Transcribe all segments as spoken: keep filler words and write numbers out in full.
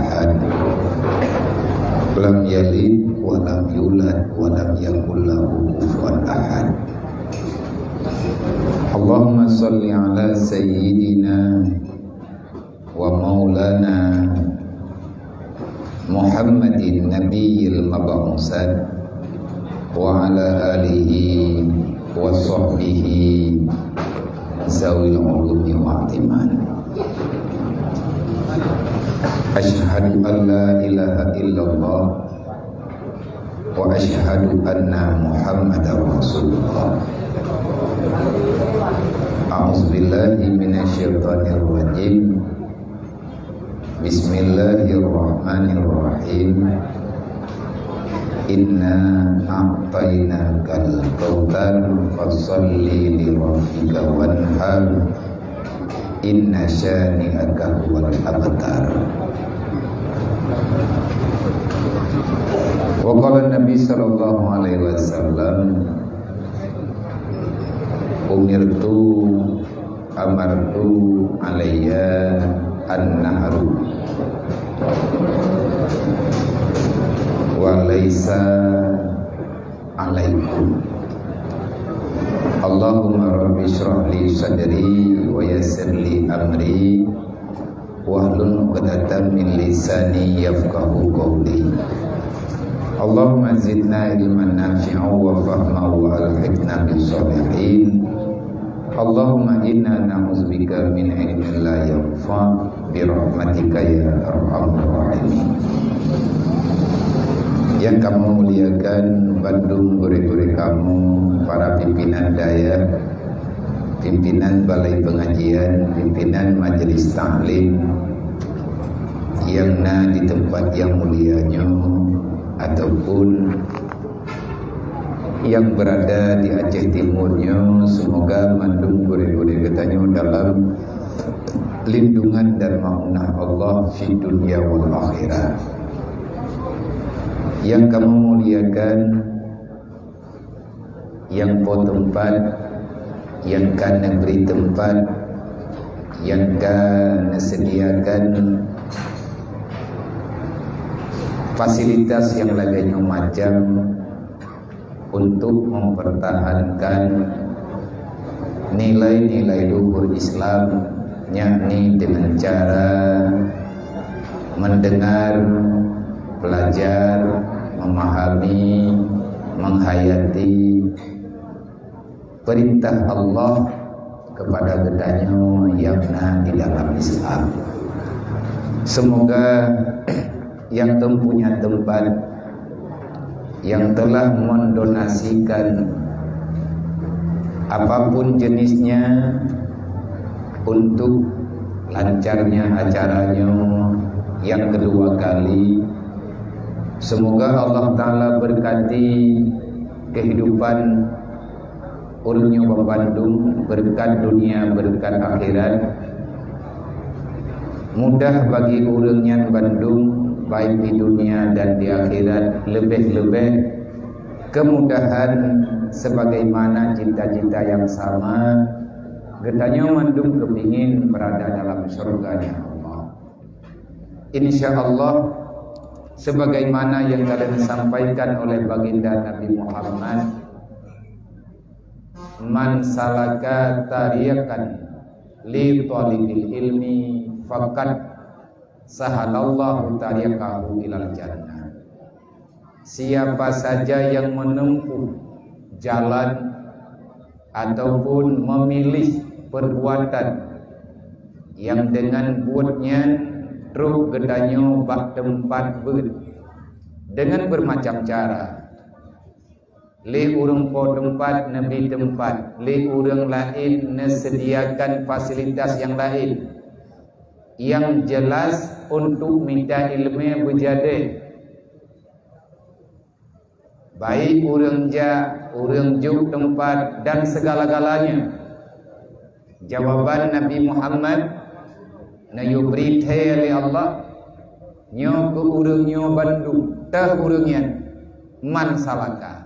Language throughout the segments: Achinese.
Ahad. Lam yalid wa lam yulad wa lam yakul lahu kufuwan ahad. Allahumma shalli ala sayyidina wa maulana Muhammadin nabiyil mab'usat wa ala alihi wa sahbihi zawil ulumi wal iman. Asyhadu an la ilaha illallah wa asyhadu anna Muhammadar Rasulullah. A'udzubillahi minasyaitonirrajim. Bismillahirrahmanirrahim. Inna a'tainakal kautsar, fashalli li rabbika wanhar. Inna syani'aka huwal abtar. Wa qala Nabi sallallahu alaihi wasallam, umirtu, amartu, alayya an-nahru, wa laisa alaikum. Allahumma rabbi shrah li sadri wa yassir li amri wahlul 'uqdatam min lisani yafqahu qawli. Allahumma zidna ilman nafi'a wa fahma wa alhiqna bis shalihin. Allahumma inna na'udzubika min ilmin la yanfa' bi rahmatika ya arhamar rahimin. Yang kamoe muliakan bandum gurée-gurée kamoe, para pimpinan dayah, pimpinan balai pengajian, pimpinan majlis taklim yang na di tempat yang mulia nyoe ataupun yang berada di Aceh Timur nyoe, semoga mandum gurée-gurée geutanyoe dalam lindungan dan maunah Allah fid dunya wal akhirah. Yang kamoe muliakan, nyang po teumpat, nyang ka neubri teumpat, nyang ka neuseudiakan fasilitas nyang lagée nyoe macam untuk mempertahankan nilai-nilai luhur Islam, yakni dengan cara mendengar, belajar, memahami, menghayati perintah Allah kepada geutanyoe nyang na di dalam Islam. Semoga nyang teumpunya teumpat yang telah mendonasikan apapun jenisnya untuk lancarnya acara nyoe yang kedua kali. Semoga Allah Ta'ala berkati kehidupan ureuëng nyoe bandum, beureukat dunia, beureukat akhirat. Mudah bagi ureuëng nyan bandum, baik di dunia dan di akhirat, leubeh-leubeh kemudahan sebagaimana cita-cita yang sama geutanyoe mandum keupingin berada dalam syurga-Nya Allah. Insya Allah, sebagaimana yang ka lheueh disampaikan oleh Baginda Nabi Muhammad, "Man salaka tariqan li thalibil ilmi faqad sahalallahu tariqahu ilal jannah." Siapa saja yang menempuh jalan ataupun memilih perbuatan yang dengan buet nyan trok geutanyoe bak teumpat beuet dengan bermacam cara. Lé ureuëng po teumpat neubri teumpat, lé ureuëng laén neuseudiakan fasilitas nyang laén. Nyang jeulaih, untuk mita iéleumé beujadéh, baik ureuëng jak, ureuëng jok teumpat, dan segala-galanya. Jawaban Nabi Muhammad neuyue bri thée lé Allah, nyoe keu ureuëng nyoe bandum, teuh ureuëng nyan, man salaka.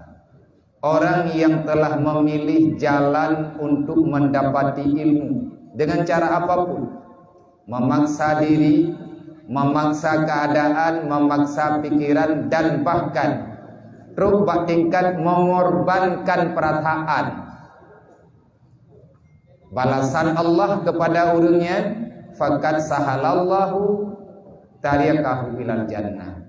Orang yang telah memilih jalan untuk mendapati ilmu dengan cara apapun, memaksa diri, memaksa keadaan, memaksa pikiran, dan bahkan trok bak tingkat mengorbankan perasaan. Balasan Allah kepada ureuëng nyan, "Faqad sahalallahu tariqahu ilal jannah."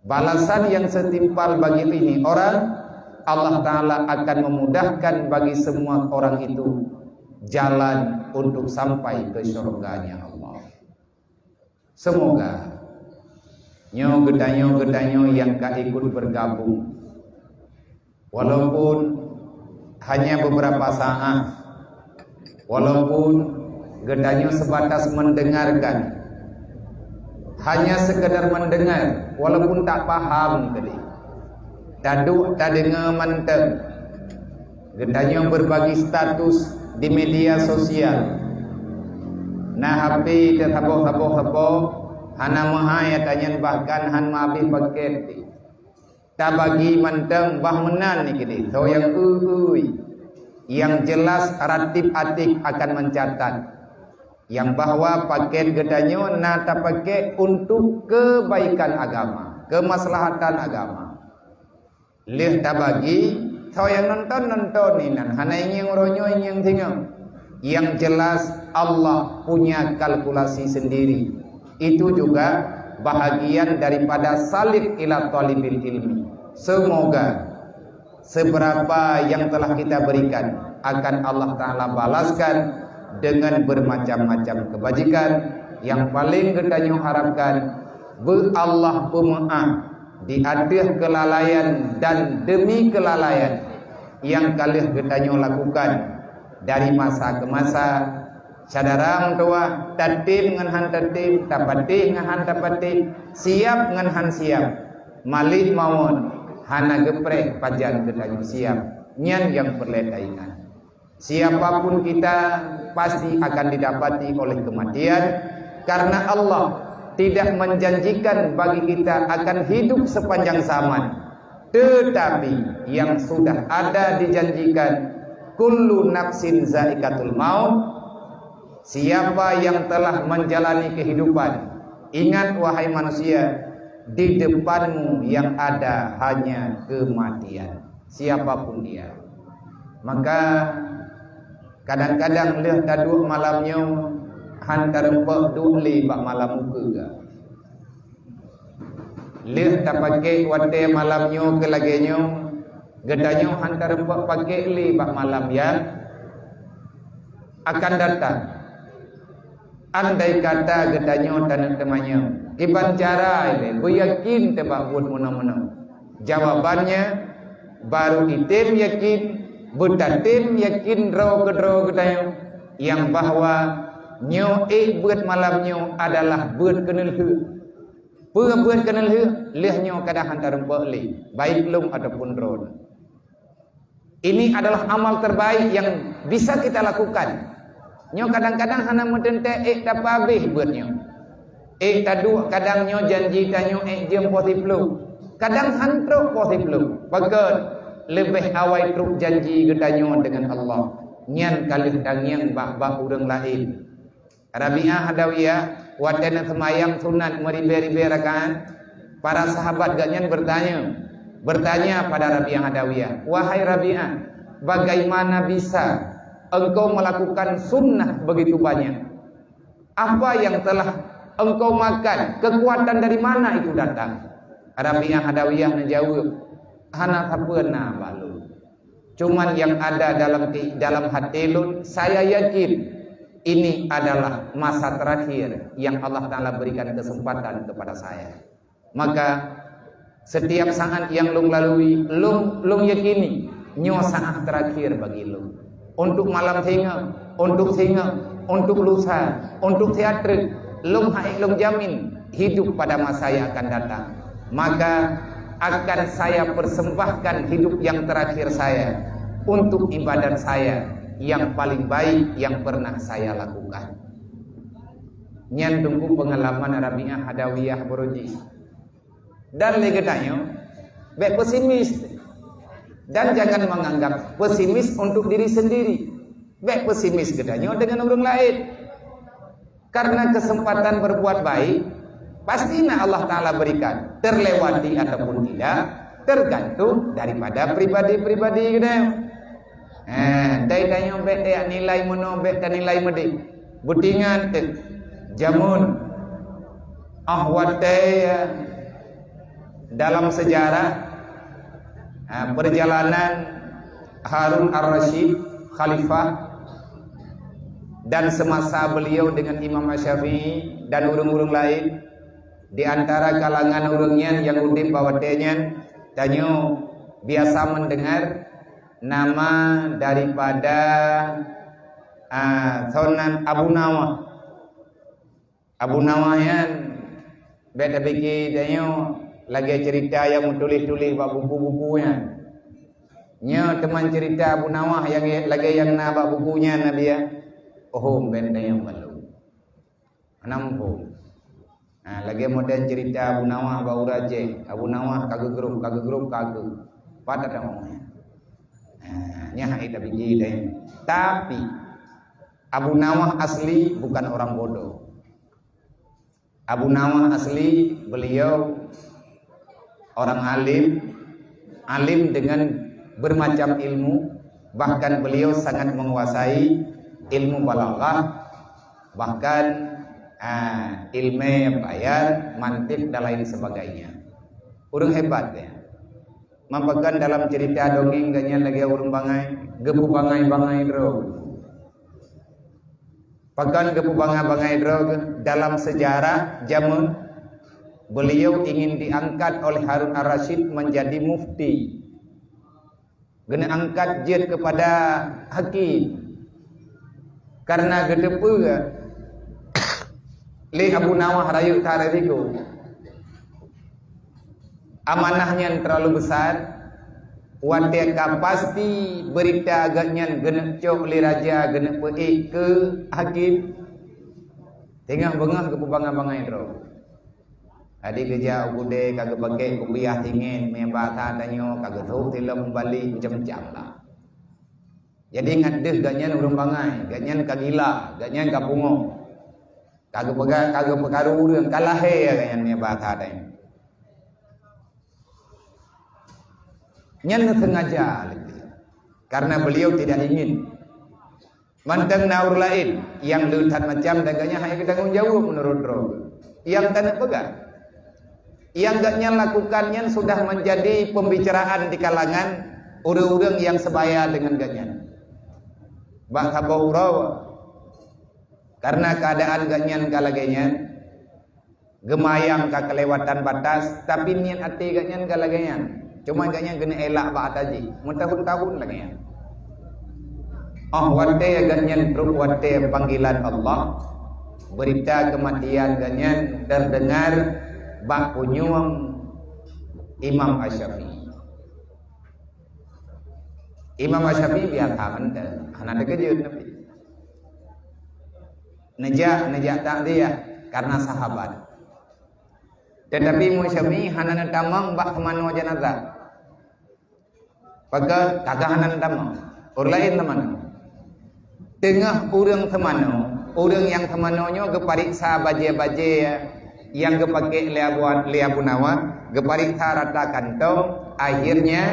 Balasan yang setimpal bagi ini orang, Allah Ta'ala akan memudahkan bagi semua orang itu jalan untuk sampai ke syurganya Allah. Semoga nyoe geutanyoe-geutanyoe yang ka ikut bergabung, walaupun hanya beberapa saat, walaupun geutanyoe sebatas mendengarkan, hanya sekedar mendengar, walaupun tak paham tadi, taduek tadeungoe mantong. Geutanyoe berbagi status di media sosial. Na H P teusaboh-saboh-saboh, hana meuhai ata nyan, bahkan han meuhabéh paket. Tabagi mantong bah meunan ni keudeh, soe nyang ui-ui. Yang jelas ratib atik akan mencatat yang bahwa paket geutanyoe na tapakék untuk kebaikan agama, kemaslahatan agama. Lheueh tabagi, soe nyang nonton, nonton inan, hana ingieng uroe nyoe, ingieng singoh. Yang jelas, Allah punya kalkulasi sendiri. Itu juga bahagian daripada salik ila talibil ilmi. Semoga seberapa yang telah kita berikan akan Allah Ta'ala balaskan dengan bermacam-macam kebajikan. Yang paling geutanyoe harapkan, beu Allah peumeu'ah di ateueh kelalaian dan demi kelalaian nyang ka lheueh geutanyoe lakukan dari masa ke masa. Syedara meutuwah, tatem ngon han tatem, tapatéh ngon han tapatéh, siab ngon han siab, malèe mawöt, hana geupreh pajan geutanyoe siab. Nyan nyang peureulèe taingat. Siapapun kita, pasti akan didapati oleh kematian, karena Allah tidak menjanjikan bagi kita akan hidup sepanjang zaman. Tetapi yang sudah ada dijanjikan, "Kullu nafsin zaikatul maut." Siapa yang telah menjalani kehidupan, ingat, wahai manusia, di depanmu yang ada hanya kematian. Siapapun dia. Maka, kadang-kadang lheueh taduek malam nyoe, han tareumpok duek lé bak malam ukeue. Lheueh tapakék watèe malam nyoe keu lagèe nyoe, geutanyoe han tareumpok pakék lé bak malam nyang akan datang. Andai kata geutanyoe taneuk teumanyong, kiban cara ilèe beuyakin teuh bak buet meunoe-meunoe? Jawabannya, baru item yakin, beutatem yakin droe keudroe geutanyoe, nyang bahwa nyoe ék beuet malam nyoe adalah beuet keuneulheueh. Peue beuet keuneulheueh? Lheueh nyoe kadang han tareumpok lé, baik lôn ataupun droeneuh. Ini adalah amal terbaik yang bisa kita lakukan. Nyoe kadang-kadang hana meuteuntèe ék tapeuhabéh beuet nyoe. Ék taduek kadang nyoe janji tanyoe ék jeuem poh siplôh. Kadang han trok poh siplôh. Pakon? Leubeh awai trok janji geutanyoe deungon Allah. Nyan ka lheueh tangieng bak-bak ureueng laén. Rabi'ah Adawiyah, watèe neuseumayang sunat meuribèe-ribèe rakaat, para sahabat geuh nyan beurtanya, beurtanya pada Rabi'ah Adawiyah, "Wahai Rabi'ah, bagaimana bisa engkau melakukan sunnah begitu banyak? Apa yang telah engkau makan? Kekuatan dari mana itu datang?" Rabi'ah Adawiyah neujaweueb, "Hana sapeue na bak lôn. Cuman nyang ada dalam ti-, dalam haté lôn, saya yakin ini adalah masa terakhir yang Allah Ta'ala berikan kesempatan kepada saya. Maka, setiap saat yang lôn lalui, lôn, lôn yakini nyoe saat terakhir bagi lôn. Untuk malam singoh, untuk singoh, untuk lusa, untuk siatreuk, lôn hai lôn jamin hidup pada masa yang akan datang. Maka akan saya persembahkan hidup yang terakhir saya untuk ibadat saya yang paling baik yang pernah saya lakukan." Nyan teungku pengalaman Rabi'ah Adawiyah Buruji. Dan lé geutanyoe, bèk pesimis. Dan jangan menganggap pesimis untuk diri sendiri. Bèk pesimis geutanyoe deungon ureueng laén. Karena kesempatan berbuat baik Pasti na Allah Taala berikan, terlewati ataupun tidak, tergantung daripada pribadi-pribadi kita. Ha, dai tanyoe bèk tajak nilai meunoe, bèk tanilai meudéh. Beutingat teuh, jameun, ah, watèe, dalam sejarah, ha, perjalanan Harun Ar-Rasyid, khalifah, dan semasa beliau dengan Imam Asy-Syafi'i dan ureuëng-ureuëng lain, di antara kalangan ureuëng nyan nyang udeb bak watèe nyan, tanyoe biasa mendengar nama daripada, ah, Sunan Abu Nawah. Abu Nawah nyan, bèk tapike tanyoe lagèe cerita nyang meutuléh-tuléh bak buku-buku nyan. Nyoe teuma cerita Abu Nawah nyang lagèe nyang na bak buku nyan, na biya. Oh, bèk tanyoe malu. Hana muphom. Ha, lagèe model cerita Abu Nawah bak ureuëng Aceh. Abu Nawah ka geugrôp, ka geugrôp, ka geugrôp. Pat ada maunya. Ha, nyan hana tapike deh. Tapi, Abu Nawah asli bukan orang bodoh. Abu Nawah asli, beliau orang alim, alim dengan bermacam ilmu, bahkan beliau sangat menguasai ilmu balaghah, bahkan, ah, ilmu bayar, mantik dan lain sebagainya. Ureuëng hebat ya. Maka dalam cerita dongeng gobnyan lagèe ureuëng bangai, geupeubangai-bangai droe. Pakon geupeubangai-bangai droe dalam sejarah jameun, beliau ingin diangkat oleh Harun Ar-Rasyid menjadi mufti. Geuneuk angkat jeuet keupada hakim. Karena geuteupeue lé Abu Nawah rayeuk that risiko. Amanah nyan terlalu besar, watèe ka pasti beurita gobnyan geuneuk cok lé raja, geuneuk peuék keu hakim, teungoh beungoh geupeubangai-bangai droe. Jadi geujak u keudè ka geupakè kupiah singet, meuiba that tanyoe ka geusôk silom mubali macam-macam lah. Jadi ngat deuh gobnyan ureuëng bangai, gobnyan ka gila, gobnyan ka pungo. Ka geupeugah, ka geupeukaru ureuëng, ka lahé gobnyan meuiba that tanyoe. Nyan sengaja lé beliau. Karena beliau tidak ingin. Mantong na ureuëng laén nyang le that macam dan gobnyan hana geutanggung jaweueb meunurot droe. Nyang taneuk peugah. Nyang gobnyan lakukan nyan sudah menjadi pembicaraan di kalangan ureuëng-ureuëng nyang sebaya dengan gobnyan. Bak saboh uroe, karena keadaan gobnyan ka lagèe nyan, geumayang ka kelewatan batas, tapi niet até gobnyan ka lagèe nyan. Cuma gobnyan keuneuk elak bak ata jih, meutahun-tahun lagèe nyan. Oh, watèe gobnyan trok watèe panggilan Allah, beurita keumatian gobnyan teudeungar bak punyueng Imam Asy-Syafi'i. Imam Asy-Syafi'i biasa mantong, hana teukeujot Nabi. Neujak, neujak takziah karena sahabat. Tetapi Imam Syafi'i hana neutamong bak seumanoe janazah. Pakon? Ka hana neutamong. Ureuëng laén seumanoe. Teungoh ureuëng seumanoe, ureuëng nyang seumanoe nyoe geupareksa bajèe-bajèe nyang geupakè lé Abu, lé Abu Nawah, geupareksa rata kantong, akhirnya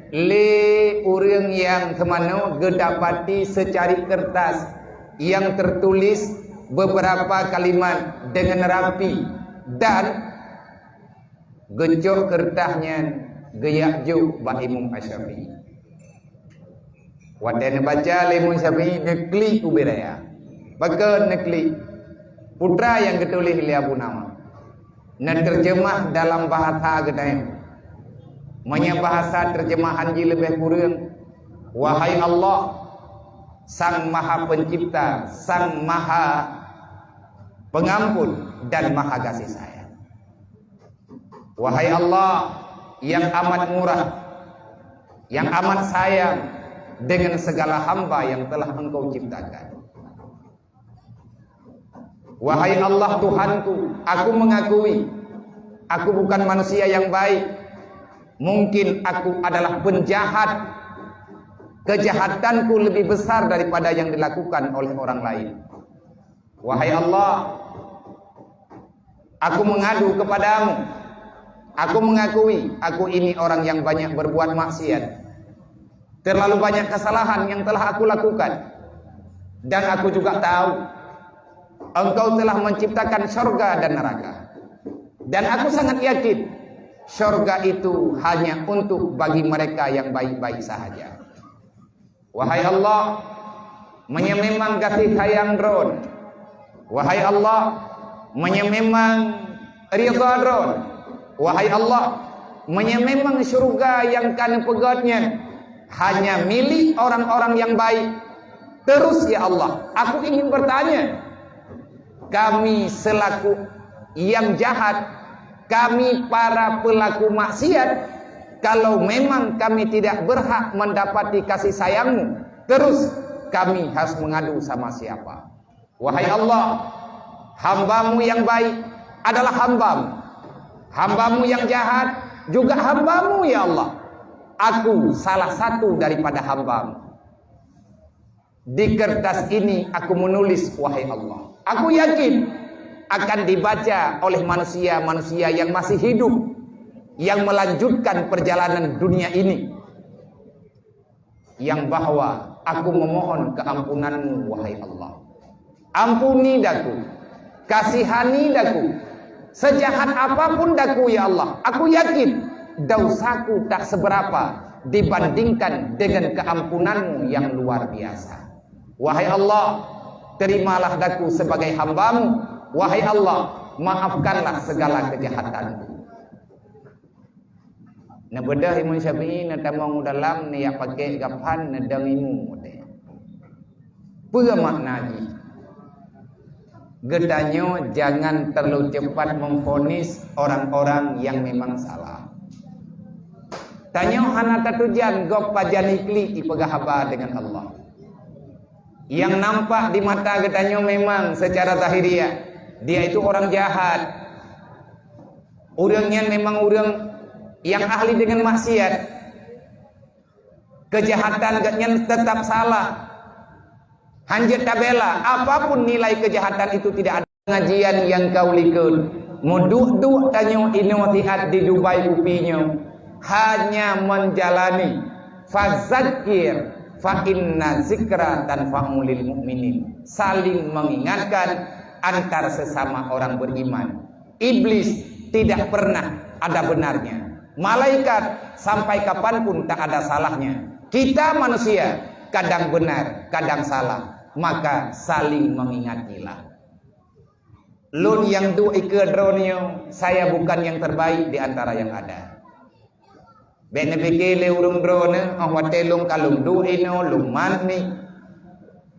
lé ureuëng nyang seumanoe geudapati seucarik keureutas nyang teutuléh beberapa kalimat deungon rapi dan geucok keureutas nyan geujak jok bak Imam Asy-Syafi'i. Watèe neubaca lé Imam Syafi'i, neuklik ubé raya. Pakon neuklik? Putra nyang geutuléh lé Abu Nawah. Neuteurjeumah dalam bahasa geutanyoe. Meunyoe bahasa teurjeumahan jih leubeh kureueng, "Wahai Allah, Sang Maha Pencipta, Sang Maha Pengampun dan Maha Kasih Sayang." Wahai Allah yang amat murah, yang amat sayang dengan segala hamba yang telah Engkau ciptakan. Wahai Allah Tuhanku, aku mengakui aku bukan manusia yang baik. Mungkin aku adalah penjahat. Kejahatanku lebih besar daripada yang dilakukan oleh orang lain. Wahai Allah, Aku mengadu kepadamu. Aku mengakui, aku ini orang yang banyak berbuat maksiat. Terlalu banyak kesalahan yang telah aku lakukan. Dan aku juga tahu, Engkau telah menciptakan syurga dan neraka. Dan aku sangat yakin, syurga itu hanya untuk bagi mereka yang baik-baik sahaja. Wahai Allah, meunyoe memang kasih sayang Droen, wahai Allah, meunyoe memang ridha Droen, wahai Allah, meunyoe memang syurga nyang ka neupeugét nyan hanya milék orang-orang nyang baik, terus, ya Allah, aku ingin bertanya, kami selaku nyang jahat, kami para pelaku maksiat, kalau memang kami tidak berhak mendapati kasih sayang-Mu, terus kami harus mengadu sama siapa? Wahai Allah, hamba-Mu nyang baik adalah hamba-Mu. Hamba-Mu nyang jahat juga hamba-Mu, ya Allah. Aku salah satu daripada hamba-Mu. Di kertas ini aku menulis, wahai Allah. Aku yakin akan dibaca oleh manusia-manusia yang masih hidup, yang melanjutkan perjalanan dunia ini, yang bahwa aku memohon keampunan-Mu, wahai Allah. Ampuni daku, kasihani daku, sejahat apapun daku, ya Allah, aku yakin dausaku tak seberapa dibandingkan dengan keampunan-Mu yang luar biasa. Wahai Allah, terimalah daku sebagai hamba-Mu. Wahai Allah, maafkanlah segala kejahatanku. Neubeudôh Imam Syafi'i, neutamong u dalam, neujak pakèk gaphan, neudong imu watèe. Peue makna jih? Geutanyoe jangan terlalu cepat memvonis orang-orang yang memang salah. Tanyoe hana tatujan gob pajan iklik ipeugah haba dengan Allah. Yang nampak di mata geutanyoe memang secara zahiriah, dia itu orang jahat. Ureuëng nyan memang ureuëng nyang ahli deungon maksiat. Keujahatan geuhnyan teutap salah. Hanjeuet tabela, apapun nilai keujahatan itu tidak ada. Pengajian nyang ka ulikot, meuduek-duek tanyoe inoe siat di Dubai upi nyoe, hanya menjalani, fazakir, fa inna zikra tanfa'u lil mu'minin. Saling mengingatkan antar sesama orang beriman. Iblis tidak pernah ada benarnya. Malaikat sampai kapanpun tak ada salahnya. Kita manusia kadang benar, kadang salah. Maka saling mengingatilah. Lôn nyang duek ikeue droeneuh, saya bukan yang terbaik di antara yang ada. Bék neupike lé ureuëng droeneuh, óh watée lôn ka lôn duek inoe, lôn mat ni,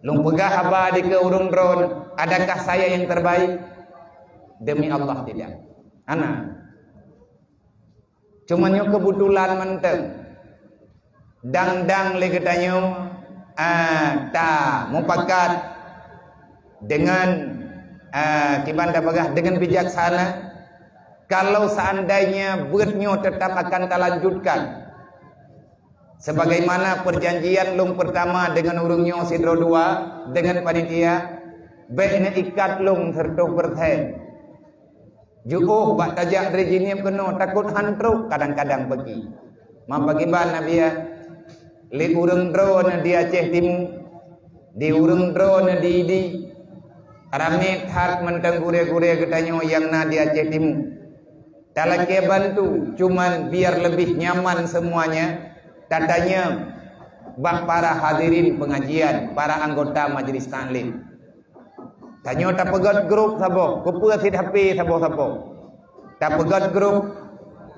lôn peugah haba dikeue ureuëng droeneuh, adakah saya yang terbaik? Demi Allah, tidak. Hana. Cuma nyoe keubeutulan mantong. Dang-dang lé geutanyoe, ah, ta mupakat dengan, ah, kiban tapeugah, dengan bijaksana. Kalau seandainya buet nyoe tetap akan talanjutkan, sebagaimana perjanjian lôn pertama dengan ureuëng nyoe sidroe dua, dengan panitia, bék neuikat lôn seratus persen. Jiôh bak tajak dari Jeunieb keunoe, takot han trok kadang-kadang peuki. Ma pakriban Nabi ya, lé ureuëng droeneuh di Aceh Timu, di ureuëng droeneuh di Idi, ramé that mantong gurée-gurée geutanyoe nyang na di Aceh Timu. Talakée bantu, cuman biar lebih nyaman semuanya, tatanyong bak para hadirin pengajian, para anggota majelis taklim. Tanyoe tapeugét grup saboh, keupeue cit H P saboh-saboh. Tapeugét grup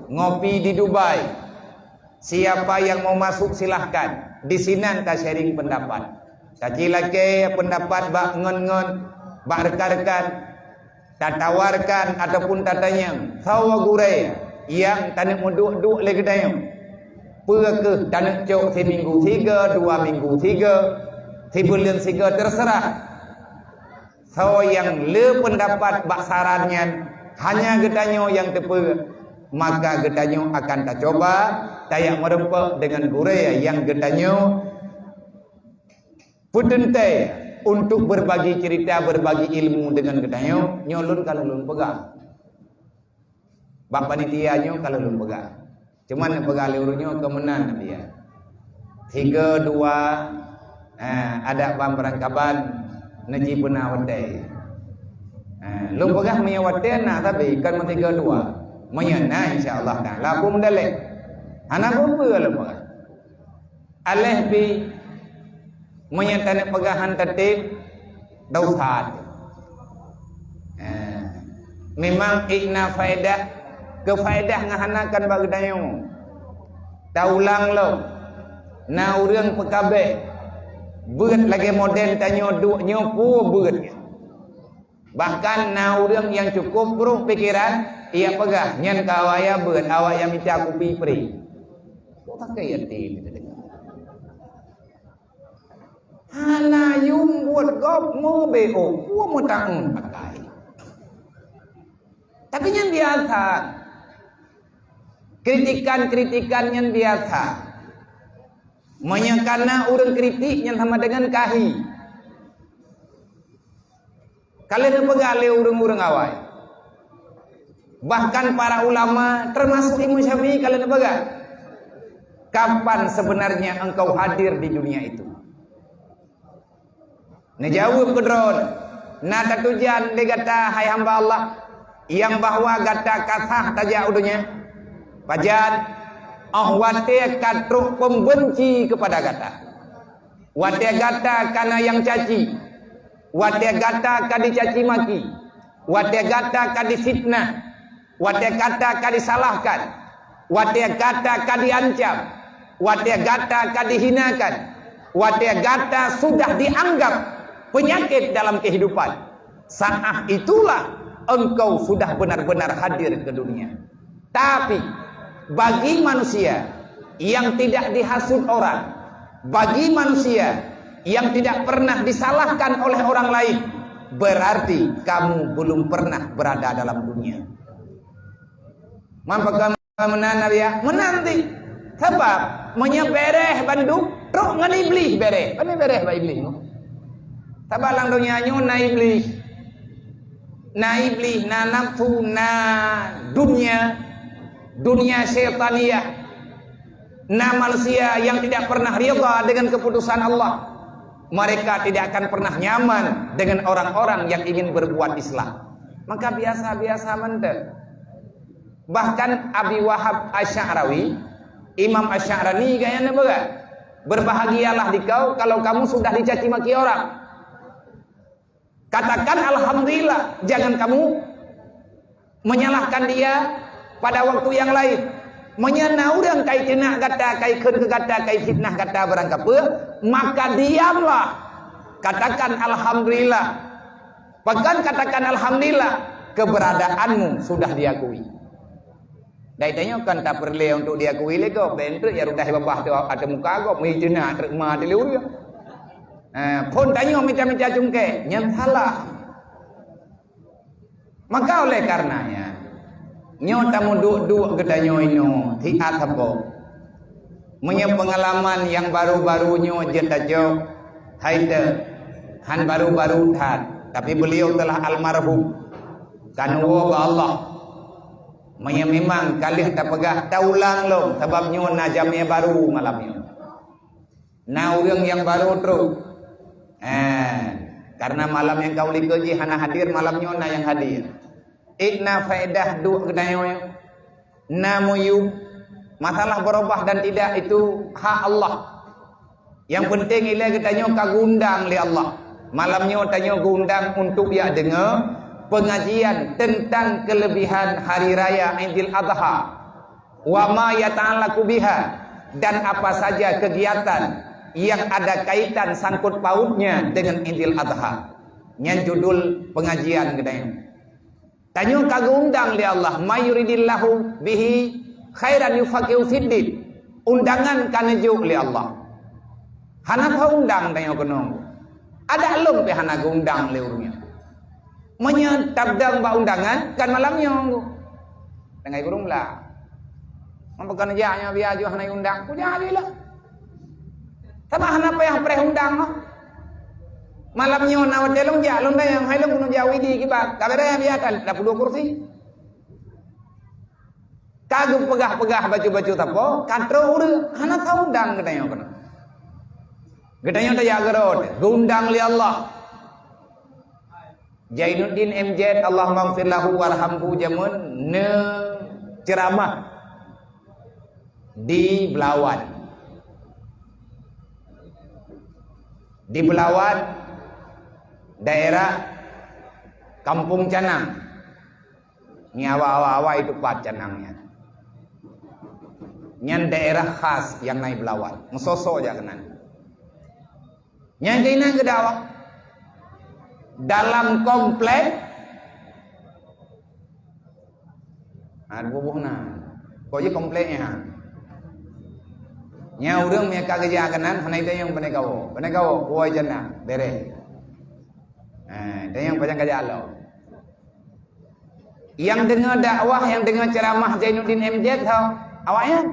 ngopi di Dubai. Siapa yang mau masuk, silahkan. Di sinan ta-sharing pendapat. Taci lakée pendapat bak ngon-ngon, bak rekan-rekan. Tatawarkan ataupun tatanyong, sawa gurée nyang taneuk meuduek-duek lé geutanyoe. Peue keuh taneuk cok siminggu sigoe, dua minggu sigoe, sibuleuen sigoe, terserah. Soe nyang le peundapat bak saran nyan, hanya geutanyoe nyang teupeue, maka geutanyoe akan tacoba tajak meureumpok deungon gurée nyang geutanyoe peuteuntée untuk berbagi cerita, berbagi ilmu deungon geutanyoe. Nyoe lôn ka lôn peugah. Bak panitia nyoe ka lheueh lôn peugah. Cuma neupeugah lé ureuëng nyoe keu meunan dia. Tiga dua, eh, adak ban beurangkaban neuci peuna watée. Eh, lôn peugah meunyoe watée na, tapi kan meusigo dua. Meunyoe na, insya Allah Taala peue meudalek. Hana peue-peue lôn peugah. Aléh pi meunyoe taneuk peugah han tatém, dosa. Eh, memang ikna faedah, keu faedah ngon hana kan bak geutanyoe. Taulang lom, na ureuëng peukabeh beuet lagée model tanyoe duek nyoe peue beuet. Bahkan na ureuëng nyang cukup brok pikeran, ia peugah nyan ka awak ya beuet, awak ya mita kupi pri. Kok pakai até ni teudeungoe? Hana yum buet gob meubeo, peue meutaun pakai. Tapi nyan biasa. Kritikan-kritikan nyan biasa. Meunyoe kana ureuëng kritik nyan sama dengan kahi. Ka lheueh neupeugah lé ureuëng-ureuëng awai. Bahkan para ulama, termasuk Imam Syafi'i, ka lheueh neupeugah, "Kapan sebenarnya engkau hadir di dunia itu?" Neujaweueb keudroe, "Na tatujan lé gata, hai hamba Allah, nyang bahwa gata ka sah tajak u donya? Pajan? Óh watée ka trok pembenci kepada gata." Watée gata kana nyang caci, watée gata ka dicaci maki, watée gata ka difitnah, watée gata ka disalahkan, watée gata ka diancam, watée gata ka dihinakan, watée gata sudah dianggap penyakit dalam kehidupan, saat itulah engkau sudah benar-benar hadir ke dunia. Tapi, bagi manusia yang tidak dihasut orang, bagi manusia yang tidak pernah disalahkan oleh orang lain, berarti kamu belum pernah berada dalam dunia. Maka meunan Nabi ya, meunan ti. Sebab meunyoe bereh bandum, trok ngon Iblih bereh. Pane bereh bak Iblih? Sabab lam donya nyoe na Iblih. Na Iblih, na nafsu, na dunia, dunia syaitaniyah. Na manusia yang tidak pernah ridha dengan keputusan Allah. Mereka tidak akan pernah nyaman dengan orang-orang yang ingin berbuat islah. Maka biasa-biasa mantap. Bahkan Abi Wahab Asy'arawi, Imam Asy'arani gaya neupeugah, "Berbahagialah dikau kalau kamu sudah dicaci maki orang. Katakan alhamdulillah, jangan kamu menyalahkan dia pada waktu yang lain. Meunyoe na ureuëng kai teunak gata, kai kheun keu gata, kai fitnah gata barang kapeue, maka diamlah. Katakan alhamdulillah." Pakon katakan alhamdulillah, keberadaanmu sudah diakui. Dai tanyoe kan tapeureulée untuk diakui lé gob, ben treuk ya rudah babah tu ateueh muka gob, meuijeuna treuk ma ateueh lé ureuëng. Eh, phon tanyoe mita-mita cungkée, nyan salah. Maka oleh karenanya, nyoe tamuduek-duek geutanyoe inoe, siat saboh. Meunyoe peungalaman nyang baru-baru nyoe jeuet tacok, hai teuh, han baru-baru that, tapi beliau telah almarhum, ka neuwoe bak Allah. Meunyoe memang ka lheueh tapeugah, taulang lom, sabab nyoe na jamé baru malam nyoe. Na ureuëng nyang baru trok. Eh, karena malam nyang ka u likot jih hana hadir, malam nyoe na nyang hadir. Ikna faedah duek geutanyoe. Na meuyueb, masalah berubah dan tidak itu hak Allah. Yang penting ilée geutanyoe ka geuundang lé Allah. Malam nyoe tanyoe geuundang untuk jak deungoe pengajian tentang kelebihan hari raya Idul Adha. Wa ma yata'allaqu biha, dan apa saja kegiatan yang ada kaitan sangkut pautnya dengan Idul Adha. Nyan judul pengajian geutanyoe. Tanyoe ka geuundang lé Allah, "May yuridillahu bihi khairan yufaqihu fiddin." Undangan ka neujok lé Allah. Hana teuundang tanyoe keunoe. Adak lom pih hana geuundang lé ureuëng nyan. Meunyoe tabdang bak undangan, kan malam nyoe. Tinggai burung bla. Meunyoe bukan jak nyoe biar jih hana undang, kujak lé lah. Sabab hana payah preh undang noh. Malam nyoe na watée lôn jak, lôn dayang, hai lôn keuneuk jak widi kiban. Ka beureh biar kan, dapeuduek kursi. Ka geupeugah-peugah bacut-bacut sapo, ka trok ureuëng, hana taundang geutanyoe keunoe. Geutanyoe tajak keudroe, geuundang lé Allah. Zainuddin M Z, Allahummaghfir lahu warhamhu, jameun neuceuramah di Belawan. Di Belawan, daerah Kampung Canang. Nyan awai-awai teumpat Canang nyan. Nyan daerah khas nyang na i Belawan. Meusoe-soe jak keunan. Nyan keunan geudakwah. Dalam komplek, ha, dua boh na. Kok jih komplek nyan, ha? Nyan ureuëng meunyo ka geujak keunan, hana itanyong pane kawoe. Pane kawoe, kuwoe jana, bereh. Ha, itanyong pajan ka jak lom. Nyang deungoe dakwah, nyang deungoe ceuramah Zainuddin M Z ho, awak nyan.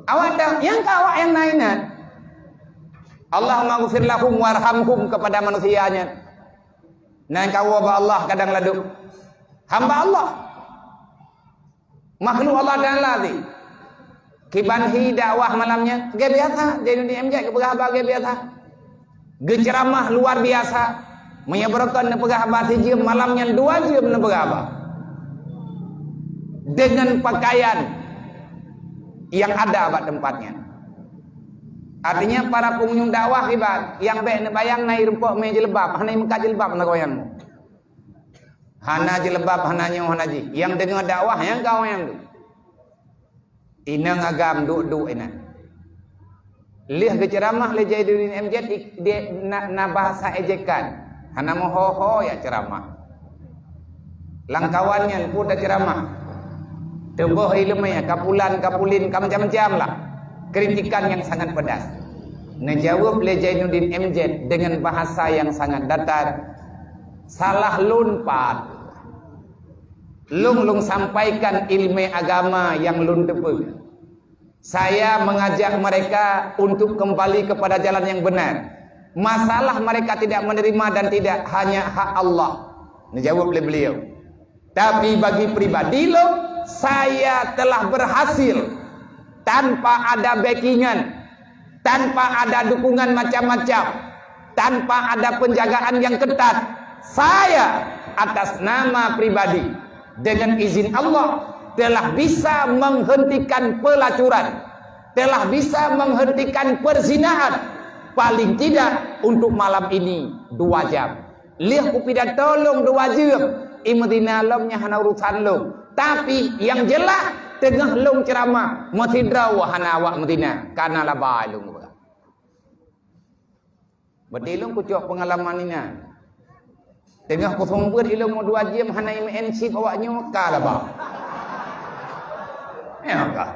Awak ta-, nyang ka awak nyang na inan. Allahummaghfir lahum warhamhum kepada manusia nyan. Nan kawoe bak Allah kadang ladum. Hamba Allah. Makhluk Allah Taala tadi. Kiban hi dakwah malam nyan, lagée biasa, Zainuddin M Z geupeugah haba lagée biasa. Geuceuramah luar biasa. Meunyoe beureukan neupeugah haba sijeuem, malam nyan dua jeuem neupeugah haba. Dengan pakaian yang ada bak teumpat nyan. Artinya, para pengunjung dakwah kiban, nyang bék neubayang na i rumpok mé jilbab, hana i meukat jilbab na goyang. Hana jilbab, hana nyoe, hana jih. Nyang deungoe dakwah, nyang ka awai nyan tu. Inong agam duek-duek inan. Lheueh geuceuramah lé Zainuddin M Z, ik-, di, na, na bahasa ejekan. Hana meuho-ho jak ceuramah. Lam kawan nyan peue taceuramah. Teuboh iéleumé, kapulan, kapulin, ka macam-macam lah. Kritikan yang sangat pedas. Neujaweueb lé Zainuddin M Z dengan bahasa yang sangat datar. Salah lôn pat. Lôn, lôn sampaikan iéleumé agama nyang lôn teupeue. Saya mengajak mereka untuk kembali kepada jalan yang benar. Masalah mereka tidak menerima dan tidak, hanya hak Allah. Neujaweueb lé beliau. Tapi bagi pribadi lôn, saya telah berhasil tanpa ada backingan, tanpa ada dukungan macam-macam, tanpa ada penjagaan yang ketat. Saya atas nama pribadi, dengan izin Allah, telah bisa menghentikan pelacuran, telah bisa menghentikan perzinahan, paling tidak untuk malam ini dua jam. Lheueh kupidato lôn dua jeuem, i Madinah lom nyan hana urusan lôn. Tapi nyang jeulaih, teungoh lôn ceuramah, meusidroe hana awak Madinah, ka na laba lôn geupeugah. Berarti lôn kucok peungalaman inan. Teungoh kuseumeubeuet ilôn dua jeuem hana imeu'en chip awak nyoe ka laba. Ya ka.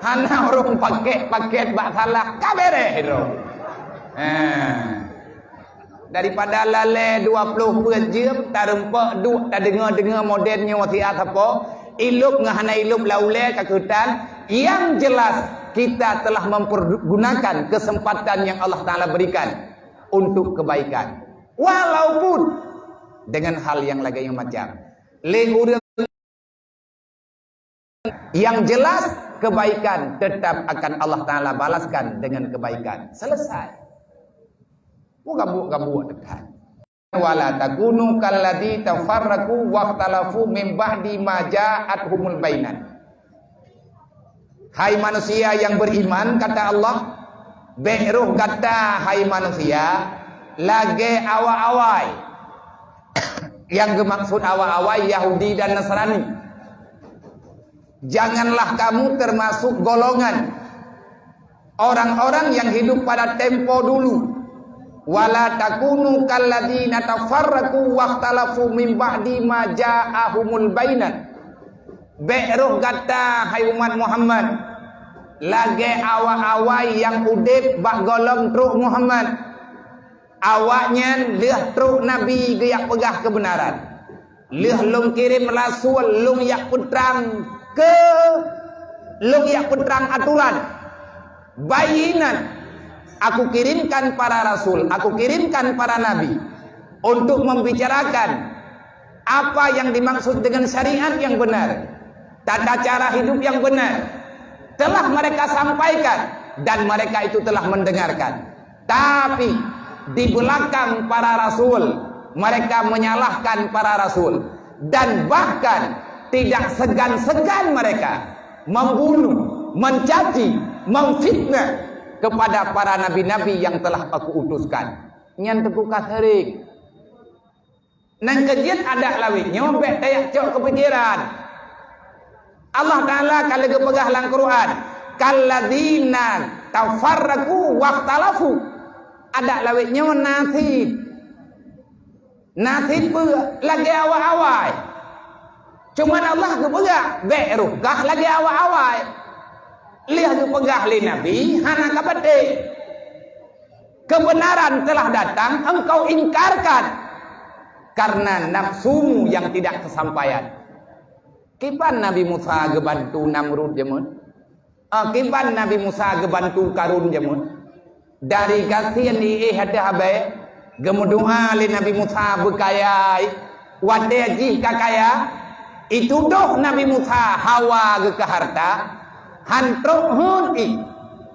Hana ureuëng paket-paket bak salah ka bereh droe. Ha. Daripada lalée dua ploh peuet jeuem, tarumpok duek tadeungoe-deungoe model nyoe siat sapo, ilôb ngon hana ilôb lam ulée ka keutan, yang jelas kita telah mempergunakan kesempatan yang Allah Taala berikan untuk kebaikan. Walaupun dengan hal yang lagée nyoe macam. Lé ureuëng Yang jelas, kebaikan tetap akan Allah Taala balaskan dengan kebaikan. Selesai. Bukan buat-buat dekat. Wala takunu kalladzi tafarraqu wakhtalafu min ba'di ma ja'athumul bayyinat. Hai manusia yang beriman, kata Allah, bék roh gata, hai manusia, lagée awai-awai. Yang geumaksud awai-awai Yahudi dan Nasrani. Janganlah kamu termasuk golongan orang-orang yang hidup pada tempo dulu. Wala takunu kalladzina tafarraqu wakhtalafu min ba'di ma ja'ahumul bayyinat. Bék roh gata, hai umat Muhammad, lagée awai-awai nyang udeb bak gohlom trok Muhammad. Awaknyan lheueh trok Nabi geujak peugah keubeunaran. Lheueh lôn kirém rasul, lôn jak peutrang keu, lôn jak peutrang atoran. Bayyinat, aku kirimkan para rasul, aku kirimkan para nabi untuk membicarakan Apa yang dimaksud dengan syariat yang benar, tata cara hidup yang benar, telah mereka sampaikan dan mereka itu telah mendengarkan. Tapi di belakang para rasul, mereka menyalahkan para rasul dan bahkan tidak segan-segan mereka membunuh, mencaci, memfitnah kepada para nabi-nabi yang telah Aku utuskan. Nyan teuka sering. Nyang keujeuet adak lawét nyoe bék tajak cok keu pikeran. Allah Taala ka lheueh geupeugah lam Quran, "Kalladzina tafarraqu wakhtalafu." Adak lawét nyoe na cit. Na cit peue? Lagée awai-awai. Cuman Allah geupeugah, bék rôh kah lagée awai-awai. Lheueh geupeugah lé Nabi, hana ka patéh. Kebenaran telah datang, engkau ingkarkan karena nafsumu yang tidak kesampaian. Kiban Nabi Musa geubantu Namrud jameun? Ah, kiban Nabi Musa geubantu Karun jameun? Dari gasien iéh ateueh abée, geumeudoá lé Nabi Musa beukaya. Watée jih ka kaya, itudoh Nabi Musa hawa geuh keu harta, han trok heuet ih.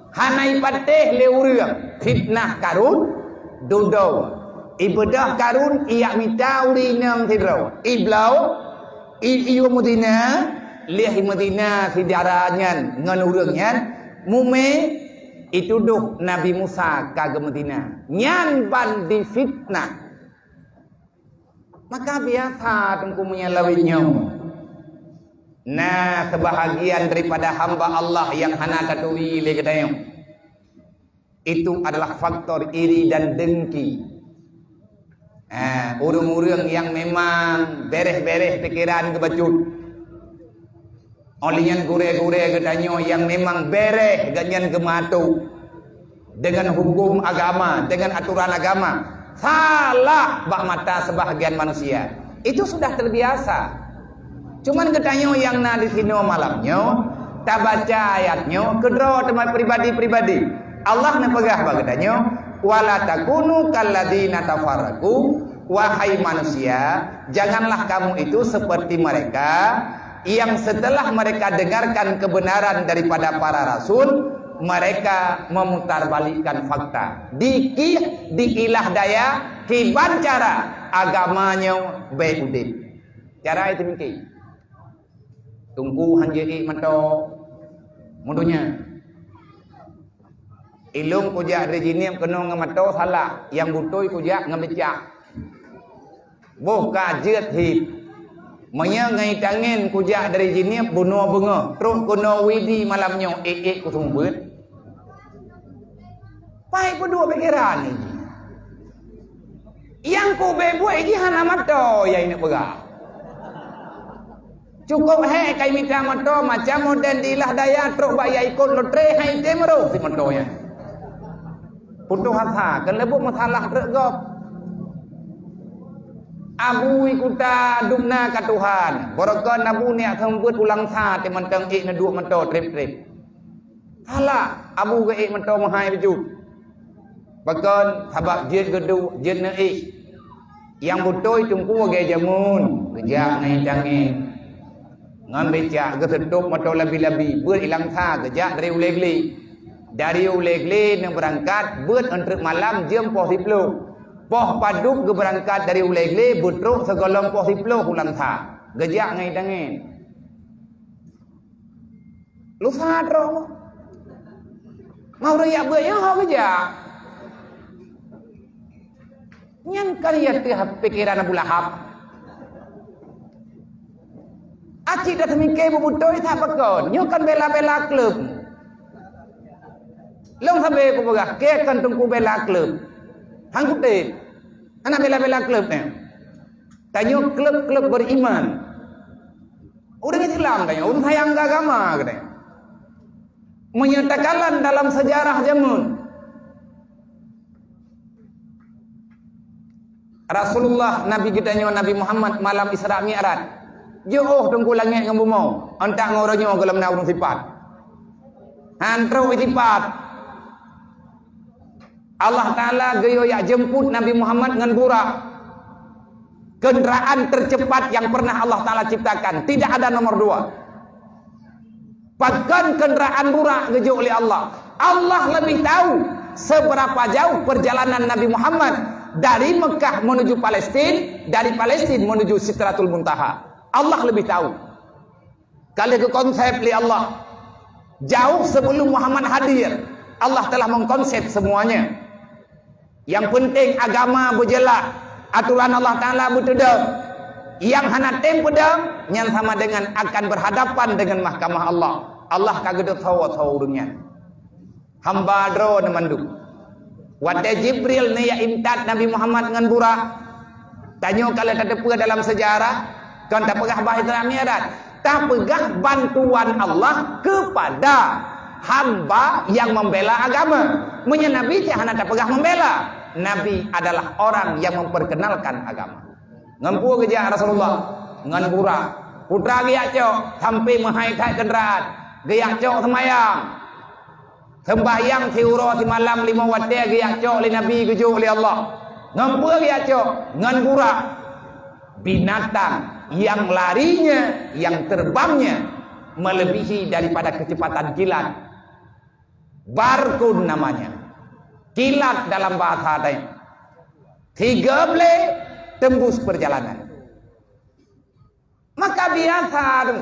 Hana ipatéh lé ureuëng fitnah Karun, dudoe. Ibeudôh Karun ijak mita ureuëng inong sidroe. Ibloe, i-, iyue meuzina, lheueh meuzina si dara nyan ngon ureuëng nyan, mumé, itudoh Nabi Musa ka geumeuzina. Nyan ban difitnah. Maka biasa teungku meunyoe lawét nyoe. Nah, sebahagian daripada hamba Allah yang hana taturi lé geutanyoe, itu adalah faktor iri dan dengki. Ah, ureuëng-ureuëng yang memang bereh-bereh pikeran geubacut. Óh lheueh nyan gurée-gurée geutanyoe nyang memang bereh geuhnyan geumeuatoe deungon huköm agama, deungon atoran agama, salah bak mata sebahagian manusia. Itu sudah terbiasa. Cuman geutanyoe nyang na disinoe malam nyoe, tabaca ayat nyoe keudroe teuma pribadi-pribadi. Allah neupeugah bak geutanyoe, "Wala takunu kalladzina tafarraqu," wahai manusia, janganlah kamu itu seperti mereka yang setelah mereka dengarkan kebenaran daripada para rasul, mereka memutarbalikkan fakta. Dikih, diilah daya, kiban cara agama nyoe bék udeb. Cara itu mungkin. Teungku han jeuet ék moto meudonya. Ilong kujak dari jinéb keunoe ngon moto salah, nyang beutôi kujak ngon becak. Boh ka jeuet hit. Meunyoe ngon itangen kujak dari jinéb bunoe beungoh, trok keunoe Widi malam nyoe ék-ék kuseumeubeuet. Pai peuduek pikeran nyoe jih. Nyang kubeuet-buet jih hana moto nyang ineuk peugah. Cukôp hék kai mita moto macam model dilah daya trok bak ya ikot lotre hai tem roh si moto nyan. Putoh asa keuneuk buet masalah treuk gob. Abu i kuta dum na ka Tuhan. Barokon abu niat seumeubeuet ulang sa teuh mantong ék neuduek moto treb-treb. Salah, abu geuék mantong meuhai beujeuet. Pakon? Sabab jeuet geuduek, jeuet neuéh. Nyang beutôi teungku lagée jameun, geujak ngon tangen. Ngon becak geuseutôb moto labi-labi, beuet ilang sa geujak dari Ulée Glé. Dari Ulée Glé neubeurangkat beuet eunteuk malam jeuem poh siploh. Poh padub geubeurangkat dari Ulée Glé beutrok sigohlom poh siploh ulang sa. Geujak ngon tangen. Lusa trok. Mau ureuëng jak beuet nyoe ho geujak. Nyan kan ya teuh pikeran Abu Lahab. Aci dah teumike beubeutôi that pakon. Nyoe kan bela-bela klub. Long sabe kupeugah, ke kan teungku bela klub. Hang kutem. Anak bela-bela klub nyoe. Tanyoe klub-klub beriman. Ureuëng Islam tanyoe, ureuëng sayang agama geutanyoe. Meunyoe takalon dalam sejarah jameun, Rasulullah Nabi geutanyoe Nabi Muhammad malam Isra Mi'raj, jiôh teungku langét ngon bumoe, antak ngon uroe nyoe gohlom na ureuëng sipat. Han trok sipat. Allah Taala geuyue jak jeumput Nabi Muhammad ngon burak. Kendaraan tercepat yang pernah Allah Taala ciptakan, tidak ada nomor dua. Pakon kendaraan burak geujok lé Allah. Allah lebih tahu seberapa jauh perjalanan Nabi Muhammad dari Mekah menuju Palestin, dari Palestin menuju Sidratul Muntaha. Allah lebih tahu. Ka lheueh geukonsep lé Allah. Jauh sebelum Muhammad hadir, Allah telah mengkonsep semuanya. Yang penting agama beujeulaih, aturan Allah Taala beuteudong. Nyang hana tem peudong, nyan sama dengan akan berhadapan dengan mahkamah Allah. Allah ka geuteupeue-peue ureuëng nyan. Hamba droe mandum. Watée Jibril neujak intat Nabi Muhammad ngon burak, tanyoe ka lheueh tateupeue dalam seujarah, kon tapeugah bah Isra Mi'raj, tapeugah bantuan Allah kepada hamba yang membela agama. Meunyoe Nabi cit hana tapeugah membela, Nabi adalah orang yang memperkenalkan agama. Ngon peue geujak Rasulullah? Ngon burak. Putra geujak cok, sampai meuhai that kendaraan. Geujak cok seumayang. Seumbahyang siuroe simalam lima watée geujak cok lé Nabi geujok lé Allah. Ngon peue geujak cok? Ngon burak. Binatang yang larinya, yang terbangnya melebihi daripada kecepatan kilat. Barkun namanya. Kilat dalam bahasa Aceh. Tiga belas tembus perjalanan. Maka biasa tu.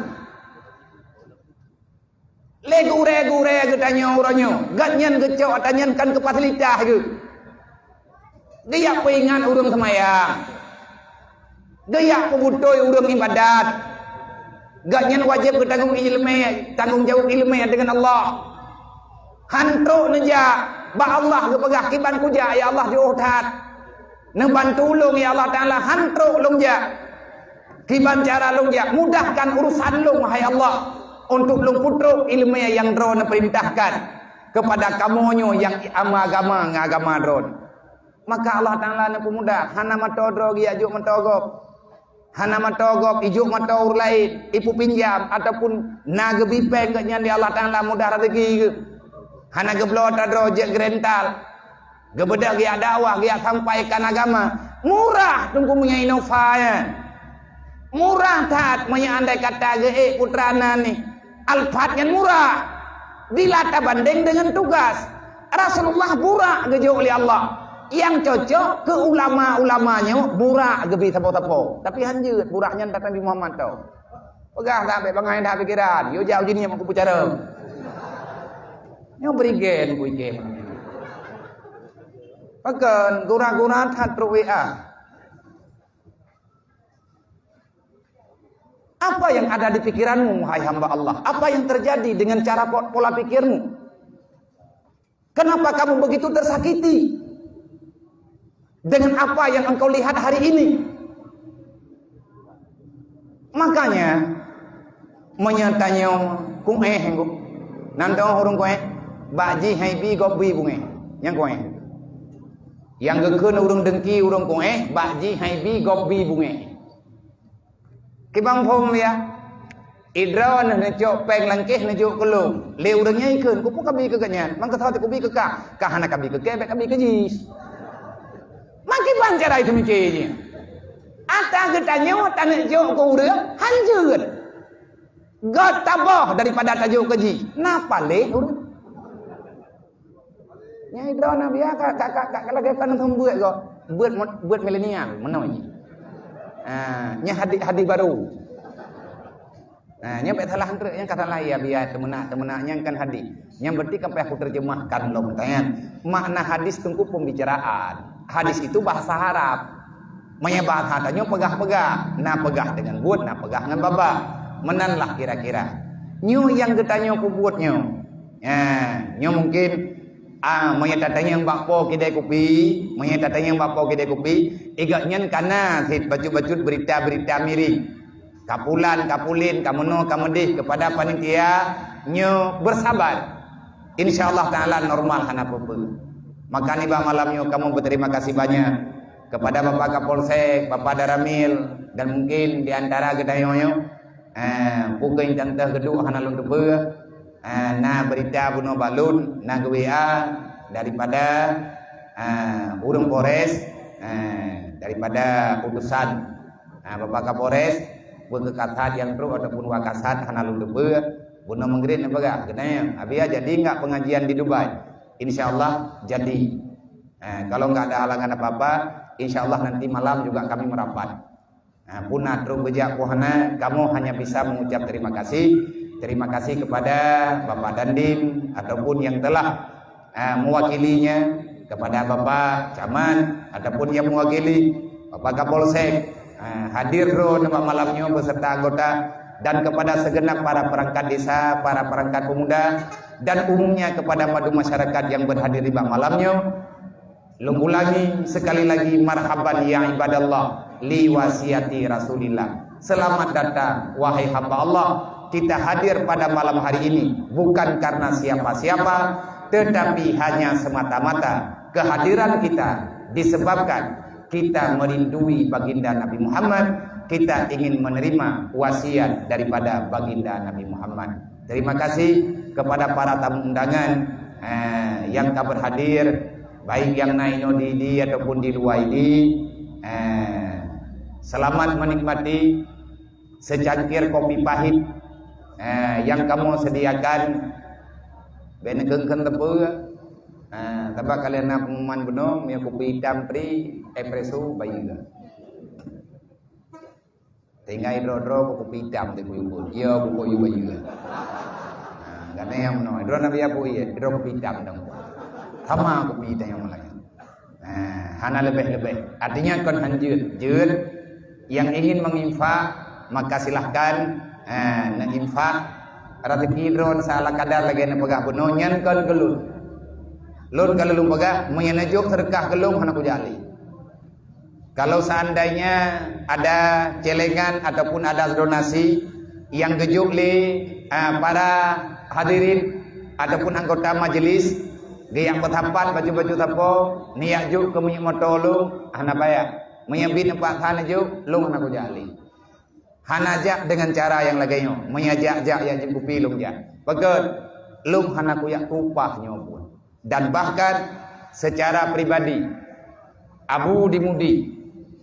Lé gurée-gurée geutanyoe uroe nyoe, gobnyan geucok ata nyan kan keu fasilitas geuh. Geujak peuingat ureuëng seumayang. Geujak peubutôi ureuëng ibadat. Gobnyan wajéb geutanggong ileumé, tanggong jaweueb ileumé deungon Allah. Han trok neujak, bak Allah geupeugah kiban kujak, ya Allah, jiôh that. Neubantu ulôn, ya Allah Taala, han trok lôn jak. Kiban cara lôn jak, mudahkan urusan lôn, hai Allah, untuk lôn peutrok ileumé nyang Droe neupeurintahkan kepada kamoe nyoe nyang agama ngon agama Droe. Maka Allah Taala neupeumudah, hana mantong droe geujak jok mantong gob. Hana mantong gob ijok mantong ureuëng laén, ipeupinjam ataupun na geubi péng gobnyan di Allah Taala mudah rezeki geuh. Hana geubloe atra droe jeuet geurental. Geubeudôh geujak dakwah, geujak sampaikan agama. Murah Teungku meunyoe Innova nyan. Murah that meunyoe andai kata geuék putra nan nih. Alphard nyan murah bila tabandeng deungon tugas. Rasulullah burak geujok lé Allah. Nyang cocok keu ulama-ulama nyoe burak geubi sapo-sapo. Tapi han jeuet burak nyan that Nabi Muhammad tho. Peugah that bék bangai that pikeran. Yo jak uji nyoe meukubu cara. Nyoe berigen ku ikem. Pakon gura-gura that trok W A. Apa yang ada di pikiranmu, wahai hamba Allah? Apa yang terjadi dengan cara po-, pola pikirmu? Kenapa kamu begitu tersakiti dengan apa yang engkau lihat hari ini? Makanya, meunyoe tanyoe kuéh, nan dong ureuëng kuéh, bak jih hai bi gob bi bungéh. Nyang kuéh. Nyang geukheun ureuëng dengki ureuëng kuéh, bak jih hai bi gob bi bungéh. Kiban phom ya. Idroe neucok péng langkéh neujok keu lôn. Lé ureuëng nyan ikheun, "Keupeue kabi keu gobnyan? Mangkeusau teukubi keu kah? Kah hana kabi keu kée, bék kabi keu jih." Makiban cara itu miké jih. Ata geutanyoe taneuk jok keu ureuëng, han jeuet. Gét taboh daripada tajok keu jih. Na paléh ureuëng. Nyang droe na biasa ka, ka, ka, ka, ka lagée kan seumeubeuet gob. Beuet mo-, beuet milenial, meunoe jih. Ah, nyan hadis, hadis baru. Ah, nyan bék salah treuk, nyan ka salah ya biasa teumeunak, teumeunak nyan kan hadis. Nyan berarti kan payah kuterjemahkan lom, kan? Makna hadis teungku pembicaraan. Hadis itu bahasa Arab. Meunyoe bahasa tanyoe peugah-peugah, na peugah deungon buet, na peugah ngon babah. Meunan lah kira-kira. Nyoe nyang geutanyoe peubuet nyoe. Nyan, nyoe mungkin, ah, meunyoe tatanyong bak po kidai kupi, meunyoe tatanyong bak po kidai kupi, i gobnyan ka na cit bacut-bacut berita-berita miring. Ka pulan, ka pulin, ka meunoe, ka meudeh kepada panitia, nyoe bersabar. Insya Allah Taala normal hana peue-peue. Maka nibak malam nyoe kamoe berterima kasih banyak kepada Bapak Kapolsek, Bapak Danramil, dan mungkin di antara geutanyoe nyoe, eh, peue keuh nyang teuh geuduek hana lôn teupeue. Ah, na berita bunoe bak lôn, na geu-W A daripada, ah, ureuëng Polres, ah, daripada utusan Ha, Bapak Kapolres, beukeukasat nyang trok ataupun Wakasat hana lôn teupeue, bunoe meugrét neupeugah, "Keuneuk, Abiya jadi enggak pengajian di Dubai?" Insya Allah jadi. Ha, kalau enggak ada halangan apa-apa, insya Allah nanti malam juga kami merapat. Ha, puna trok beujak pun hana, kamoe hanya bisa mengucap terima kasih. Terima kasih kepada Bapak Dandim ataupun yang telah, ha, mewakilinya, kepada Bapak Camat ataupun yang mewakili Bapak Kapolsek, ha, hadir droe nibak malam nyoe beserta anggota, dan kepada segenap para perangkat desa, para perangkat pemuda, dan umumnya kepada madu masyarakat yang berhadir di bak malam nyoe. Lôn ulangi sekali lagi, marhaban ya ibadallah, li wasiati Rasulillah. Selamat datang, wahai hamba Allah. Kita hadir pada malam hari ini bukan karena siapa-siapa, tetapi hanya semata-mata kehadiran kita disebabkan kita merindui baginda Nabi Muhammad, kita ingin menerima wasiat daripada baginda Nabi Muhammad. Terima kasih kepada para tamu undangan, eh, yang ka berhadir, baik yang na inoe di, di ataupun di luwa di. Eh, selamat menikmati secangkir kopi pahit, eh, yang kamoe sediakan. Bèk neukeun-keun teupeu, eh, sabab ka lheueh na pengumuman bunoe, meunyoe kopi itam free, espresso bayeue. Tinggai droe-droe kopi itam di kuyue. Ya, buku yu bayeue. Ha, gata nyang meunoe. Droe Nabi Abu iya, droe kopi itam dong. Sama kopi itam nyang meulayan. Ha, hana leubeh-leubeh. Artinya kon han jeuet. Jeuet, yang ingin menginfak, maka silahkan, ha, neuinfak. Rezeki droe seala kadar lagèe neupeugah bunoe nyan kon keu lôn. Lôn ka lôn peugah, meunyoe neujok seudeukah keu lôn hana kujak lé. Kalau seandainya ada celengan ataupun ada donasi yang geujok lé, ah, para hadirin ataupun anggota majlis, geujak peusapat baju-baju sapo, neujak jok keu minyeuk moto lôn, hana payah. Meunyoe bit neupaksa neujok, lôn hana kujak lé. Hana jak dengan cara nyang lagèe nyoe. Meunyoe jak-jak jak jép kupi lôn jak. Pakon? Lôn hana kujak tumpah nyoe pun. Dan bahkan secara pribadi, Abu di Mudi,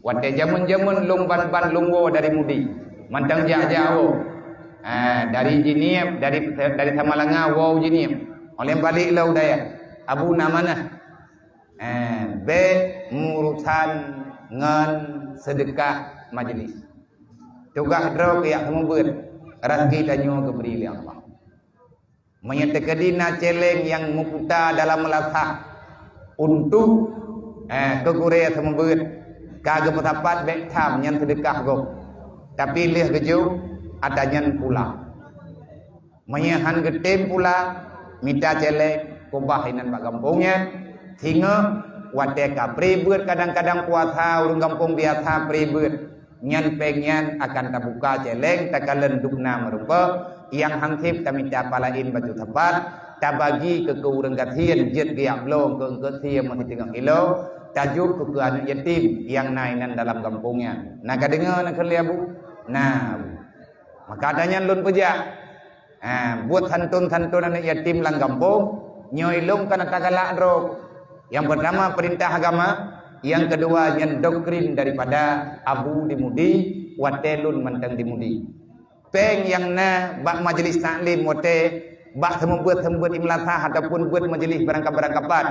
watèe jameun-jameun lôn ban-ban lôn woe dari Mudi, mantong jak-jak woe. Ha, dari Jeunieb, dari, dari Samalanga woe Jeunieb. Óh lheueh balék lom u dayah. Abu na manah. Eh, bèk meurusan ngon seudeukah majlis. Tugaih droe keu jak seumeubeuet, raseuki tanyoe geubri lé Allah. Meunyoe teukeudi na céléng nyang meuputa dalam meulasah untuk, eh, keu gurèe seumeubeuet, ka geupeusapat bèk tham nyan seudeukah gob. Tapi lheueh geujok, ata nyan pula. Meunyoe han geutem pula, mita céléng keubah inan bak gampông nyan. Singoh watèe ka pré beuet, kadang-kadang puasa ureueng gampông biasa pré beuet, nyan péng nyan akan tabuka céléng, takalon dubna meurumpok, nyang han sép tamita palaén bacut sapat, tabagi keu, keu ureueng gasien jeuet geujak bloe keu eungkôt sie meuhiteungoh kilo, tajok keu, keu aneuk yatim nyang na inan dalam gampông nyan. Na ka deungö na kheun lé Abu? Na, Abu. Maka ata nyan lôn peujak. Ha, buet santôn-santôn aneuk yatim lam gampông, nyoe ilôn ka na tagalak droe. Nyang peurtama peurintah agama, nyang keudua nyan doktrin daripada Abu di Mudi, watèe lôn mantong di Mudi. Péng nyang na bak majlis taklim watèe bak seumeubeuet-seumeubeuet i meulasah ataupun beuet majlis beurangkapat-beurangkapat,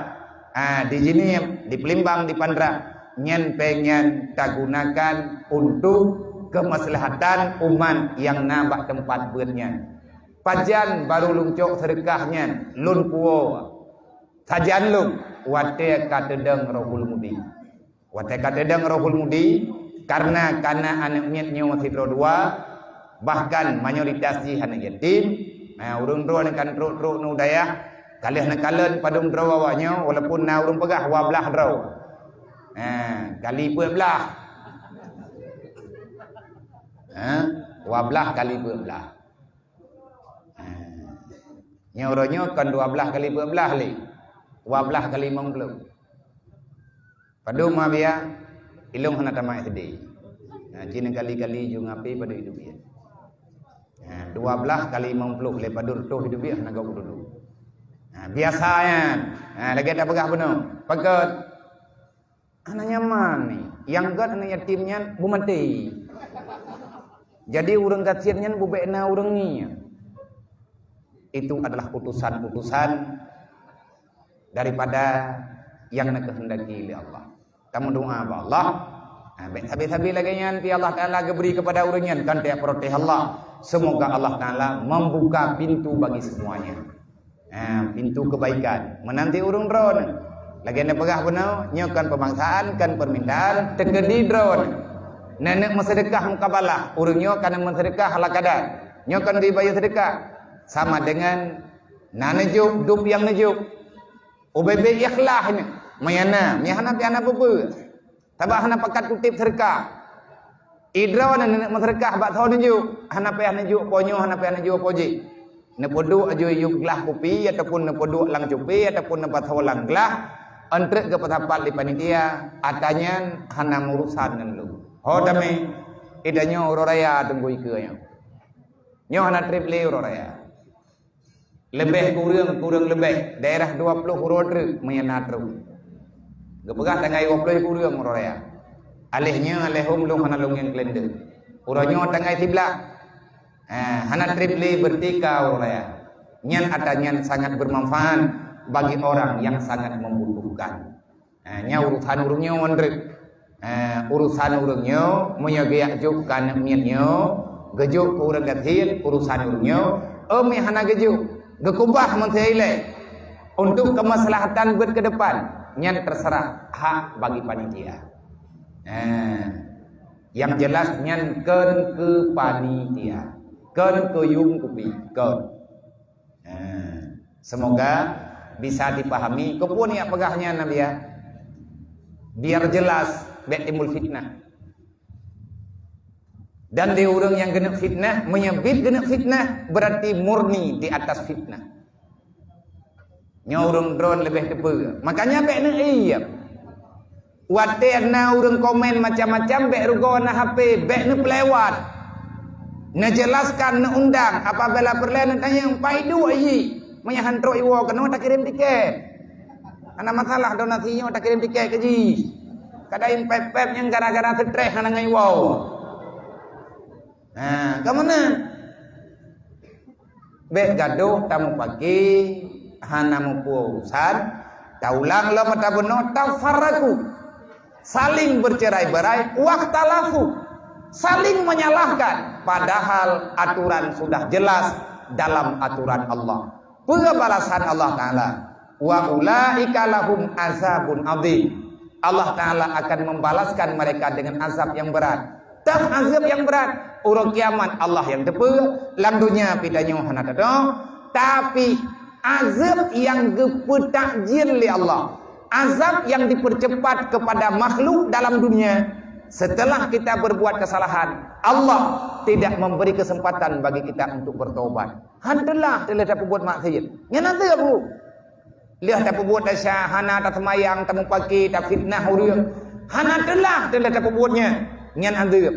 ha, di Jeunieb, di Peulimbang, di Pantra, nyan péng nyan tagunakan untuk keumaslahatan umat nyang na bak teumpat beuet nyan. Pajan barô lôn cok seudeukah nyan, lôn puwoe. Sajan lôn, watèe ka teudong Rohul Mudi. Watèe ka teudong Rohul Mudi, kareuna ka na aneuk miet nyoe sidroe dua, bahkan mayoritas jih aneuk yatim. Nah, ureueng droe nyang ka trok-trok nibak dayah, ka lheueh neukalon padum droe awaknyoe, walaupun na ureueng peugah dua blaih droe. Nah, kali peuet blaih. Ha? Dua blaih kali peuet blaih. Ha. Nyoe uroe nyoe kon dua blaih kali peuet blaih lé. Dua blaih kali limong ploh. Padum, Abiya? Ilôn hana tamat S D. Ha, jih kali-kali ju ngapi padum idup jih. Ha, dua blaih kali limong ploh lé padum reutôh idup jih hana gob dudoe. Ha, biasa nyan. Ha, lagèe tapeugah bunoe. Pakon? Hana nyaman ni. Nyang göt aneuk yatim nyan beumaté. Jadi ureuëng gasien nyan bubek na ureuëng ngieng. Itu adalah utusan-utusan daripada yang dikehendaki oleh Allah. Kamu doa bak Allah. Ha, bek sabe-sabe lagée nyan, pi Allah Taala geubri kepada ureuëng nyan, kan tak protes Allah. Semoga Allah Taala membuka pintu bagi semuanya. Ha, pintu kebaikan. Menanti ureuëng droe. Lagée na peugah bunoe, nyoe kan pemaksaan, kan permintaan, teukeudi droe. Nenek meusedekah mukabalah, ureuëng nyoe kan meusedekah ala kadar. Nyoe kan dibayar sedekah. Sama dengan na neujok, dub nyang neujok. Ubé-bé ikhlas nyoe. Meuhana, meuhana pi hana peue-peue. Sabab hana pakat kuteb seudeukah. Idroe na nenek meuseudeukah bak soe neujok, hana payah neujok po nyoe, hana payah neujok po jih. Neupeuduek aju yub glah kupi ataupun neupeuduek lam cupi ataupun neupasoe lam glah, ôn treuk geupeusapat lé panitia, ata nyan hana meurusan ngon lôn. Ho tamé, ida nyoe uroe raya teungku ikeue nyoe. Nyoe hana treb lé uroe raya. Leubeh kureueng, kureueng leubeh, daerah dua ploh uroe treuk meunan na troh. Geupeugah tanggai dua ploh kureueng uroe raya. Aléh nyoe, aléh hom lôn hana lôn ngieng kalenda. Uroe nyoe tanggai siblaih. Eh, hana treb lé beureuti ka uroe raya. Nyan ata nyan sangat bermanfaat bagi orang yang sangat membutuhkan. Ha, nyan urusan ureuëng nyoe wan treuk. Ha, urusan ureuëng nyoe, meunyoe geujak jok keu aneuk miet nyoe, geujok keu ureuëng gasien, urusan ureuëng nyoe, eum hana geujok, geukubah meuseuilée untuk kemaslahatan buet ke depan, nyan terserah hak bagi panitia. Ha, yang jelas nyan kon keu panitia, kon keu yum kupi, kon. Nah, semoga bisa dipahami. Keupeue nyak peugah nyan, Nabi, ya? Biar jelas, bèk timbul fitnah. Dan di ureuëng nyang keuneuk fitnah, meunyoe biet keuneuk fitnah, berarti murni di atas fitnah. Nyoe ureuëng droen leubeh teupeue. Makanya bèk neuék. Watèe na ureuëng komen macam-macam, bèk rugoe na H P, bèk neupeulewat. Neujelaskan, neuundang, apabila peureulèe neutanyong, "Pai duek jih?" Meunyo han trok iwoe keunoe, takirém tikét. Hana masalah, donasi nyoe takirém tikét keu jih. Kadang pép-pép nyang gara-gara stres hana ngon iwoe. Ha, ka meunan. Bèk gadôh tamupaki, hana mupeue urusan, taulang lom mata bunoe, tafarraqu, saling bercerai-berai, wakhtalafu, saling menyalahkan, padahal aturan sudah jelas dalam aturan Allah. Peue balasan Allah Taala? "Wa ulaika lahum azabun adzim." Allah Taala akan membalaskan mereka dengan azab yang berat. Teuh azab yang berat, uroe kiamat Allah nyang teupeue, lam dunia pih tanyoe hana tatong, tapi azab nyang geupeutakjil lé Allah, azab yang dipercepat kepada makhluk dalam dunia, setelah kita berbuat kesalahan, Allah tidak memberi kesempatan bagi kita untuk bertobat. Han teulah, teulah tapeubuet maksiat. Nyan hana teuh, Bu. Lheueh tapeubuet desya, hana taseumayang, tamupaki, tafitnah ureuëng. Hana teulah, teulah tapeubuet nyan. Nyan adeueb.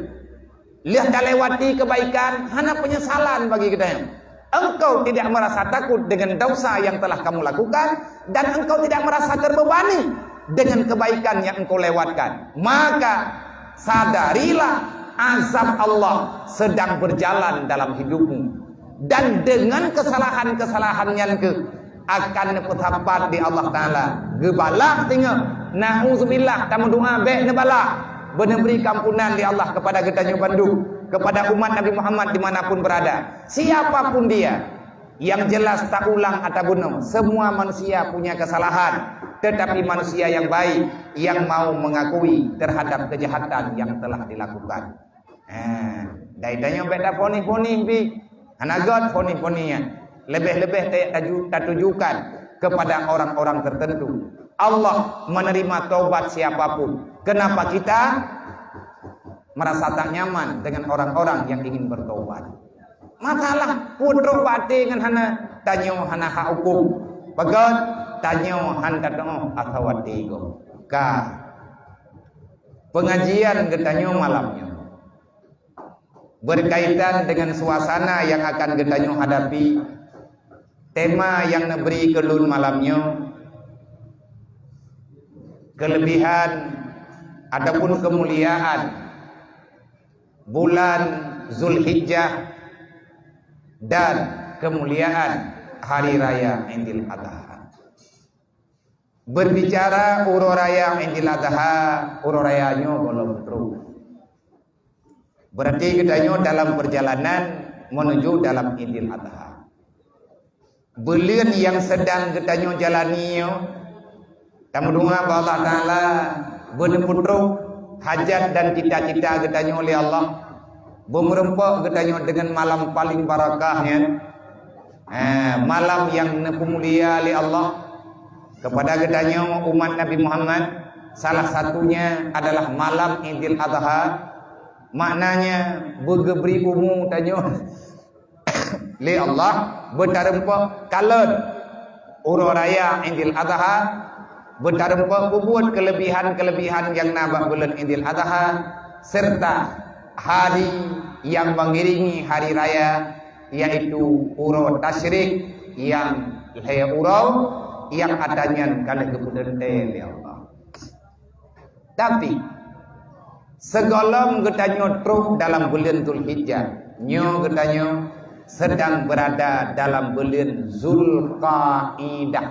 Lheueh talewati kebaikan, hana penyesalan bagi geutanyoe. Engkau tidak merasa takut dengan dosa yang telah kamu lakukan, dan engkau tidak merasa terbebani dengan kebaikan yang engkau lewatkan. Maka, sadarilah azab Allah sedang berjalan dalam hidupmu. Dan dengan kesalahan-kesalahan nyan keuh akan neupeusapat di Allah Taala. Geubalak singoh. Na'udzubillah, tameudoa bèk neubalak. Beuneubri keampunan di Allah kepada geutanyoe bandum, kepada umat Nabi Muhammad di mana pun berada. Siapa pun dia, yang jelas taulang ata bunoe. Semua manusia punya kesalahan, tetapi manusia yang baik, yang mau mengakui terhadap kejahatan yang telah dilakukan. Ha, dai tanyoe bèk taponih-ponih pih. Hana göt ponih-ponih nyan. Leubeh-leubeh ta-, taju-, tatujukan kepada orang-orang tertentu. Allah menerima taubat siapa pun. Kenapa kita merasa tak nyaman dengan orang-orang yang ingin bertobat? Masalah putroe bak até ngon hana, tanyoe hana hak huköm. Pakon? Tanyoe han tateu'oh asoe até gob. Ka. Pengajian geutanyoe malam nyoe berkaitan dengan suasana yang akan geutanyoe hadapi, tema yang neubri keu lôn malam nyoe, kelebihan ataupun kemuliaan bulan Zulhijjah dan kemuliaan Hari Raya Idul Adha. Berbicara uroe raya Idul Adha, uroe raya nyoe gohlom trok. Berarti geutanyoe dalam perjalanan menuju dalam Idul Adha. Buleuen nyang sedang geutanyoe jalani nyoe, tameudoa bak Allah Taala beuneuputroh hajat dan cita-cita geutanyoe lé Allah. Beumeurumpok geutanyoe deungon malam paling barakah nyan. Eh, malam nyang neupeumulia lé Allah. Kepada geutanyoe umat Nabi Muhammad, salah satunya adalah malam Idul Adha. Maknanya, beugeubri umu tanyoe lé Allah, beutareumpok kalon uroe raya Idul Adha, beutareumpok peubuet keulebihan-keulebihan nyang na bak buleuen Idul Adha, serta hari nyang mengiringi hari raya, yaitu uroe tasyrik nyang lhée uroe nyang atra nyan ka lheueh geupeuteuntée lé Allah. Tapi, sigohlom geutanyoe trok dalam buleuen Zulhijjah, nyoe geutanyoe sedang berada dalam buleuen Zulqaidah.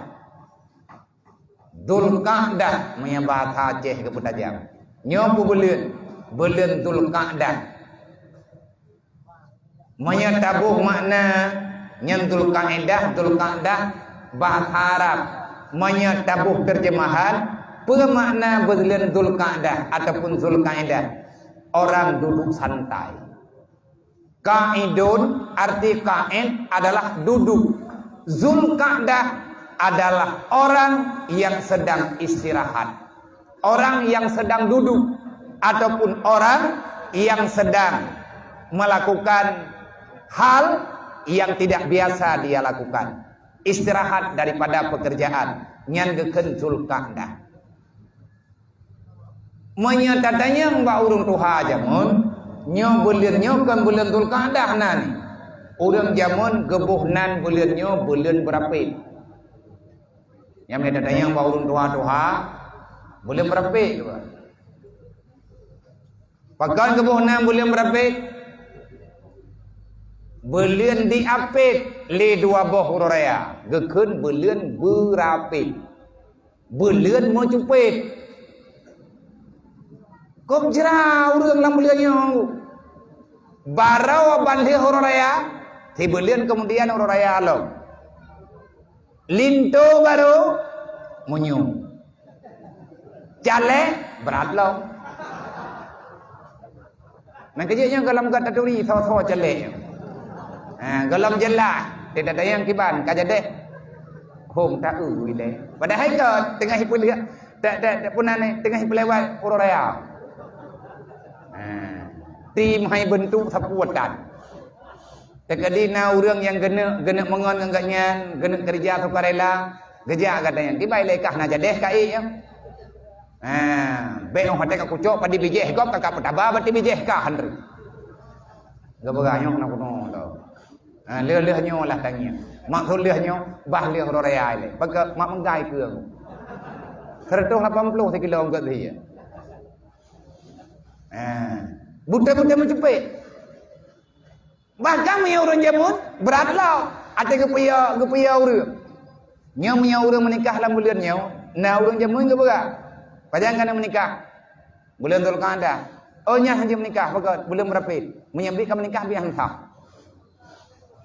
Zulqaidah, meunyoe bahasa Aceh geupeutajam. Nyoe peue buleuen? Buleuen Zulqaidah. Meunyoe taboh makna nyan Zulqaidah, Zulqaidah, bahasa Arab. Meunyoe taboh terjemahan, peue makna buleuen Zulqaidah ataupun Zulqaidah? Orang duduk santai. Qaidun, arti qaid adalah duduk. Zulqaidah adalah orang yang sedang istirahat. Orang yang sedang duduk ataupun orang yang sedang melakukan hal yang tidak biasa dia lakukan. Istirahat daripada pekerjaan. Nyan geukheun Zulqaidah. Meunyoe tatanyong bak ureuëng tuha jameun, nyoe buleuen nyoe kon buleuen Zulqaidah nan. Ureuëng jameun geuboh nan buleuen nyoe buleuen beurapet. Nyang meunyoe tatanyong bak ureuëng tuha-tuha, buleuen beurapet. Pakon geuboh nan buleuen beurapet? Buleuen diapet lé dua boh uroe raya, geukheun buleuen beurapet. Buleuen meucupet. Kôb jra ureuëng lam buleuen nyoe. Barô ban lheueh uroe raya, sibuleuen keumudian uroe raya lom. Linto barô, meunyoe. Calék, brat lom. Meukeujeuet nyoe gohlom gét taturi soe-soe calék nyoe. Ha, gohlom jeulaih, teutatanyong kiban ka jadeh. Hom ta-eu ilée. Padahai ka teungoh ipeuleueh, tak, tak, tak pun aneh, teungoh ipeulewat uroe raya. Ha, tim hai beuntuk sapu atan. Teukeudi na ureuëng nyang geuneuk, geuneuk meungon ngon gobnyan, geuneuk keurija sukarela, geujak gata nyan. Kiban ilée kah na jadeh ka ék nyoe. Ha, bék óh watée ka kucok padi bijéh gob ka, ka peutaba bati bijéh kah han reueh. Geupeugah nyoe na kuno tau. Ha, lheueh-lheueh nyoe lah tangieng. Maksud lheueh nyoe, bah lheueh uroe raya ilée. Bak mak menggai keu aku. Seratus lapan puluh sikilo unggot lheueh. Ha, buta-buta meucupet. Bahkan meunyoe ureuëng jameun, brat lom. Até geupiya, geupiya ureuëng. Nyoe meunyoe ureuëng meunikah lam buleuen nyoe, na ureuëng jameun geupeugah, "Pajan ka na meunikah?" "Buleuen Zulqaidah." "Oh, nyan hana meunikah, pakon? Buleuen beurapet." Meunyoe bit ka meunikah, bit han sah.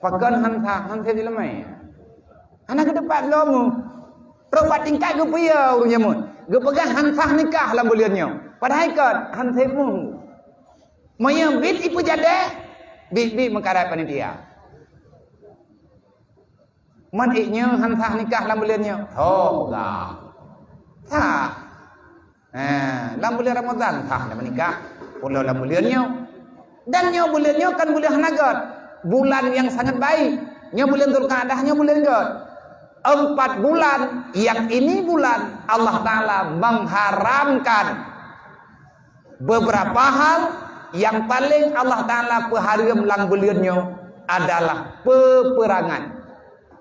Pakon han sah, han sah dileumai. Hana geuteupah lom. Trok bak tingkat geupiya ureuëng jameun. Geupeugah han sah nikah lam buleuen nyoe. Padahai kon, han sah pun. Meunyoe bit ipeujadeh, bit-bit meukarat panitia. Man ék nyoe han sah nikah lam buleuen nyoe? Tho peugah. Sah. Ha, lam buleuen Ramadhan sah dah meunikah. Pulo lam buleuen nyoe. Dan nyoe buleuen nyoe kan buleuen hana gét. Bulan yang sangat baik. Nyoe buleuen Zulqaidah, nyoe buleuen gét. Empat bulan yang ini bulan Allah Taala mengharamkan beberapa hal yang paling Allah Taala peuhareuem lam buleuen nyoe adalah peperangan.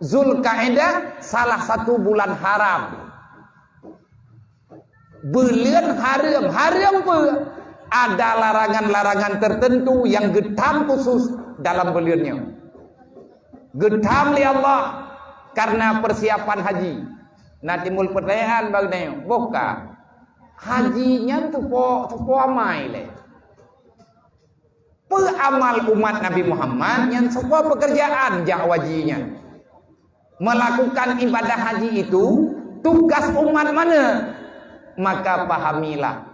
Zulkaidah salah satu bulan haram. Buleuen hareuem, hareuem peue? Ada larangan-larangan tertentu nyang geutam khusus dalam buleuen nyoe. Geutam lé Allah karena persiapan haji. Na timbul pertanyaan bak geutanyoe, boh ka? Haji nyan tupo, tupo amai lé. Peu amal umat Nabi Muhammad nyang seupôt peukeurjaan jak haji nyan? Melakukan ibadah haji itu tugas umat mana? Maka pahamilah,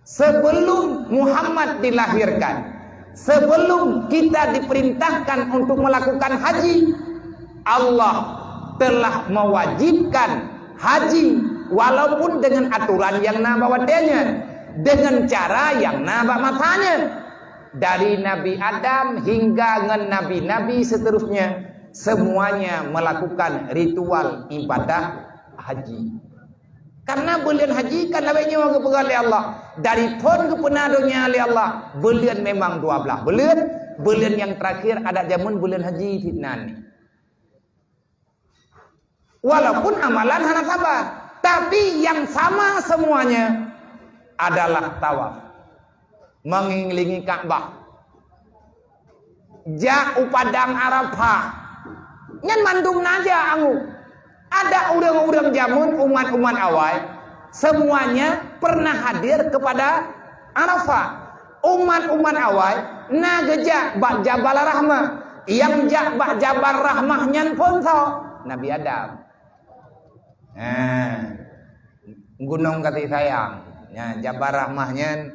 sebelum Muhammad dilahirkan, sebelum kita diperintahkan untuk melakukan haji, Allah telah mewajibkan haji, walaupun dengan aturan nyang na bak watée nyan, dengan cara nyang na bak masa nyan. Dari Nabi Adam hingga ngon nabi-nabi seterusnya, semuanya melakukan ritual ibadah haji. Karena buleuen haji kan lawét nyoe geupeugah lé Allah, dari phon geupeuna donya lé Allah, buleuen memang dua blaih buleuen, buleuen nyang terakhir adat jameun buleuen haji sinan. Walaupun amalan hana sama, tapi yang sama semuanya adalah tawaf mengelilingi Ka'bah. Jak u padang Arafah, nyan mandum na jak angoh. Ada ureuëng-ureuëng jameun, umat-umat awai, semuanya pernah hadir kepada Arafah. Umat-umat awai na geujak bak Jabal Rahmah. Nyang jak bak Jabal Rahmah nyan phon soe? Nabi Adam. Ha. Gunong Kasih Sayang. Nya, Jabal Rahmah nyan,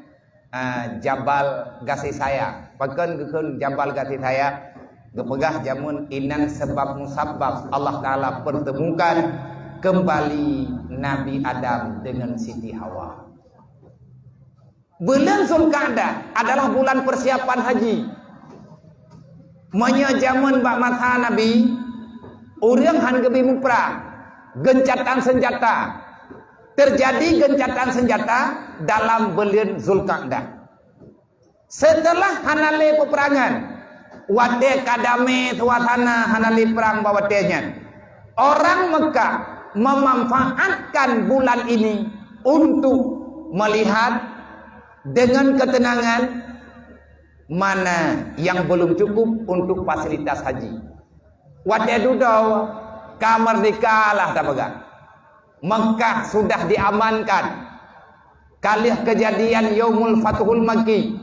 ha, Jabal Kasih Sayang. Pakon geukheun Jabal Kasih Sayang? Geupeugah jameun inan sebab musabab Allah Taala pertemukan kembali Nabi Adam dengan Siti Hawa. Buleuen Zulkaidah adalah bulan persiapan haji. Meunyoe jameun bak masa Nabi, ureuëng han geubi muprang, geuncatan senjata. Terjadi geuncatan senjata dalam buleuen Zulkaidah. Seuteulah hana lé peupeurangan, watée ka damé suasana hana lé prang bak watée nyan, orang Meukah memanfaatkan bulan ini untuk melihat dengan ketenangan mana yang belum cukup untuk fasilitas haji. Watée dudoe ka meurdehka lah tapeugah. Meukah sudah diamankan. Ka lheueh keujadian Yaumul Fathul Makki,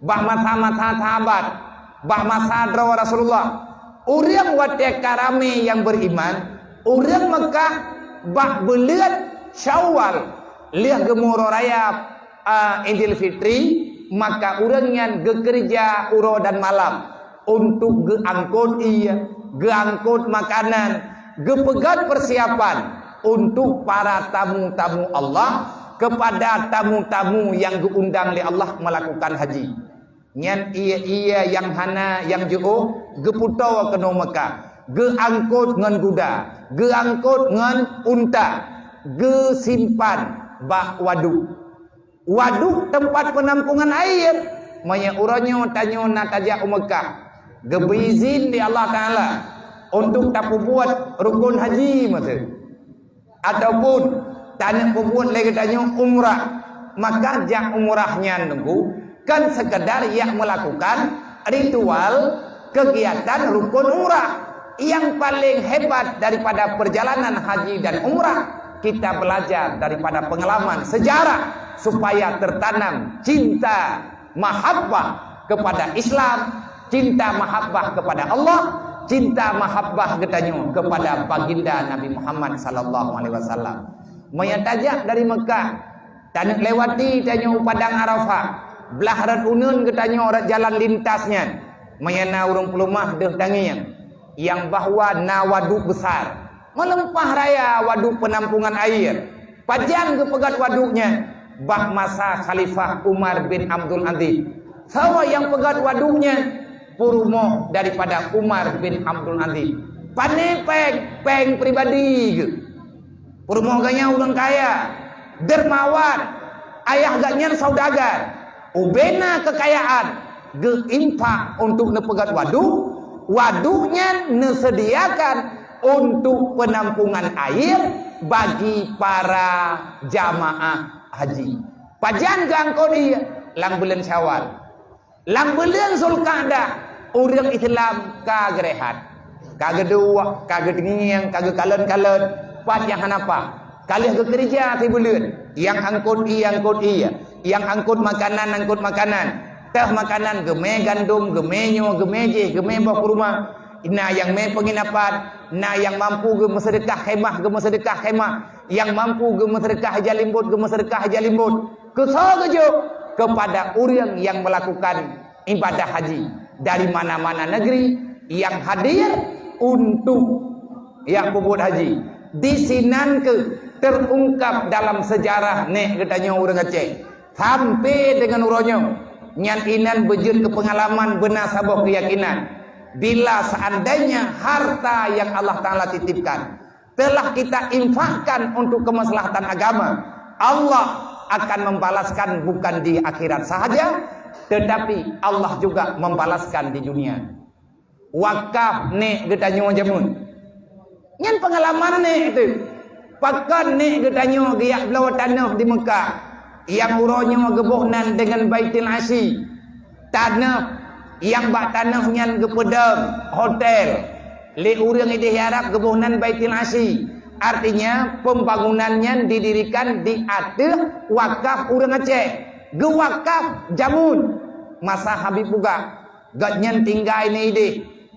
bak masa-masa sahabat, bak masa droe Rasulullah, ureuëng watée ka ramé nyang beriman, ureuëng Meukah bak buleuen Syawal lheueh geumeuuroe raya, a, Idul Fitri, maka ureuëng nyan geukeureuja uroe dan malam untuk geuangkot ié, geuangkot makanan, geupeugét persiapan untuk para tamu-tamu Allah, kepada tamu-tamu nyang geuundang lé Allah melakukan haji. Nyan ié-ié nyang hana nyang jiôh geuputoe keunoe Meukah, geuangkot ngon guda, geuangkot ngon unta, geusimpan bak waduk. Waduk teumpat peunampungan air. Meunyoe uroe nyoe tanyoe na tajak u Meukah, geubri izin lé Allah Taala untuk tapeubuet rukon haji meuteue, ataupun taneuk peubuet lé geutanyoe umrah, maka jak umrah nyan nunggu kon sekadar jak melakukan ritual kegiatan rukun umrah. Yang paling hebat daripada perjalanan haji dan umrah, kita belajar daripada pengalaman sejarah supaya tertanam cinta mahabbah kepada Islam, cinta mahabbah kepada Allah, cinta mahabbah geutanyoe kepada baginda Nabi Muhammad sallallahu alaihi wasallam. Meunyoe tajak dari Mekah, taneuk lewati tanyoe u Padang Arafah, blah rot uneuen geutanyoe rot jalan lintas nyan. Meunyoe na ureuëng peuleumah deuh tangieng, nyang bahwa na waduk besar, meuleumpah raya waduk peunampungan air. Pajan geupeugét waduk nyan? Bak masa Khalifah Umar bin Abdul Aziz. Saboh nyang peugét waduk nyan? Peurumoh daripada Umar bin Abdul Aziz. Pané péng, péng pribadi geuh. Peurumoh geuh nyan ureuëng kaya, dermawan, ayah geuh nyan saudagar. Ubena keukayaan geuinfak untuk neupeugét waduk, waduk nyan neuseudiakan untuk peunampungan air bagi para jamaah haji. Pajan geuangkot ié? Lam buleuen Syawal. Lam buleuen Zulqa'dah, ureuëng Islam ka geurehat, ka geuduek, ka geuteungieng, ka geukalon-kalon, pat nyang hana paih. Ka lheueh geukeureuja sibuleuen, nyang angkot ié, angkot ié, nyang angkot makanan, angkot makanan. Teuh makanan geumé gandom, geumé nyoe, geumé jéh, geumé boh kurma. Na nyang mé peunginapan, na nyang mampu geumeuseudeukah khemah, geumeuseudeukah khemah. Nyang mampu geumeuseudeukah ija limbot, geumeuseudeukah ija limbot. Keusoe geujok keupada ureuëng nyang meulakukan ibadah haji dari mana-mana negeri nyang hadir untuk nyang peubuet haji. Disinan keuh teurungkab dalam seujarah nék geutanyoe ureuëng Aceh. Sampai deungon uroe nyoe, nyan inan beujeuet keu peungalaman beuna saboh keuyakinan. Bila seandainya harta nyang Allah Ta'ala titipkan telah kita infakkan untuk kemaslahatan agama, Allah akan membalaskan bukan di akhirat sahaja, tetapi Allah juga membalaskan di dunia. Wakaf nék geutanyoe jameun. Nyan peungalaman nék teuh. Pakon nék geutanyoe geujak bloe tanoh di Meukah, nyang uroe nyoe geuboh nan deungon Baitul Asi. Tanoh nyang bak tanoh nyan geupeudong hotel. Lé ureuëng idéh Arab geuboh nan Baitul Asi. Artinya, pembangunan nyan didirikan di ateueh wakaf ureuëng Aceh. Geuwakaf jameun masa Habib Bugak. Gobnyan tinggai ni idéh.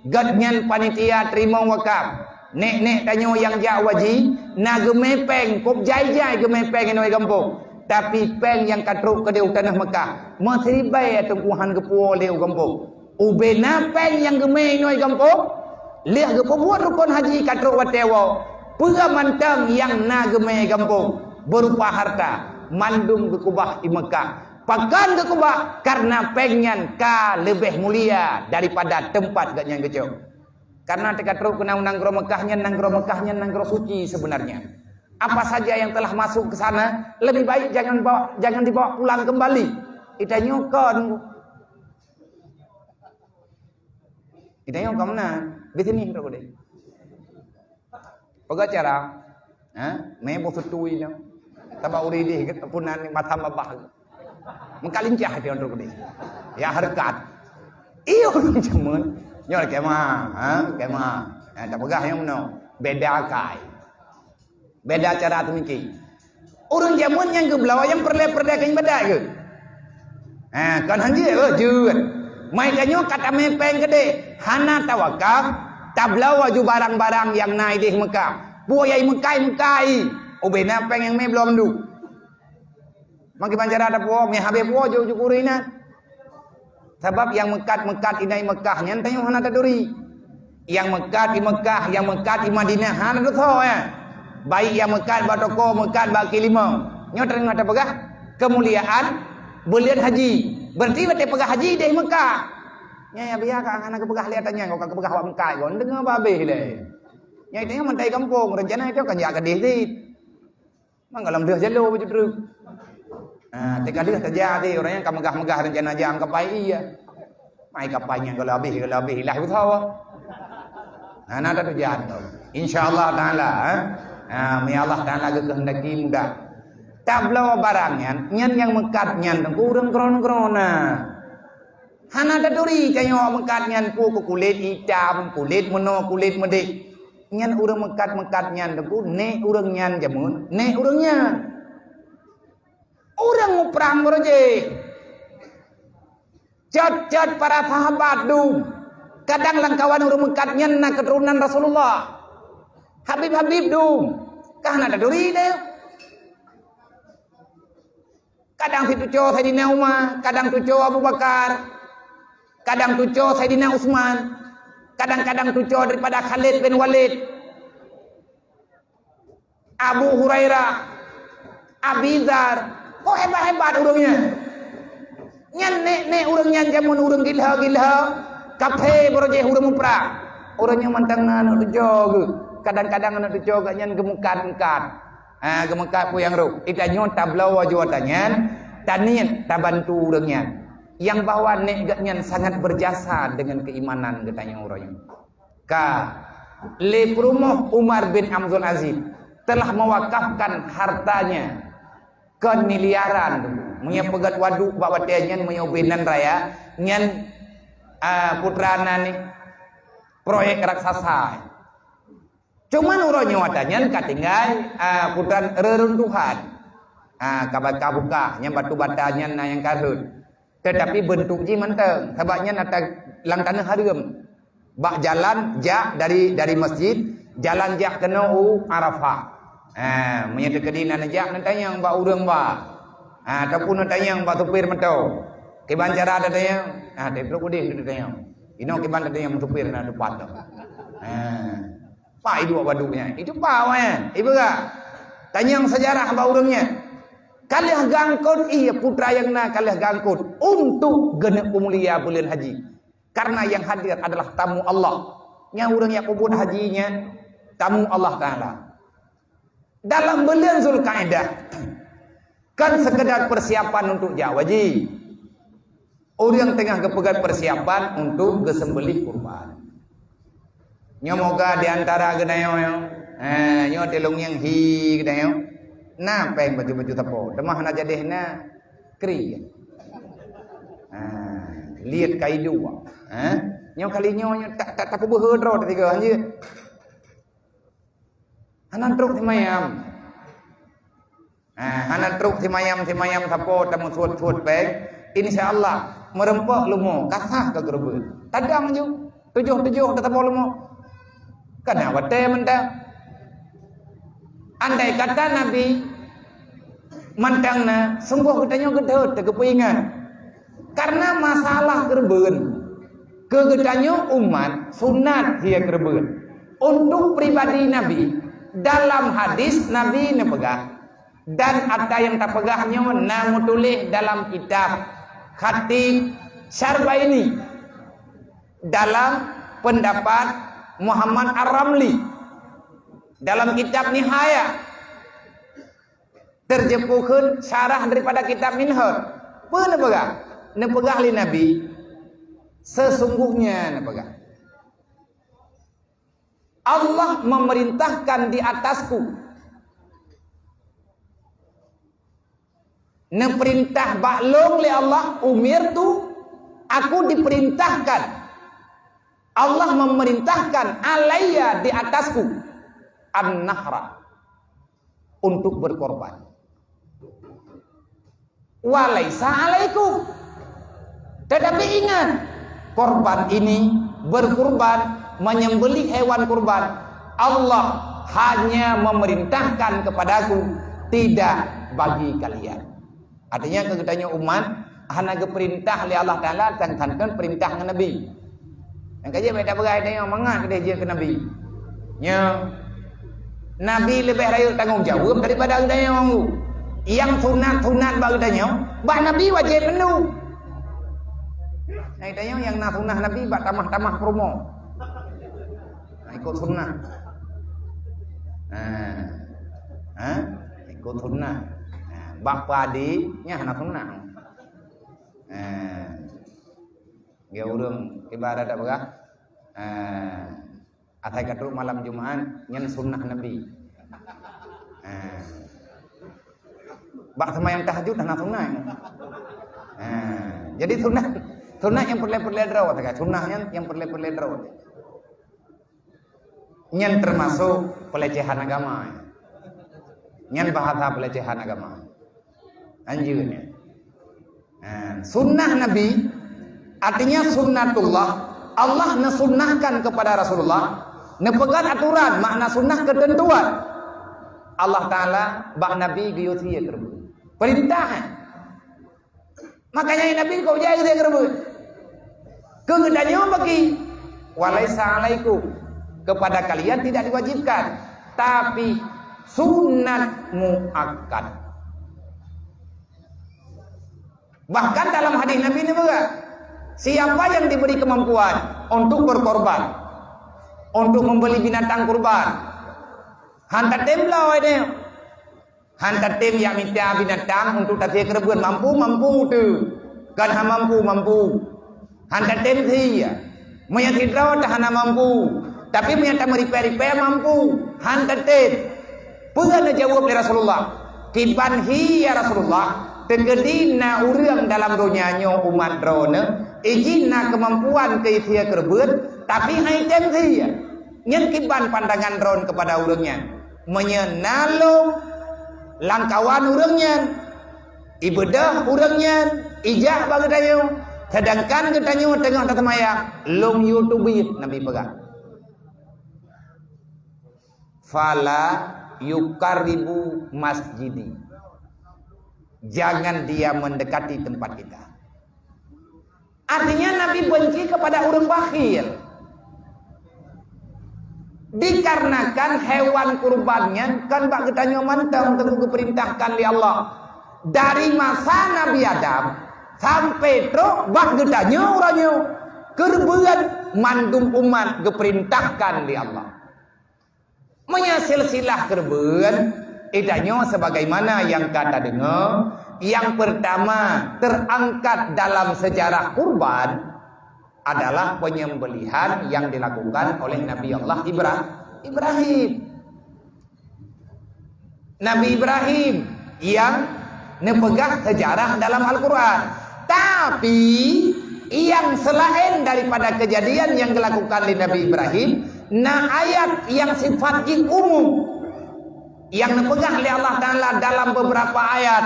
Gobnyan panitia teurimong wakaf. Nék-nék tanyoe nyang jak u haji, na geumé péng, kôb jai-jai geumé péng inoe gampông. Tapi péng nyang ka trok keudéh u tanoh Meukah, meusiribèe teungku han geupuwoe lé u gampông. Ubé na péng nyang geumé inoe gampông, lheueh geupeubuet rukon haji ka trok watèe woe. Peue mantong nyang na geumé gampông, beurupa harta, mandum geukeubah i Meukah. Pakon geukeubah? Karena péng nyan ka leubeh mulia daripada teumpat gobnyan geucok. Karena teuka trok keunan u nanggroe Meukah nyan, nanggroe Meukah nyan nanggroe suci sebenarnya. Apa saja yang telah masuk ke sana, lebih baik jangan bawa, jangan dibawa pulang kembali. Geutanyoe kon. Geutanyoe kon meunan. Di sini trok deh. Peugah cara. Ha? Mé boh seutui nyoe. Taba ureuëng idéh gét peunan mata babah. Meukalincah dia untuk ni. Ya hareukat. Iyo ureuëng jameun. Nyoe kemah, ha? Kemah. Ha, tapeugah nyang meunoe. Beda akai. Beda cara teumiki. Ureuëng jameun nyang geubloe nyang peureulèe-peureulèe keu ibadat geuh. Ha, kon han jeuet, oh, jeuet. Mai tanyoe ka tamé péng keudéh, hana tawakaf, tabloe laju barang-barang nyang na idéh Meukah. Peue nyang i Meukah, i Meukah i. Ubé na péng nyang mé bloe mandum. Mangkeuban cara tapuwoe, mé habéh puwoe jok-jok ureuëng inan. Sabab nyang meukat-meukat inan i Meukah nyan tanyoe hana taturi. Nyang meukat i Meukah, nyang meukat i Madinah hana teusoe, ya. Baik nyang meukat bak toko, meukat bak keulimong. Nyoe teungoh tapeugah keumuliaan buleuen haji. Berarti watèe peugah haji idéh Meukah. Nyan ya biasa ka hana geupeugah lé ata nyan, ka geupeugah bak Meukah kon deungoe babéh lé. Nyan tanyoe mantong i gampông, reuncana tanyoe kan jak keudéh cit. Mang gohlom deuh jaloe baju treuk. Ha, teuka deuh tajak deh, ureuëng nyang ka meugah-meugah rencana jak kapai iya. Mai kapai nyang gohlom habéh, gohlom habéh, ilah usaha. Ha, na tatujuan tu. Insya Allah Ta'ala, ha. Ha, mi Allah Ta'ala geukeuhendaki mudah. Tabloe barang nyan, nyan nyang meukat nyan teungku ureuëng keudroe-keudroe na. Hana taturi tanyoe meukat nyan peue keu kulét itam, kulét meunoe, kulét meudéh. Nyan ureuëng meukat-meukat nyan teungku, nék ureuëng nyan jameun, nék ureuëng nyan. Ureuëng muprang beureuji. Cot-cot para sahabat dum. Kadang lam kawan ureuëng meukat nyan na keuturonan Rasulullah. Habib-habib dum. Ka hana taturi deh. Kadang situcoe Saidina Umar, kadang tucoe Abu Bakar, kadang tucoe Saidina Utsman, kadang-kadang tucoe daripada Khalid bin Walid, Abu Hurairah, Abi Dzar. Oh, hebat-hebat ureuëng nyan. Nyan nék-nék ureuëng nyan jameun ureuëng gila-gila, kaphé beureuji ureuëng muprang. Ureuëng nyan mantong na aneuk tucoe geuh. Kadang-kadang aneuk tucoe geuh nyan geumeukat-meukat. Ha, geumeukat peue nyang rôh. Geutanyoe tabloe laju ata nyan, taniet tabantu ureuëng nyan. Nyang bahwa nék geuh nyan sangat berjasa dengan keimanan geutanyoe uroe nyoe. Ka lé peurumoh Umar bin Abdul Aziz telah mewakafkan hartanya kon miliaran. Meunyoe peugét waduk bak watée nyan, meunyoe ubé nan raya, nyan, ah, putra na ni, proyek raksasa. Cuman uroe nyoe ata nyan ka tinggai, ah, putra reuruntuhan. Ah, ka ba-, ka bukah, nyan batu bata nyan na nyang ka rhot. Tetapi beuntuk jih mantong, sabab nyan ata lam tanoh hareuem. Bak jalan jak dari, dari masjid, jalan jak keunoe u Arafah. Ha, meunyoe teukeudi na neujak, neutanyong bak ureuëng ba. Ha, ataupun neutanyong bak supir moto. Kiban cara tatanyong? Ha, teuplok udeh neutanyong. Inoe kiban tatanyong supir na teumpat tu. Ha. Pai duek waduk nyan. Itu pai awaknyan. Ibu ka? Tanyong sejarah bak ureuëng nyan. Ka lheueh gangkot, iya, putra nyang na ka lheueh gangkot untuk geuneuk peumulia buleuen haji. Karena yang hadir adalah tamu Allah. Nyang ureuëng nyang peubuet haji nyan tamu Allah Taala. Dalam buleuen Zulkaidah, kan sekedar persiapan untuk jak haji. Ureuëng teungoh geupeugét persiapan untuk geuseumbelih kurban. Nyoe moga di antara geutanyoe, eh, nyoe tilong nyang hi geutanyoe, na péng baju-baju sapo, teuma hana jadeh na kri. Ha, liet kaidu. Ha? Nyoe kali nyoe, nyoe tak, tak, tak peubeuhe droe teuh tiga, hanjeuet. Hana trok simayam. Ha, hana trok simayam-simayam sapo tameusuet-suet péng. Insya Allah, meureumpok leumo, ka sah ka keureubeuen. Tadong ju, tujoh-tujoh teusapo leumo. Kana watée mantong. Andai kata Nabi mantong na, sunggoh geutanyoe geudhôt teugeupeuingat. Karena masalah keureubeuen, keu geutanyoe umat sunat hié keureubeuen. Untuk pribadi Nabi, dalam hadis Nabi neupeugah, dan ata nyang tapeugah nyoe na meutuléh dalam kitab Khatib Syarbaini, dalam pendapat Muhammad Ar-Ramli, dalam kitab Nihayah, teujeuet kheun syarah daripada kitab Minhaj. Peue neupeugah? Neupeugah lé Nabi, sesungguhnya neupeugah, Allah memerintahkan di atasku. Neupeurintah bak lôn lé Allah, umirtu, aku diperintahkan. Allah memerintahkan alayya, di atasku, an-nahra, untuk berkorban. Walaisa alaikum. Tetapi ingat, korban ini, berkurban, menyembelih hewan kurban, Allah hanya memerintahkan kepadaku, tidak bagi kalian. Artinya, keu geutanyoe umat hana geupeurintah lé Allah Taala, tan-tan perintah ngon Nabi. Nyang ka jeuet bèk tapeugah tanyoe mangat keudeh jeuet keu Nabi. Nyoe, Nabi leubeh rayeuk tanggong jaweueb daripada geutanyoe. Nyang sunat-sunat bak geutanyoe, bak Nabi wajéb meunurot. Nah, geutanyoe nyang na sunah Nabi bak tamah-tamah peurumoh. Nah, ikot sunah. Nah. Ha? Ikot sunah. Nah, bak padi, nyan hana sunah. Nah. Geu ureueng ibarat dak peugah, eh, asai ka trok malam Jumat, nyan sunnah Nabi. Eh. Bak seumayang tahajud hana sunnah. Eh, jadi sunnah, sunnah nyang peureulèe-peureulèe droe sagai. Sunnah nyan nyang peureulèe-peureulèe droe. Nyan teumasok peulecehan agama. Nyan bahasa peulecehan agama. Anjeue nyan. Ha, sunnah Nabi, artinya sunnatullah, Allah neusunnahkan kepada Rasulullah, neupeugah aturan, makna sunnah keuteuntuan. Allah Taala bak Nabi geuyue sie keureubeuen. Peurintah. Makanya Nabi kok jai geuyue keureubeuen. Keu geutanyoe bagi, "Walaisa alaikum," kepada kalian tidak diwajibkan, tapi sunat muakkad. Bahkan dalam hadis Nabi ni juga, siapa yang diberi kemampuan untuk berkorban, untuk membeli binatang kurban, han tatem bloe deh. Han tatem jak mita binatang untuk tasie keureubeuen, mampu, mampu teuh. Kan han mampu, mampu. Han tatem sie. Meunyo sidroe teuh hana mampu, tapi meunyo tameuripèe-ripèe mampu, han tatem. Peue neujaweueb lé Rasulullah? Kiban hi ya Rasulullah, Teukeudi na ureuëng dalam donya nyoe umat droeneuh, ijih na keumampuan keu sie keureubeuen, tapi han item sie. Nyan kiban pandangan droen keupada ureuëng nyan. Meunyoe na lom lamkawan ureuëng nyan, ibeudôh ureuëng nyan, ijak bak geutanyoe, seudangkan geutanyoe teungoh taseumayang, lom yue teubiet, Nabi peugah. "Fala yuqarribu masjidi." Jangan dia mendekati tempat kita. Artinya Nabi benci kepada ureuëng bakhil. Dikarenakan hewan kurban nyan kan bak geutanyoe mantong teungoh geupeurintahkan lé Allah. Dari masa Nabi Adam sampai trok bak geutanyoe uroe nyoe, keureubeuen mandum umat geupeurintahkan lé Allah. Meunyoe silsilah keureubeuen, geutanyoe sebagaimana nyang ka tadeungoe, nyang peurtama teurangkat dalam seujarah kurban adalah penyembelihan yang dilakukan oleh Nabi Allah Ibra-, Ibrahim. Nabi Ibrahim nyang neupeugah seujarah dalam Al-Quran. Tapi, nyang seulaén daripada keujadian nyang geulakukan lé Nabi Ibrahim, na ayat nyang sifat jih umum, nyang neupeugah lé Allah Taala dalam beberapa ayat,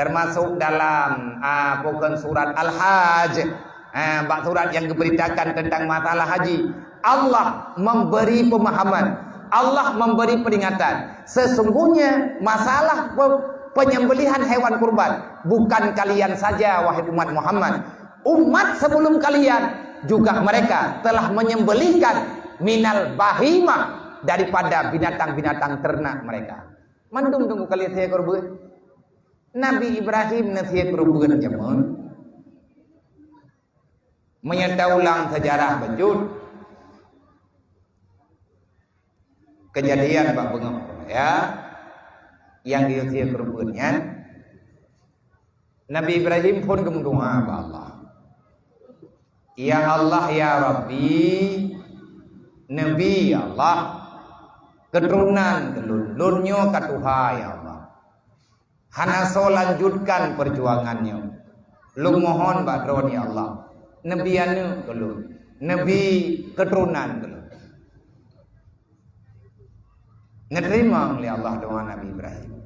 termasuk dalam, ah, bukan surat Al-Hajj, ah, bak surat nyang geubeuritakan tentang masalah haji. Allah memberi pemahaman, Allah memberi peringatan. Sesungguhnya masalah pe-, penyembelihan hewan kurban bukan kalian saja, wahai umat Muhammad. Umat sebelum kalian juga mereka telah menyembelihkan minal bahimah, daripada binatang-binatang ternak mereka. Mandum teungoh kalian sie keureubeuen. Nabi Ibrahim na sie keureubeuen jameun. Meunyoe taulang seujarah bacut, keujadian bak beungoh raya nyang geuyue sie keureubeuen nyan, Nabi Ibrahim phon geumeudoá bak Allah, "Ya Allah, ya Rabbi, neubi, ya Allah, keuturonan keu lôn, lôn nyoe ka tuha, ya Allah. Hana soe lanjutkan peujuangan nyoe. Lôn mohon bak Droe, ya Allah, neubi aneuëk keu lôn, neubi keuturonan keu lôn." Neuteurimong lé Allah doá Nabi Ibrahim.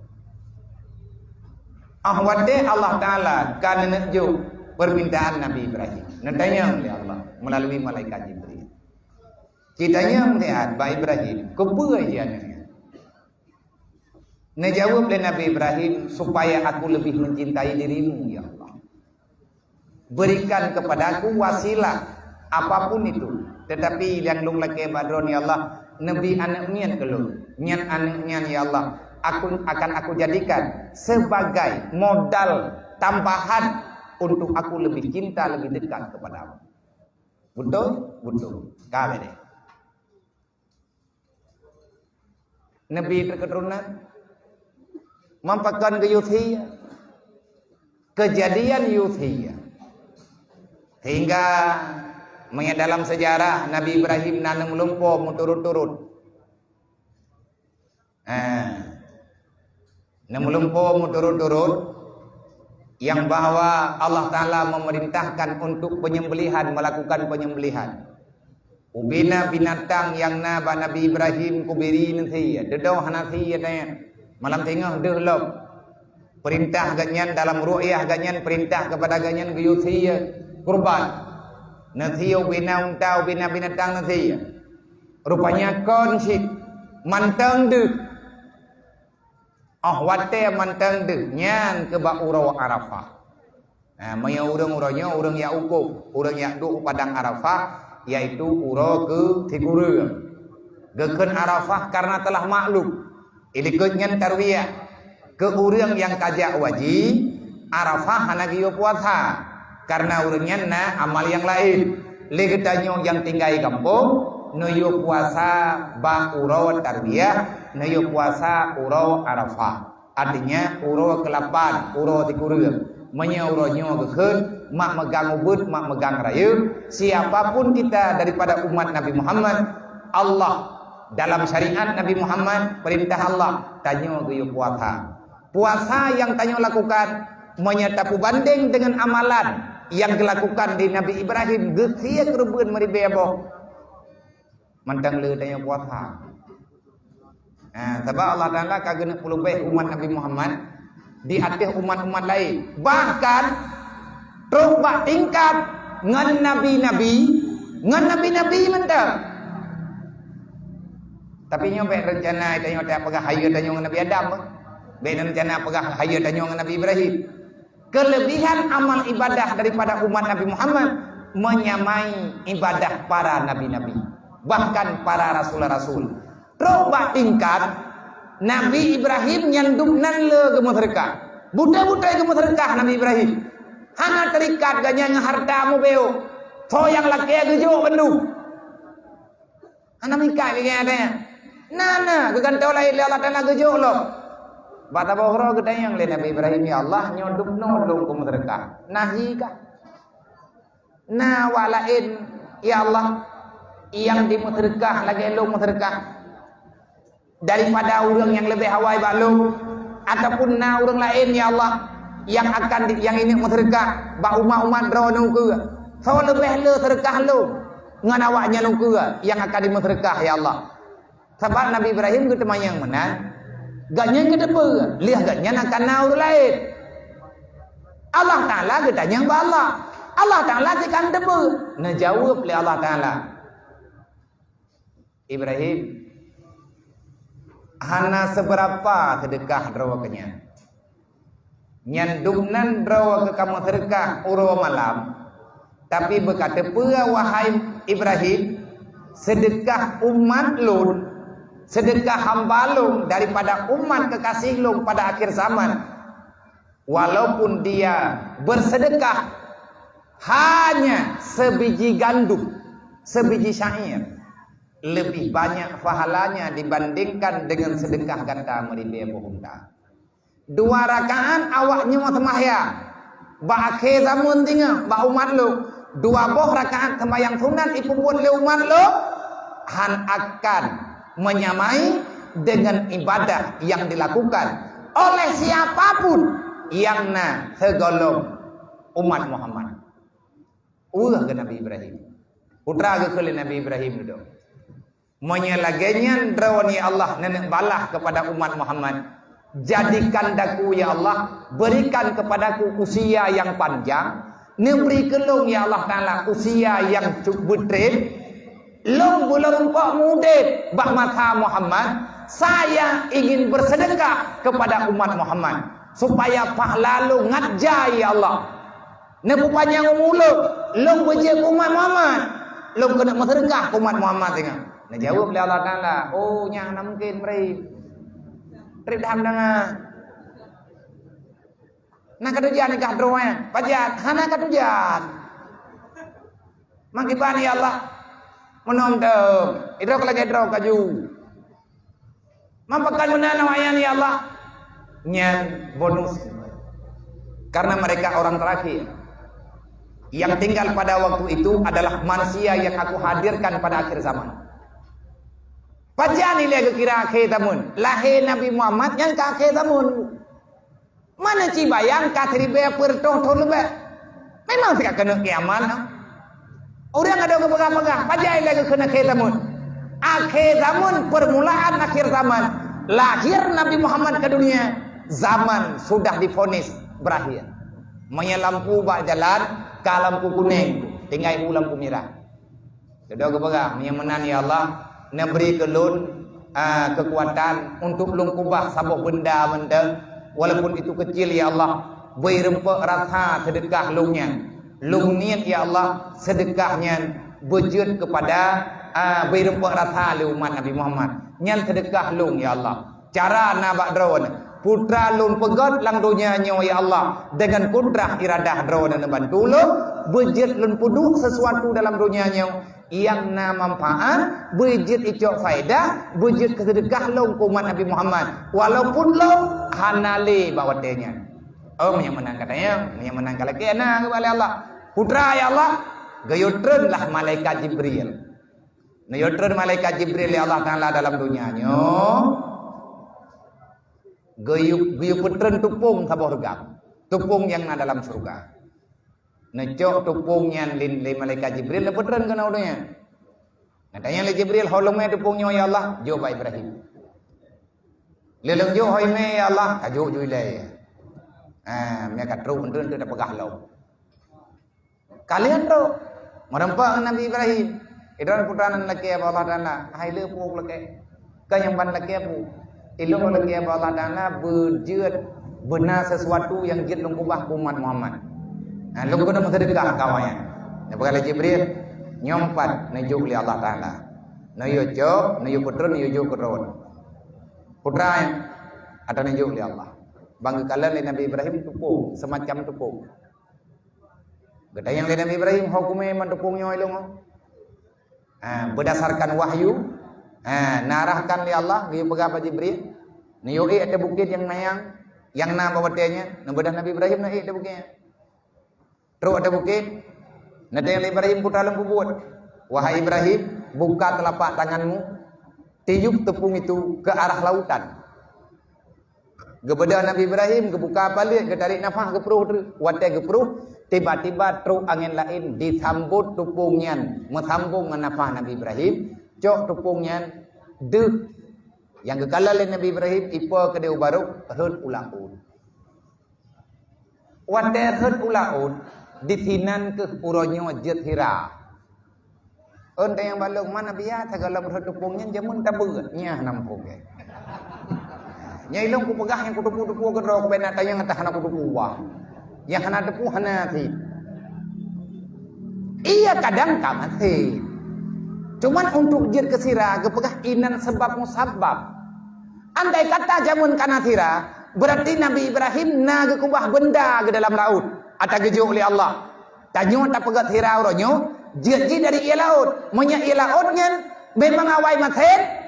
Ah watée Allah Taala ka neuneuk jok peumintaan Nabi Ibrahim, neutanyong lé Allah meulalu malaikat Jibril. Jitanyong lé Allah bak Ibrahim, "Keupeue jih aneuëk nyan?" Neujaweueb lé Nabi Ibrahim, "Supaya aku lebih mencintai dirimu, ya Allah. Berikan kepadaku wasilah apapun itu, tetapi nyang lôn lakée bak Droe, ya Allah, neubi aneuëk miet keu lôn. Nyan aneuëk nyan, ya Allah, aku akan aku jadikan sebagai modal tambahan untuk aku lebih cinta, lebih dekat kepadamu." Beutôi? Beutôi. Ka bék deh. Neubi keuturonan. Meupakon geuyue sie. Keujadian yue sie. Sehingga meunyoe dalam seujarah Nabi Ibrahim na neumeulumpoe meuturot-turot. Eh, neumeulumpoe meuturot-turot nyang bahwa Allah Taala memerintahkan untuk penyembelihan, melakukan penyembelihan. Ubena binatang nyang na bak Nabi Ibrahim kubiri neusie, dudoe hana sie teuh. Malam singoh deuh lom. Peurintah gobnyan dalam ru'yah gobnyan peurintah keupada gobnyan geuyue sie kurban. Neusie ubena unta, ubena binatang neusie. Rupanya kon cit mantong deuh. Oh watée mantong deuh nyan keuh bak uroe Arafah. Nah, meunyoe ureuëng uroe nyoe ureuëng nyang wukuf, ureuëng nyang duek u padang Arafah, yaitu uroe keu sikureueng. Geukheun Arafah karena telah maklum. Ilikot nyan tarwiyah. Keu ureuëng nyang ka jak u haji, Arafah hana geuyue puasa, karena ureuëng nyan na amal nyang laén. Lé geutanyoe nyang tinggai gampông, neuyue puasa bak uroe tarwiyah, neuyue puasa uroe Arafah. Artinya, uroe keulapan, uroe sikureueng. Meunyoe uroe nyoe geukheun, mak meugang ubeuet, mak meugang rayeuk, siapa pun kita daripada umat Nabi Muhammad, Allah dalam syariat Nabi Muhammad, peurintah Allah, tanyoe geuyue puasa. Puasa nyang tanyoe lakukan, Meunyoe tapeubandeng deungon amalan nyang geulakukan di Nabi Ibrahim, geusie keureubeuen meuribée boh, mantong le tanyoe puasa. Ha, sabab Allah Taala ka geuneuk peuleubeh umat Nabi Muhammad di ateueh umat-umat laén. Bahkan trok bak tingkat ngon nabi-nabi, ngon nabi-nabi mantong. Tapi nyoe bék rencana tanyoe tapeugah hayeue tanyoe ngon Nabi Adam. Bék rencana peugah hayeue tanyoe ngon Nabi Ibrahim. Kelebihan amal ibadah daripada umat Nabi Muhammad menyamai ibadah para nabi-nabi, bahkan para rasul-rasul. Trok bak tingkat Nabi Ibrahim nyan dum nan le geumeuseudeukah. Buta-buta geumeuseudeukah Nabi Ibrahim. Hana terikat gobnyan ngon hareuta mubeuet. Soe nyang lakée geujok bandum. Hana meuikat lagée nyan. Na, na, geugantoe laén lé Allah Taala geujok lom. Bak saboh uroe geutanyong lé Nabi Ibrahim, "Ya Allah, nyoe dum noe lôn keu meuseudeukah. Na hi kah? Na awak laén, ya Allah, nyang jimeuseudeukah lagée lôn meuseudeukah daripada ureuëng nyang leubeh awai bak lôn? Ataupun na ureuëng laén, ya Allah, nyang akan di, nyang ingat meuseudeukah bak umat-umat droeneuh keue? Soe leubeh le seudeukah lôn ngon awak nyan ukeue nyang akan jimeuseudeukah, ya Allah?" Sabab Nabi Ibrahim geuteumanyong meunan, gobnyan geuteupeue lheueh gobnyan akan na ureuëng laén. Allah Taala geutanyong bak Allah. Allah Taala cit ka neuteupeue. Neujaweueb lé Allah Taala, "Ibrahim, hana seubeurapa seudeukah droe keu nyan. Nyan dum nan droe keu kamoe seudeukah uroe malam, tapi beuka teupeue, wahai Ibrahim, seudeukah umat lôn, seudeukah hamba lôn daripada umat keukaséh lôn pada akhé zaman, walaupun dia berseudeukah hanya seubiji gandum, seubiji syair, leubeh banyak pahalanya dibandingkan deungon seudeukah gata meuribée boh unta." Dua rakaat awak nyoe seumahyang bak akhé zaman singoh bak umat lôn. Dua boh rakaat seumahyang sunat jipeubuet lé umat lôn, han akan menyamai dengan ibadah yang dilakukan oleh siapa pun yang na seugolom umat Muhammad. Weueh keu Nabi Ibrahim. Putra geukheun lé Nabi Ibrahim dudoe. Meunyoe lagée nyan droeneuh, ya Allah, neuneuk balah kepada umat Muhammad, jadikan daku, ya Allah, berikan kepadaku usia yang panjang, neubri keu lôn, ya Allah Taala, usia yang cut beutreb, lôn beuleurumpok mudeb bak masa Muhammad, saya ingin bersedekah kepada umat Muhammad, supaya pahala lôn ngat jai, ya Allah. Neupeupanyang umu lôn, lôn beujeuet keu umat Muhammad. Lôn keuneuk meuseudeukah keu umat Muhammad singoh. Neujaweueb lé Allah Taala, "Oh, nyan hana mungken, Ibrahim. Treb daham danga. Na ka tujan nikah droe, pajan? Hana ka tujan. Mangkiban, ya Allah, meunan teuh, idroe lagée droe kaju." Meupakat meunan awaknyan, ya Allah. Nyan bonus. Karena mereka orang terakhir. Yang tinggal pada waktu itu adalah manusia yang aku hadirkan pada akhir zaman. Pajan ilée geukira akhé zaman? Lahé Nabi Muhammad nyan ka akhé zaman. Mana ci bayang ka siribée peureutôh thon leubeh. Memang sika keuneuk kiamat, nah. Ureuëng ada geupeugah-peugah, pajan ilée geukheun akhé zaman. Akhé zaman, permulaan akhir zaman. Lahir Nabi Muhammad ke dunia, zaman sudah divonis berakhir. Meunyoe lampu bak jalan, ka lampu kunéng, tinggai hu lampu mirah. Dudoe geupeugah, "Meunyoe meunan, ya Allah, neubri keu lôn, ah, keukuatan untuk lôn keubah saboh beunda mantong, walaupun itu kecil, ya Allah, bri rumpok rasa seudeukah lôn nyan. Lôn niet, ya Allah, seudeukah nyan beujeuet keupada, ah, bri rumpok rasa lé umat Nabi Muhammad. Nyan seudeukah lôn, ya Allah." Cara na bak droeneuh. Putra lôn peugét lam donya nyoe, ya Allah, deungon kudrah iradah droeneuh neubantu lôn, beujeuet lôn peuduek sesuatu dalam donya nyoe nyang na manfaat, beujeuet icok faedah, beujeuet keuseudeukah lôn keu umat Nabi Muhammad, walaupun lôn hana lé bak watée nyan. Oh, meunyoe meunan ka tanyong, meunyoe meunan ka lakée na geuba lé Allah. Putra, ya Allah, geuyue treun lah malaikat Jibril. Neuyue treun malaikat Jibril lé Allah Taala dalam donya nyoe, geuyue, geuyue peutreun tupông saboh reugam. Tupông nyang na dalam syeuruga. Neucok tupông nyan lé, lé malaikat Jibril, neupeutreun keunoe u donya. Neutanyong lé Jibril, "Ho leumé tupông nyoe, ya Allah?" "Jok bak Ibrahim." "Lé lôn jok ho imé, ya Allah?" "Ka jok ju ilée." Ah, meunyo ka trok, enteuk, enteuk tapeugah lom. Ka lheueh trok. Meureumpok ngon Nabi Ibrahim. Idroen putra nan lakée bak Allah Taala. Hai le puwoe lakée. Ka nyang ban lakée pu. Ilôn lakée bak Allah Taala beujeuet beuna sesuatu nyang jeuet lôn keubah keu umat Muhammad. Nah, lôn keuneuk meuseudeukah keu awaknyan. Neupeugah lé Jibril, "Nyoe pat neujok lé Allah Taala. Neuyue cok, neuyue peutreun, neuyue jok keu droen." Putra nyan atra neujok lé Allah. Ban geukalon lé Nabi Ibrahim tupông, seumacam tupông. Geutanyong lé Nabi Ibrahim, "Ho kumé man tupông nyoe ilôn?" Ha, beudasarkan wahyu, ha, neuarahkan lé Allah, geupeugah bak Jibril, "Neuyue ék ateueh bukét nyang manyang, nyang na bak watée nyan." Neubeudôh Nabi Ibrahim neuék ateueh bukét nyan. Trok ateueh bukét, neutanyong lé Ibrahim, "Peue atra lôn peubuet?" "Wahai Ibrahim, buka telapak tanganmu, tiup tupông itu ke arah lautan." Geubeudôh Nabi Ibrahim, geubuka paleuet, geutarek nafah, geuprôh treuk. Watée geuprôh, tiba-tiba trok angén laén, disambot tupông nyan meusambông ngon nafah Nabi Ibrahim, cok tupông nyan deuh. Nyang geukalon lé Nabi Ibrahim, ipo keudeh u barôk, rhot u laôt. Watée rhot u laôt, disinan kheueh uroe nyoe jeuet sira. Ôn tanyong bak lôn, "Man Nabi, ya, sigohlom rhot tupông nyan jameun tabeuet, nyan hana muphom lé." Nyan ilôn kupeugah nyang kuteupeu-teupeu keudroe, kubena tanyong ata hana kuteupeu bah. Nyang hana teupeu hana sit. Iya, kadang ka maséh. Cuman untuk jeuet keu sira, geupeugah inan sabab musabab. Andai kata jameun ka na sira, berarti Nabi Ibrahim na geukeubah benda geudalam laôt, ata geujok lé Allah. Tanyoe tapeugét sira uroe nyoe, jeuet jih dari ié laôt. Meunyoe ié laôt nyan memang awai maséh,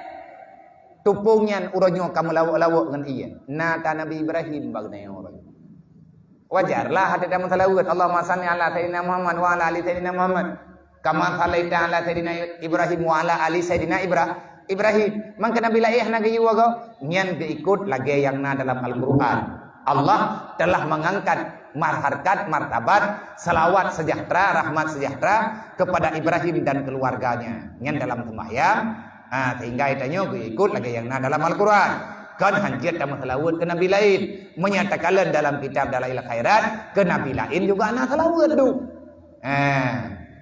tupông nyan uroe nyoe ka meulawok-lawok ngon ié. Na ta Nabi Ibrahim bak nyoe uroe nyoe. Wajarlah hati tameuseulaweuet, "Allahumma shalli ala Sayyidina Muhammad wa ala ali Sayyidina Muhammad. Kama shallaita ala Sayyidina Ibrahim wa ala ali Sayyidina Ibra-, Ibrahim." Mangka Nabi laén hana geuyue goe, nyan geuikot lagée nyang na dalam Al-Qur'an. Allah telah mengangkat mar-, harkat, martabat, salawat sejahtera, rahmat sejahtera kepada Ibrahim dan keluarganya. Nyan dalam sembahyang, ha, sehingga tanyoe geuikot lagée nyang na dalam Al-Qur'an. Kon hanjeuet tameuseulaweuet keu nabi laén. Meunyo takalon dalam kitab Dalail Khairat, keu nabi laén juga na seulaweuet tu. Ha,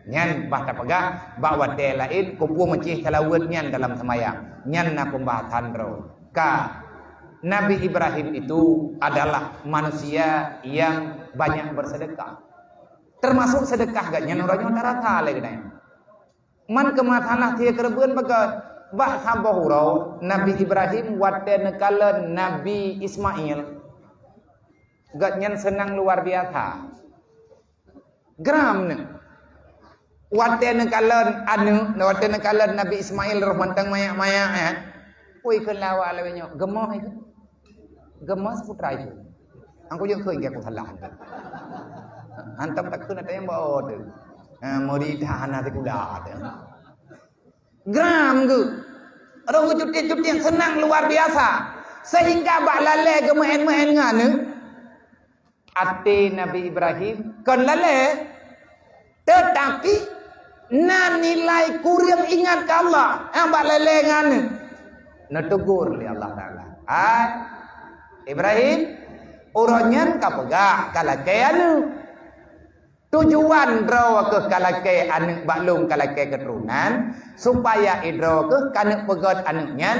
nyan bah tapeugah bak watée laén kupeue meucéh seulaweuet nyan dalam seumayang. Nyan na pembahasan droe. Ka, Nabi Ibrahim itu adalah manusia yang banyak bersedekah. Termasuk sedekah geuh nyan uroe nyoe tarasa lé geutanyoe. Man keu masalah sie keureubeuen beugét, bak saboh uroe Nabi Ibrahim watée neukalon Nabi Ismail, geuh nyan seunang luar biasa. Gram nyoe. Watée neukalon aneuëk, watée neukalon Nabi Ismail roh mantong manyak-manyak, eh. Ui, kheun lawak lawée nyoe, geumoh ikeu. Geumoh putra ikeu. Angku jeuet kheun aku salah. Hantom takheun ata nyang bawa tu. Ha, murid hana sikula tu. Gram geuh. Roh geucutiek-cutiek seunang luar biasa. Sehingga bak lalée geumeuén-meuén ngon aneuëk. Até Nabi Ibrahim kon lalée, teutapi na nilai kureueng ingat keu Allah nyang bak lalée ngon aneuëk. Neutegur lé Allah Taala, "Hai Ibrahim, uroe nyan kapeugah kalakée aneuëk. Tujuan droe keuh kalakée aneuëk bak lôn kalakée keuturonan, supaya idroe keuh kaneuk peugét aneuëk nyan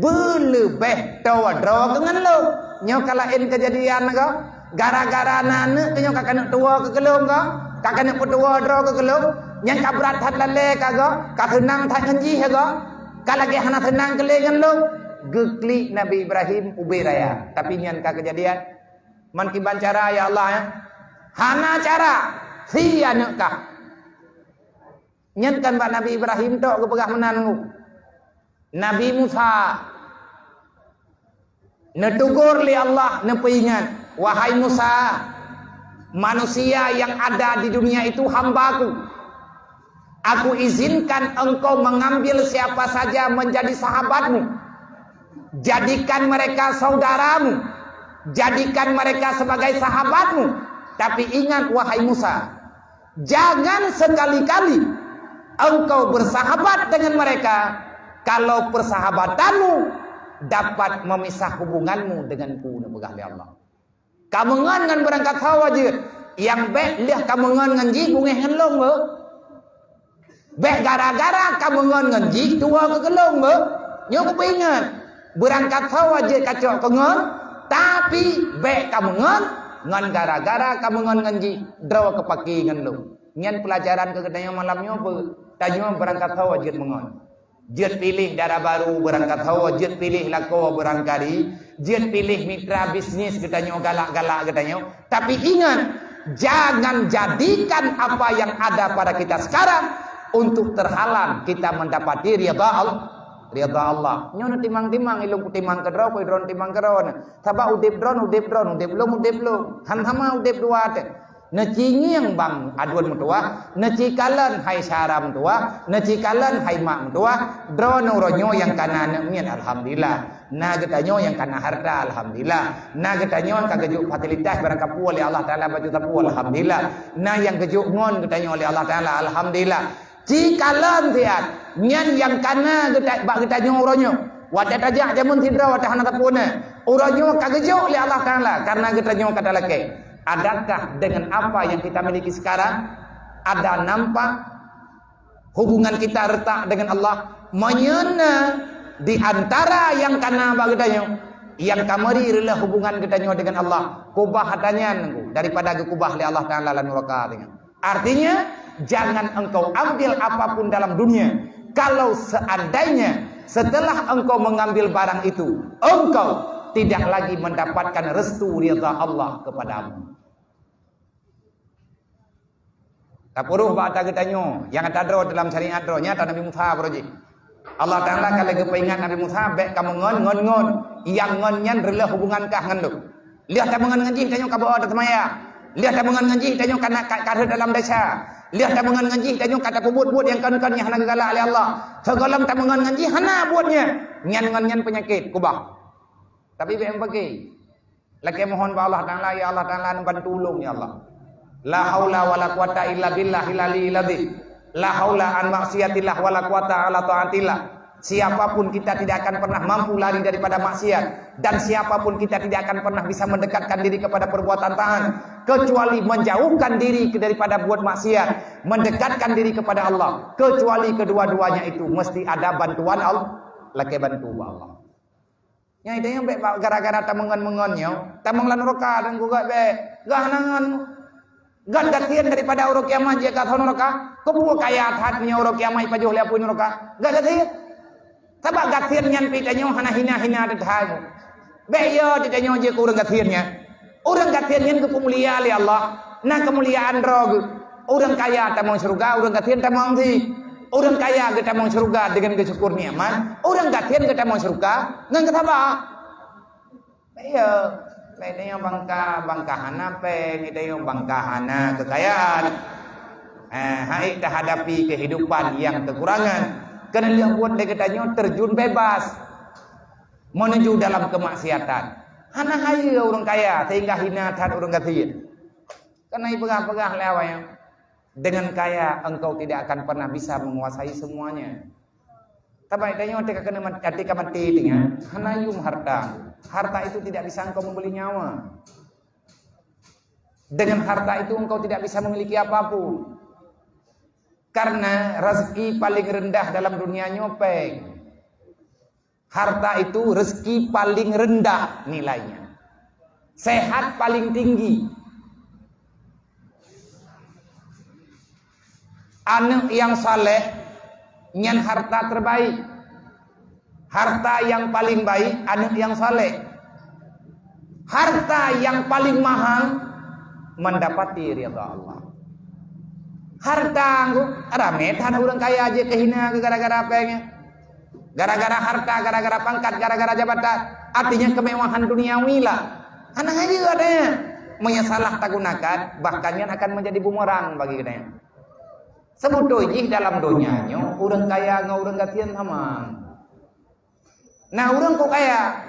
beuleubeh toe droe keuh ngon lôn." Nyoe ka laén keujadian goe. Gara-gara na aneuëk keuh nyoe ka kaneuk tuwoe keu keulôn goe, ka kaneuk peutuwoe droe keu keulôn, nyang ka brat that lalée ka goe, ka seunang that ngon jih goe, ka lagée hana seunang keu lé ngon lôn. Geuklik Nabi Ibrahim ubé raya, tapi nyan ka keujadian. Man kiban cara, ya Allah, ya? Hana cara, si aneuëk kah. Nyan kan bak Nabi Ibrahim tok geupeugah meunan ngu. Nabi Musa neutegur lé Allah, neupeuingat, "Wahai Musa, manusia yang ada di dunia itu hamba-Ku. Aku izinkan engkau mengambil siapa saja menjadi sahabatmu. Jadikan mereka saudaramu. Jadikan mereka sebagai sahabatmu. Tapi ingat, wahai Musa, jangan sekali-kali engkau bersahabat dengan mereka kalau persahabatanmu dapat memisah hubunganmu denganku, neupeugah lé Allah. Kameungon ngon beurangkat sawa jeuet, nyang bék lheueh kameungon ngon jih beungéh ngon lôn, beuh. Bék gara-gara kameungon ngon jih tuwoe keu keulôn, beuh. Nyoe kupeuingat, beurangkat sawa jeuet kacok keu ngon, tapi bék kameungon ngon gara-gara kameungon ngon jih droe keu paki ngon lôn. Nyan peulajaran keu geutanyoe malam nyoe, beuh. Tanyoe beurangkat sawa jeuet meungon. Jeuet piléh dara barô beurangkat sawa, jeuet piléh lakoe beurangkari, jeuet piléh mitra bisnis geutanyoe galak-galak geutanyoe. Tapi ingat, jangan jadikan apa yang ada pada kita sekarang untuk terhalang kita mendapati ridha Al-, ridha Allah. Nyoe neutimang-timang, ilôn kutimang keudroe, keu droe timang keudroe. Sabab udeb droe, udeb droe, udeb lôn, udeb lôn. Han sama udeb dua teuh. Neuci ngieng bang aduen meutuwah, neuci kalon hai syara meutuwah, neuci kalon hai mak meutuwah, droeneuh uroe nyoe nyang kana aneuk miet, alhamdulillah. Na geutanyoe nyang kana harta, alhamdulillah. Na geutanyoe ka geujok fasilitas barang kapue lé Allah Taala baju tapue, alhamdulillah. Na nyang geujok ngon geutanyoe lé Allah Taala, alhamdulillah. Ci kalon siat, nyan nyang kana geuta-, bak geutanyoe uroe nyoe. Watée tajak jameun sidroe watée hana tapue na. Uroe nyoe ka geujok lé Allah Taala kareuna geutanyoe ka talakée. Adakah dengan apa yang kita miliki sekarang ada nampak hubungan kita retak dengan Allah? Meunyoe na di antara nyang kana bak geutanyoe, nyang ka meuri reuloh hubungan geutanyoe dengan Allah, kubah ata nyan daripada geukubah lé Allah Taala lam nuraka. Artinya, jangan engkau ambil apapun dalam dunia, kalau seandainya setelah engkau mengambil barang itu, engkau tidak lagi mendapatkan restu ridha Allah kepadamu. Tapuruh bak ata geutanyoe, nyang ata droe dalam syariat droe, nyata Nabi Musa baroe jih. Allah Taala ka lheueh geupeuingat Nabi Musa, bék kameungon ngon ngon, nyang ngon nyan reuloh hubungan kah ngon lôn. Lheueh tameungon ngon jih tanyoe ka beu-o taseumaya. Lheueh tameungon ngon jih tanyoe ka na ka, ka rhot dalam desya. Lheueh tameungon ngon jih tanyoe ka tapeubuet buet nyang kon-kon nyang hana geugalak lé Allah. Sigohlom tameungon ngon jih hana buet nyan. Nyan ngon nyan peunyakét kubah. Tapi bék meupaké. Lakée mohon bak Allah Taala, ya Allah Taala, neubantu ulôn, ya Allah. La haula wala quwata illa billahil aliyil azim. La haula an maksiatillah wala quwata ala taatillah. Siapapun kita tidak akan pernah mampu lari daripada maksiat, dan siapapun kita tidak akan pernah bisa mendekatkan diri kepada perbuatan taat kecuali menjauhkan diri daripada buat maksiat, mendekatkan diri kepada Allah, kecuali kedua-duanya itu mesti ada bantuan Allah. Lakée bantu bak Allah. Nyang itu nyang bék gara-gara tameungon-meungon nyoe, tamong lam nuraka dan gugat bék. Gah nangan Gét gasien daripada uroe kiamat jeuet keu asoe nuraka. Keupeue kaya that meunyoe uroe kiamat jipajoh lé apui nuraka? Gét gasien. Sabab gasien nyan pih tanyoe hana hina-hina teuthai. Bék yo tanyoe jeuet keu ureuëng gasien nyan. Ureuëng gasien nyan geupeumulia lé Allah. Na keumuliaan droe geuh. Ureuëng kaya tamong syeuruga, ureuëng gasien tamong sie. Ureuëng kaya geutamong syeuruga deungon geusyukur nikmat. Ureuëng gasien geutamong syeuruga ngon geusaba. Iya, laén tanyoe bangka, bangka hana péng, tanyoe bangka hana keukayaan. Eh, hai tahadapi kehidupan yang kekurangan. Keuneulheueh buet lé geutanyoe terjun bebas menuju dalam kemaksiatan. Hana hayeue ureuëng kaya sehingga hina that ureuëng gasien. Karena ipeugah-peugah lé awaknyan, dengan kaya engkau tidak akan pernah bisa menguasai semuanya. Tapi tanyoe até ka keuneuk mat-, até ka maté, tanyoe hana yum harta. Harta itu tidak bisa engkau membeli nyawa. Dengan harta itu engkau tidak bisa memiliki apapun. Karena rezeki paling rendah dalam dunia nyoe péng. Harta itu rezeki paling rendah nilainya. Sehat paling tinggi. Aneuk nyang saleh nyan harta terbaik. Harta nyang paling baik aneuk nyang saleh. Harta nyang paling mahal mendapati ridha Allah. Harta nggu, ramé that ureuëng kaya jeuet keu hina gara-gara péng. Gara-gara harta, gara-gara pangkat, gara-gara jabatan. Artinya kemewahan duniawi lah. Hana hayeue adanya. Meunyoe salah tagunakan, bahkan nyan akan menjadi bumerang bagi geutanyoe. Seubeutôi jih dalam donya nyoe, ureuëng kaya ngon ureuëng gasien sama. Na ureuëng kok kaya,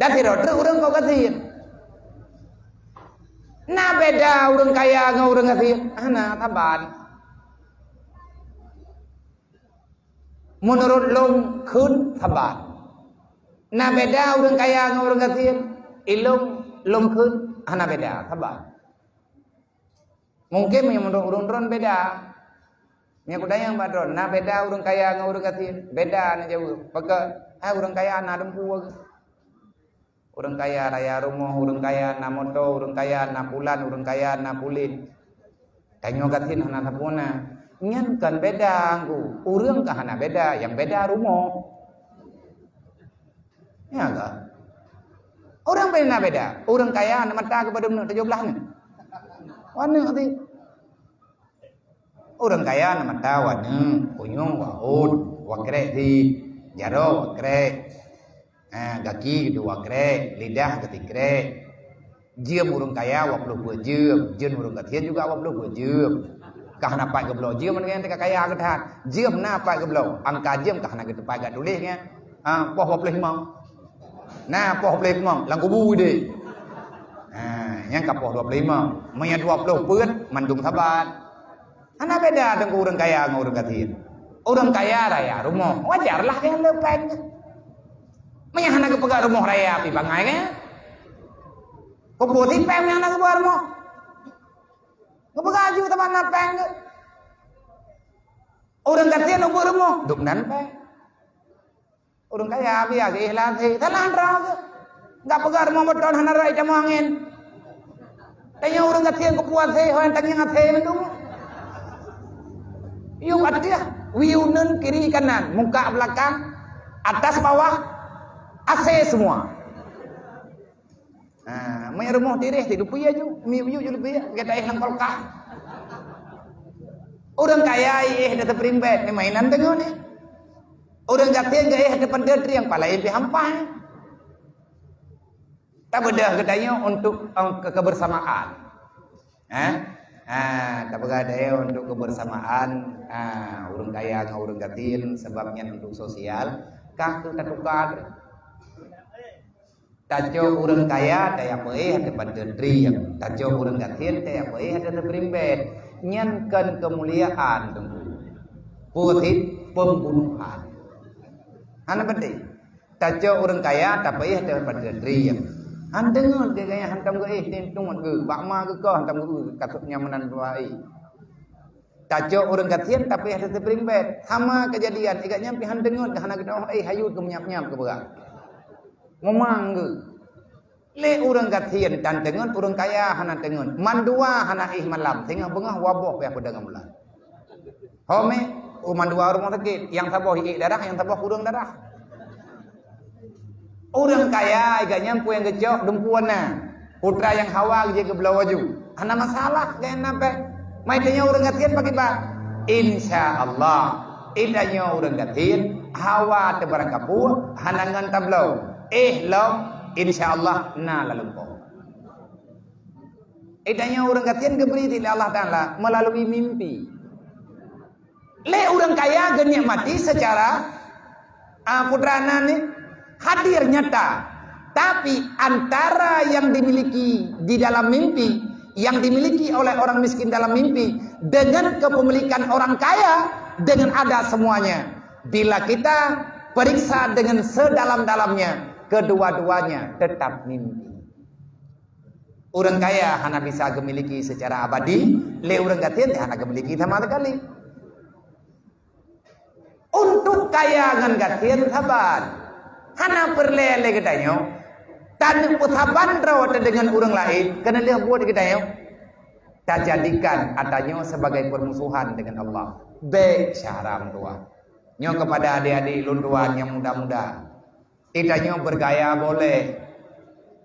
dan sidroe treuk ureuëng kok gasien. Na beda ureuëng kaya ngon ureuëng gasien? Hana, saban. Meunurot lôn kheun, saban. Na beda ureuëng kaya ngon ureuëng gasien? Ilôn, lôn kheun, hana beda, saban. Mungkin meunyoe meunurot ureuëng droen beda. Meunyoe kutanyong bak droen, na beda ureuëng kaya ngon ureuëng gasien? Beda, neujaweueb. Pakon? Hai ureuëng kaya na dumpeue. Ureuëng kaya raya rumoh, ureuëng kaya na moto, ureuëng kaya na pulan, ureuëng kaya na pulit. Tanyoe gasien hana sapeue na. Nyan kon beda, Teungku. Ureuëng ka hana beda, nyang beda rumoh. Ya kan? Ureuëng beda na beda. Ureuëng kaya na mata keupada meuneuk tujoh blaih nyoe. Waneuk sih. Ureuëng kaya na mata waneuk, unyueng waôt, wakrek sih, jaroe wakrek. Ah, gaki dua krek, lidah geuti krek. Jeuem ureuëng kaya dua ploh peuet jeuem, jeuem ureuëng gasien juga dua ploh peuet jeuem. Kah na pat geubloe jeuem ngon nyang teuka kaya geuh that. Jeuem na pat geubloe, angka jeuem kah na geuteupat gak tuléh nyan. Ah, poh dua ploh lima. Na poh dua ploh lima lam kubu deh. Ah, nyang ka poh dua ploh lima. Meunyoe dua ploh peuet mandum saban. Hana beda Teungku ureuëng kaya ngon ureuëng gasien. Ureuëng kaya raya rumoh, wajar lah nyang le péng. Meunyoe hana geupeugah rumoh raya pih bangai kan? Peue sih péng nyang hana geupeugah rumoh? Geupeugah aju teuma na péng geuh. Ureuëng gasien ubeuet rumoh, dum nan péng. Ureuëng kaya biasa geuéh lam asèe, salah droe geuh. Gak peugah rumoh beutôi hana rot itamong angén. Tanyoe ureuëng gasien keupeue asèe, ho nyang tangieng asèe mandum. Yub ateueh, wie uneun kiri kanan, muka belakang, atas bawah, asèe semua. Ha, meunyoe rumoh tireh, tidupi aju, mi uyu ju leubeh, gata éh lam kulkas. Ureuëng kaya éh di spring bed, ni mainan deungon ni. Ureuëng gasien geuéh di pantai triang, pala éh pih hampai. Tabeudôh geutanyoe untuk, eh, ke-, kebersamaan. Ha? Ha, tapeugah dayah untuk kebersamaan, ha, ureuëng kaya ngon ureuëng gasien, sebab nyan untuk sosial. Kah keu tatuka. Tacok ureuëng kaya, taya peuéh ateueh panteun trieng. Tacok ureuëng gasien, taya peuéh ateueh spring bed. Nyan kon keumuliaan, Teungku. Peue cit? Pembunuhan. Hana penting. Tacok ureuëng kaya, tapeuéh ateueh panteun trieng. Han deungon keu gaya hantom geuéh, tintuet geuh. Bak ma geuh kah hantom geuh, kasôk nyang meunan dua éh. Tacok ureuëng gasien tapi hana teuprimbet. Sama keujadian, igat nyan pih han deungon, hana geuteu'oh éh, hayeu keu meunyab-nyab keu beurang. Mumang geuh. Lé ureuëng gasien tan deungon, ureuëng kaya hana deungon. Mandua hana éh malam, singoh beungoh waboh pih peudeueng bulan. Ho mé, u mandua rumoh sakét, nyang saboh ék darah, nyang saboh kureueng darah. Ureuëng kaya, igat nyan peue nyang geucok, dumpeue na. Putra nyang hawa jeuet geubloe aju. Hana masalah, gaya na péng. Mai tanyoe ureuëng gasien pakriban? Insya Allah. Itanyoe ureuëng gasien, hawa teubarangkapeue, hana ngon tabloe. Éh lom, insya Allah, na laleumpok. Itanyoe ureuëng gasien geubri lé Allah Taala melalui mimpi. Lé ureuëng kaya geunikmati secara, ah, putra nan ni hadir nyata. Tapi antara yang dimiliki di dalam mimpi, yang dimiliki oleh orang miskin dalam mimpi, dengan kepemilikan orang kaya, dengan ada semuanya. Bila kita periksa dengan sedalam-dalamnya, kedua-duanya tetap mimpi. Ureuëng kaya hana bisa geumiliki secara abadi, lé ureuëng gasien hana geumiliki sama sekali. Untuk kaya ngon gasien saban. Hana peureulée lé geutanyoe taneuk peusaban droe teuh deungon ureuëng laén, keuneulheueh buet geutanyoe tajadikan atanyoe sebagai permusuhan dengan Allah. Bék syah haram tuan. Nyoe kepada adik-adik lôn tuan nyang muda-muda. Itanyoe bergaya boleh,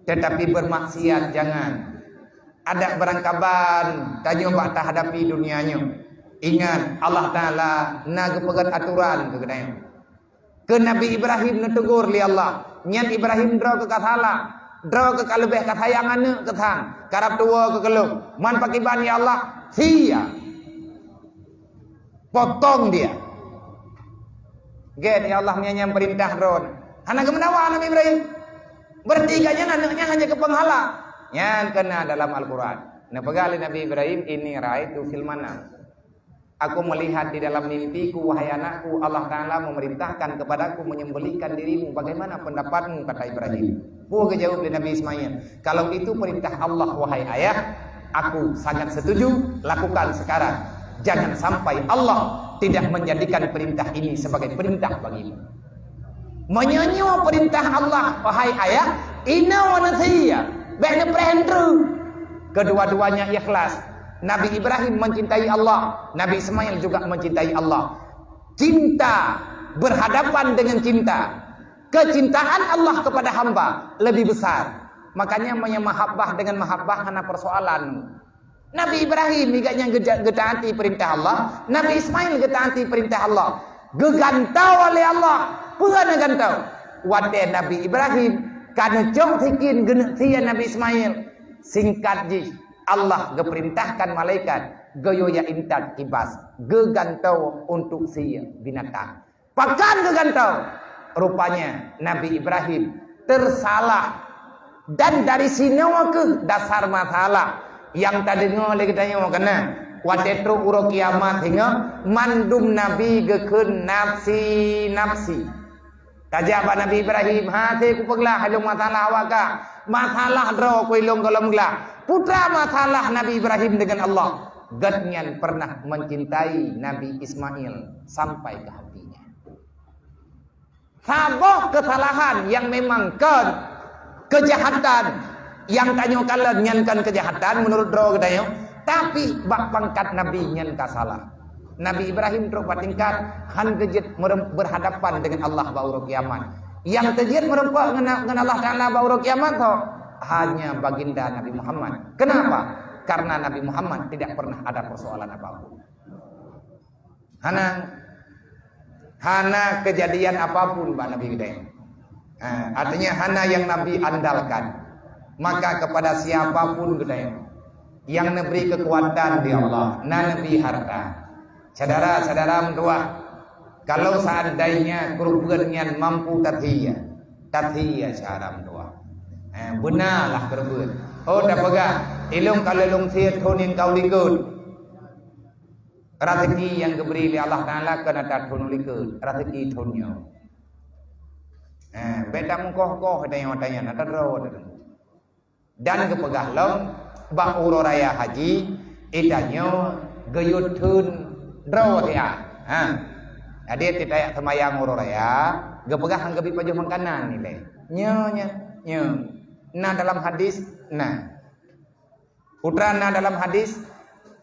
tetapi bermaksiat jangan. Adak beurangkaban tanyoe bak tahadapi dunia nyoe. Ingat, Allah Taala na geupeugét atoran keu geutanyoe. Keu Nabi Ibrahim neutegur lé Allah, nyan Ibrahim droe keuh ka salah, droe keuh ka leubeh ka sayang aneuëk keu sang, karab tuwoe keu keulôn. Man pakriban ya Allah, sia. Potong dia. Gét ya Allah, meunyan nyang peurintah droe. Hana geumeudawa Nabi Ibrahim. Berarti gobnyan aneuëk nyan hana keu peunghala. Nyan keunan dalam Al-Quran. Neupeugah lé Nabi Ibrahim, "Inni ra'aitu fil manam." "Aku melihat di dalam mimpiku, wahai anakku, Allah Ta'ala memerintahkan kepadaku menyembelihkan dirimu. Bagaimana pendapatmu?" kata Ibrahim. Peue geujaweueb lé Nabi Ismail, "Kalau itu perintah Allah, wahai ayah, aku sangat setuju, lakukan sekarang. Jangan sampai Allah tidak menjadikan perintah ini sebagai perintah bagimu." Meunyoe nyoe peurintah Allah, wahai ayah, inoe neusie, bék neupreh treuk. Kedua-duanya ikhlas. Nabi Ibrahim mencintai Allah, Nabi Ismail juga mencintai Allah. Cinta berhadapan dengan cinta. Kecintaan Allah kepada hamba lebih besar. Makanya, meunyoe mahabbah dengan mahabbah hana persoalan. Nabi Ibrahim, igat nyan geuja-, geutaati peurintah Allah. Nabi Ismail geutaati peurintah Allah. Geugantoe lé Allah. Peue na gantoe? Watée Nabi Ibrahim ka neucok sikin geuneuk sie Nabi Ismail, singkat jih Allah geupeurintahkan malaikat geuyue jak intat kibas, geugantoe untuk sie binatang. Pakon geugantoe? Rupanya Nabi Ibrahim teusalah. Dan dari sinoe kheueh dasar masalah nyang tadeungoe lé geutanyoe keunan. Watée trok uroe kiamat singoh, mandum nabi geukheun nafsi-nafsi. Tajak bak Nabi Ibrahim, "Hase kupeuglah ilong masalah awak kah. Masalah droe ku ilong gohlom glah." Putra masalah Nabi Ibrahim dengan Allah. Gobnyan pernah mencintai Nabi Ismail sampai ke hatinya. Saboh kesalahan nyang memang kon kejahatan, nyang tanyoe kalon nyan kon kejahatan meunurot droe geutanyoe, tapi bak pangkat nabi nyan ka salah. Nabi Ibrahim trok bak tingkat han geujeuet meurem-, berhadapan dengan Allah bak uroe kiamat. Nyang teujeuet meureumpok ngon, ngon Allah Taala bak uroe kiamat tho hanya baginda Nabi Muhammad. Kenapa? Karena Nabi Muhammad tidak pernah ada persoalan apapun. Hana, hana kejadian apapun bak Nabi geutanyoe. Ha, artinya hana yang Nabi andalkan. Maka kepada siapapun geutanyoe yang neubri kekuatan di Allah, na neubri harta. Syedara-syedara meutuwah, kalau seandainya keureubeuen nyan mampu tasie, tasie syedara meutuwah. Eh, beunalah keureubeuen. Oh, tapeugah, ilong ka lôn sie thon nyang ka u likot. Raseuki nyang geubri lé Allah Taala kon ata thon likot, raseuki thon nyoe. Eh, bék tameukoh-koh tanyoe-tanyoe, na tadroe teuh. Dan geupeugah lom, bak uroe raya haji, geutanyoe geuyue thon droe siat. Ha. Jadi, teutajak seumayang uroe raya, geupeugah han geubri pajoh makanan ilée. Nyoe, nyoe, nyoe. Na dalam hadis, na. Putra na dalam hadis,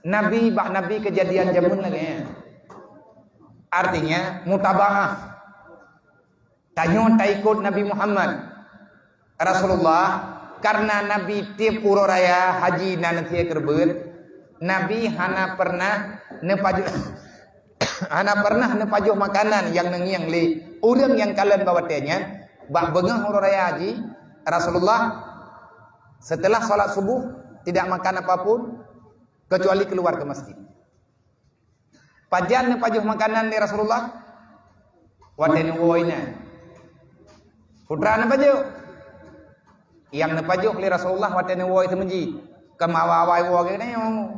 Nabi bak Nabi kejadian jameun lagée nyan. Artinya, mutabaah. Tanyoe taikot Nabi Muhammad Rasulullah, karena Nabi tiep uroe raya haji na neusie keureubeuen, Nabi hana pernah neupajoh, hana pernah neupajoh makanan nyang neungieng lé ureuëng nyang kalon bak watée nyan. Bak beungoh uroe raya haji, Rasulullah setelah salat subuh tidak makan apapun kecuali keluar ke masjid. Pajan neupajoh makanan lé Rasulullah? Watée neuwoe inan. Putra neupajoh? Nyang neupajoh lé Rasulullah watée neuwoe seumeujid. Kon awai-awai woe geutanyoe.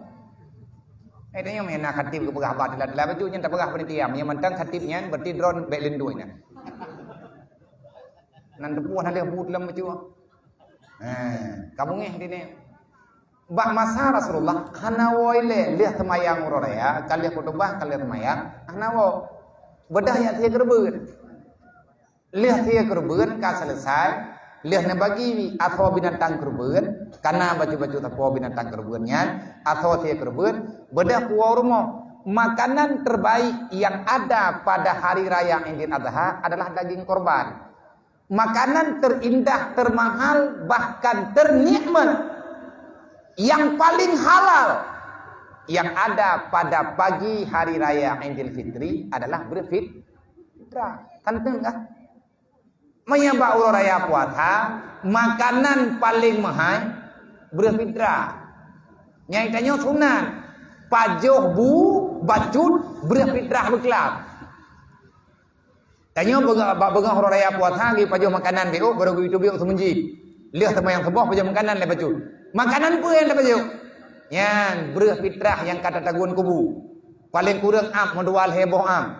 Eh, tanyoe meunan khatib geupeugah haba teulat-teulat bacut nyan tapeugah panitia. Nyang mantong khatib nyan berarti droe bék lindoi nyan. Nan teupeue na lheueh buet lam bacut. Ha, ka beungéh dini. Bak masa Rasulullah hana woe lé, lheueh seumayang uroe raya, ka lheueh khutubah, ka lheueh seumayang, hana woe. Beudôh jak sie keureubeuen. Lheueh sie keureubeuen ka selesai, lheueh neubagi asoe binatang keureubeuen, kana bacut-bacut sapoe binatang keureubeuen nyan, asoe sie keureubeuen, beudôh puwoe rumoh. Makanan terbaik yang ada pada hari raya Idul Adha adalah daging korban. Makanan terindah, termahal, bahkan ternikmat yang paling halal yang ada pada pagi hari raya Idul Fitri adalah berfitrah. Kan teuh kah? Meunyoe bak uroe raya puasa, makanan paling meuhai berfitrah. Nyang tanyoe sunat, pajoh bu, bacut, berfitrah beuklab. Tanyoe beungoh, bak beungoh uroe raya puasa, geupajoh makanan beuh, barô geuyue teubiet seumeujid. Lheueh seumayang suboh pajoh makanan lé bacut. Makanan peue nyang tapajoh? Nyan breuh fitrah nyang ka tatagun kubu. Paleng kureueng am meudua lhèe boh am.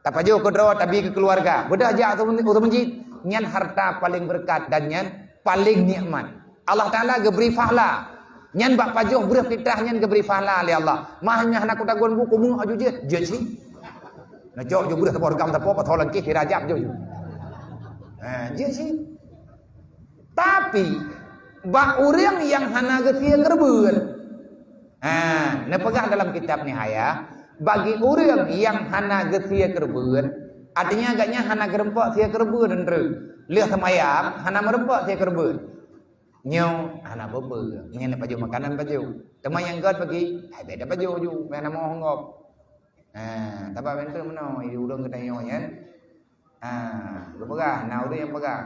Tapajoh keudroe, tabi keu keuluwarga. Beudôh jak u, u meuseujid. Nyan harta paleng beureukat dan nyan paleng nikmat. Allah Taala geubri fahla. Nyan bak pajoh breuh fitrah nyan geubri fahla lé Allah. Mah nyan hana kutagun bu, kumueng aju jeuet, jeuet sit. Na cok ju breuh teupot gam teupot, patho langkeh dirajab ju. Ha, jeuet sit. Tapi, bak ureueng nyang hana geusie keureubeuen, ha, neupeugah dalam kitab Nihayah, bagi ureueng nyang hana geusie keureubeuen, artinya gobnyan hana geureumpok sie keureubeuen, lheueh seumayang hana meureumpok sie keureubeuen. Nyoe hana beubeu, nyan pajoh makanan pajoh. Teuma nyang gèt bagi, hai bèk tapajoh ju, bèk hana meu'oh gob. Ha, tabak bentuk meunoe, di ureueng geutanyoe nyan. Ha, geupeugah, na ureueng nyang peugah.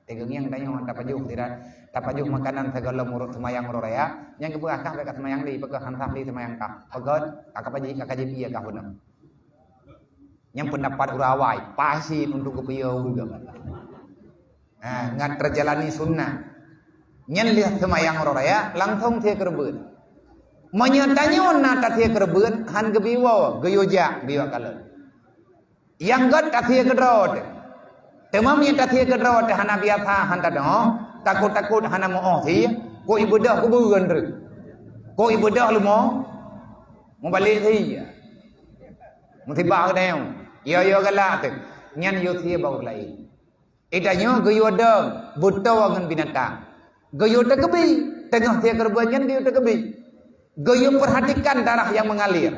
Teungieng tanyoe tapajoh sira, tapajoh makanan sigohlom uroe seumayang uroe raya, nyang geupeugah kah bèk ka seumayang di, pakon han sah di seumayang kah. Pakon, ka kapaji, ka kaji piye kah beuna. Nyang peundapat ureueng awai, pasi untuk geupiye ureueng. Ha, ngat teujalani sunnah. Nyan lheueh seumayang uroe raya, langsong sie keureubeuen. Meunyoe tanyoe na tasie keureubeuen, han geubi woe, geuyue jak, geuyue kalon. Nyang gèt tasie keudroe teuh. Teuma meunyoe tasie keudroe teuh hana biasa, han tadeungoe, takot-takot hana meu'oh sie, kok ibeudôh kubu geuntreuk. Kok ibeudôh leumo, mubalek sie. Musibah geutanyoe. Yo-yo galak teuh. Nyan yue sie bak ureueng laén. Geutanyoe geuyue dong, beutoe ngon binatang. Geuyue teukeubi, teungoh sie keureubeuen nyan geuyue teukeubi. Geuyue perhatikan darah yang mengalir.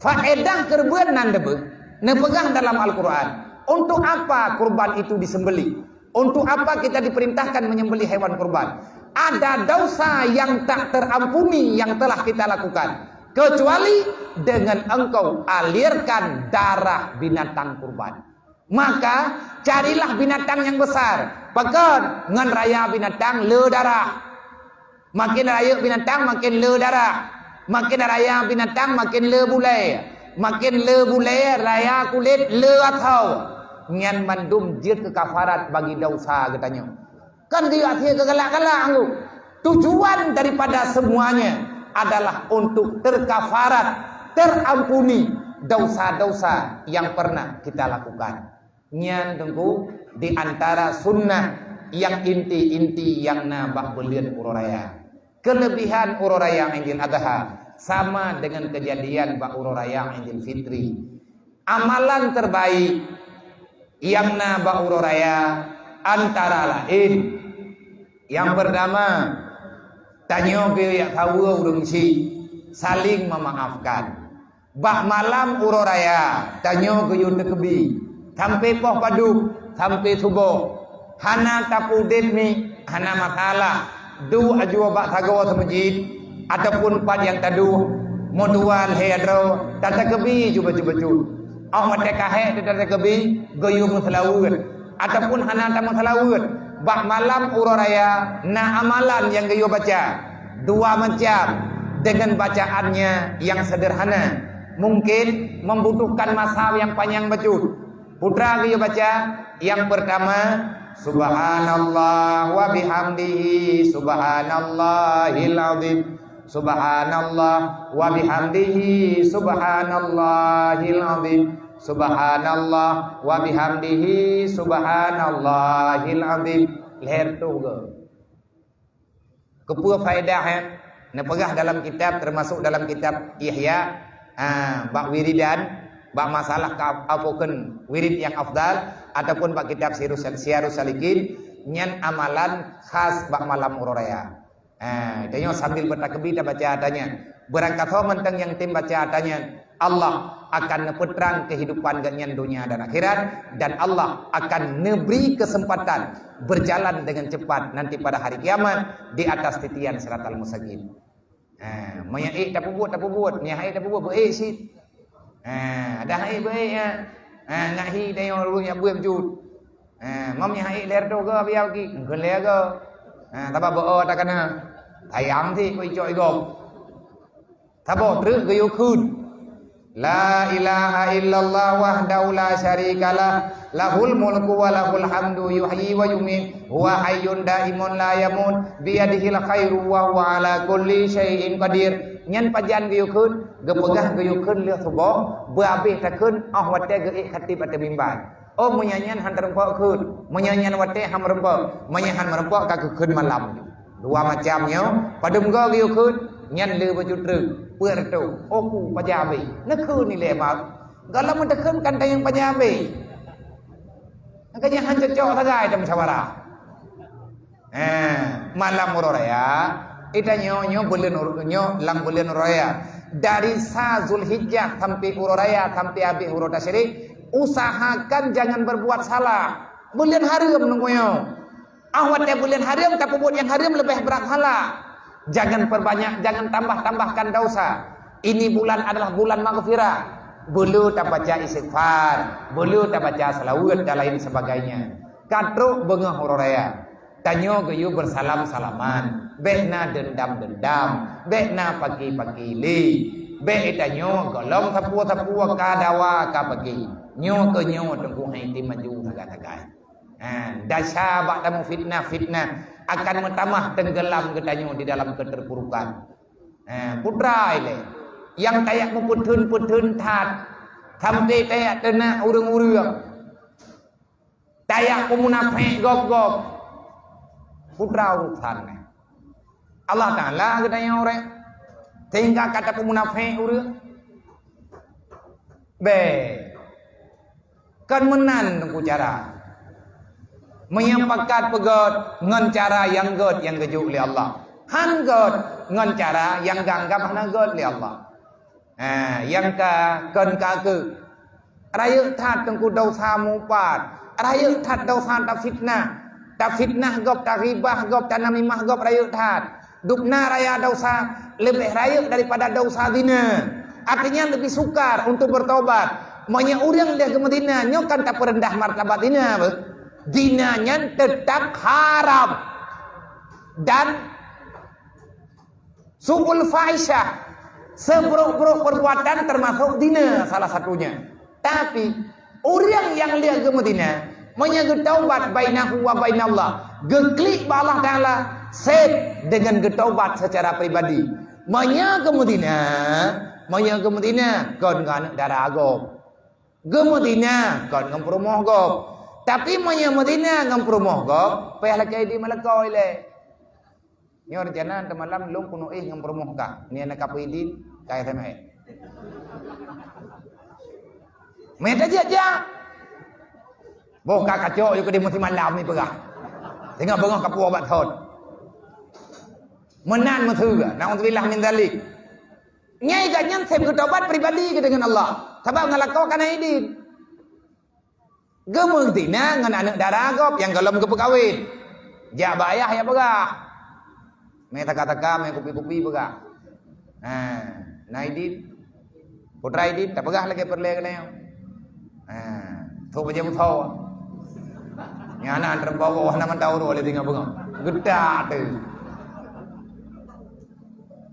Faedah keureubeuen nan deubeue, neupeugah dalam Al-Quran, untuk apa kurban itu disembelih? Untuk apa kita diperintahkan menyembelih hewan kurban? Ada dosa yang tak terampuni yang telah kita lakukan, kecuali dengan engkau alirkan darah binatang kurban. Maka, carilah binatang yang besar. Pakon? Ngon raya binatang le darah. Makin rayeuk binatang, makin le darah. Makin raya binatang, makin le bulèe. Makin le bulèe, raya kulét, le asoe. Nyan mandum jeuet keu kafarat bagi dosa geutanyoe. Kan geuyue akhé keu galak-galak anggô. Tujuan daripada semuanya adalah untuk terkafarat, terampuni dosa-dosa yang pernah kita lakukan. Nyan teungku di antara sunnah nyang inti-inti nyang na bak buleuen uroe raya. Keulebihan uroe raya Idul Adha sama dengan kejadian bak uroe raya Idul Fitri. Amalan terbaik nyang na bak uroe raya antara laén, nyang pertama, tanyoe geuyue jak saweue ureueng chik, saling memaafkan. Bak malam uroe raya, tanyoe geuyue teukeubi, sampoe poh padub, sampoe suboh. Hana tapeudeh mi, hana masalah. Duek ajoe bak sagoe seumeujid, ataupun pat nyang taduek, meudua lhèe droe, tateukeubi ju bacut-bacut. Óh watèe ka hék tateukeubi, geuyue meuseulaweuet. Ataupun hana tameuseulaweuet, bak malam uroe raya na amalan nyang geuyue baca. Dua macam, dengan bacaannya yang sederhana. Mungkin membutuhkan masa yang panjang bacut. Putra geuyue baca, yang pertama, Subhanallah wa bihamdihi, subhanallahil azim. Subhanallah wa bihamdihi, subhanallahil azim. Subhanallah wa bihamdihi, subhanallahil azim. Lhèe reutôh goe. Keupeue faedah, eh? Neupeugah dalam kitab, termasuk dalam kitab Ihya, ha, bak wiridan, bak masalah ka-, apokeun wirid nyang afdal, ataupun bak kitab Sirus-, Siyarus Salikin, nyan amalan khas bak malam uroe raya. Ha, tanyoe sambil beutakeubi tabaca ata nyan. Beurangkasoe mantong nyang tem baca ata nyan, Allah akan neupeutrang kehidupan geuhnyan donya dan akhirat, dan Allah akan neubri keuseumpatan berjalan dengan cepat nanti pada hari kiamat di atas titian siratal mustaqim. Ha, meunyo ék tapeubuet, tapeubuet, meunyo han ék tapeubuet, beu ék cit. Ha, adak han ék beu ék, ha. Ha, ngat hi tanyoe ureueng nyang buet beujeuet. Ha, mam nyang han ék lhèe reutôh goe, biar ki, eungkheun lhèe goe. Ha, sabab beu-o takana. Sayang cit keu icok igom. Saboh treuk geuyue kheun. La ilaha illallah wahdahu la syarikalah, lahul mulku wa lahul hamdu, yuhyi wa yumiit, huwa hayyun daimun la yamut, biyadihil khairu wa huwa ala kulli syai'in qadir. Nyan pajan geuyue kheun, geupeugah geuyue kheun lheueh suboh, beuabéh takheun 'oh watèe geuék khatib ateueh mimbar. Oh, meunyo nyan han teurumpok kheun, meunyo nyan watèe han meurumpok, meunyo han meurumpok ka geukheun malam. Dua macam nyoe, padum goe geuyue kheun, nyan le bacut treuk, peuet reutôh. Oh, ku pajan abéh. Neukheun ilèe mak. Gohlom meuteukheun kan tanyong pajan abéh. Makanya han cocok sagai dan musyawarah. Eh, malam uroe raya, ita nyoe, nyoe buleuen ur-, nyoe lam buleuen uroe raya. Dari sa Zulhijjah sampai uroe raya, sampai habéh uroe tasyrik, usahakan jangan berbuat salah. Buleuen hareuem nunggu nyoe. Ah, watèe buleuen hareuem, tapeubuet nyang hareuem leubeh brat hala. Jangan perbanyak, jangan tambah-tambahkan dosa. Ini bulan adalah bulan maghfirah. Beu le tabaca istighfar, beu le tabaca salawat dan lain sebagainya. Ka trok beungoh uroe raya. Tanyoe geuyue bersalam-salaman, bèk na dendam-dendam, bèk na paki-paki lé. Bèk tanyoe gohlom sapue-sapue ka dawa ka paki. Nyoe keu nyoe teungku hai tem maju sagai-sagai. Ha, desya bak tamu fitnah-fitnah akan meutamah tenggelam geutanyoe di dalam keterpurukan. Ha, putra ilèe, nyang tajak meupeutheun-peutheun that, sampai tajak teunak ureueng-ureueng. Tajak peumunafék gob-gob. Putra urosan nyan. Allah Taala geutanyoe ureueng. Sehingga ka tapeumunafék ureueng. Bèk. Kon meunan teungku cara. Meunyoe pakat peugöt ngon cara nyang göt nyang geujok lé Allah. Han göt ngon cara nyang geuanggab hana göt lé Allah. Ha, nyang ka kon ka keu. Rayeuk that teungku desya meuupat. Rayeuk that desya tafitnah. Tafitnah gob, taghibah gob, tanamimah gob rayeuk that. Dubna raya desya leubeh rayeuk daripada desya zina. Artinya lebih sukar untuk bertobat. Meunyoe ureueng lheueh geumeuzina, nyoe kan tapeureundah martabat zina beuh. Zina nyan tetap haram. Dan su'ul fahisyah, seburuk-buruk perbuatan termasuk zina salah satunya. Tapi, ureueng nyang lheueh geumeuzina, meunyoe geutaubat bainahu wa bainallah, geuklik bak Allah Taala, sép deungon geutaubat secara pribadi. Meunyoe geumeuzina, meunyoe geumeuzina kon ngon aneuk dara gob. Geumeuzina kon ngon peurumoh gob. Tapi meunyoe meuzina ngon peurumoh gob, payah lakèe idin meulakoe ilèe. Nyoe rencana teumalam lôn keuneuk éh ngon peurumoh kah. Nyan na ka peuidin, ka S M S. Meunan tajak-jak. Boh ka kacok yue keudeh meusimalam ni peugah. Singoh beungoh ka puwoe bak thon. Meunan meuseue, naudzubillah min dzalik. Nyan gobnyan sép geutobat pribadi geuh deungon Allah. Sabab ngon lakoe ka na idin. Geumeuzina ngon aneuk dara gob nyang gohlom geupeukawén. Jak bak ayah jak peugah. Mé taka-taka, mé kupi-kupi peugah. Ha, na idin. Putra idin, tapeugah lagèe peureulèe keunoe. Ha, trok bajèe musoh. Nyan na teureubawa na mantong uroe lé singoh beungoh. Geutak teuh.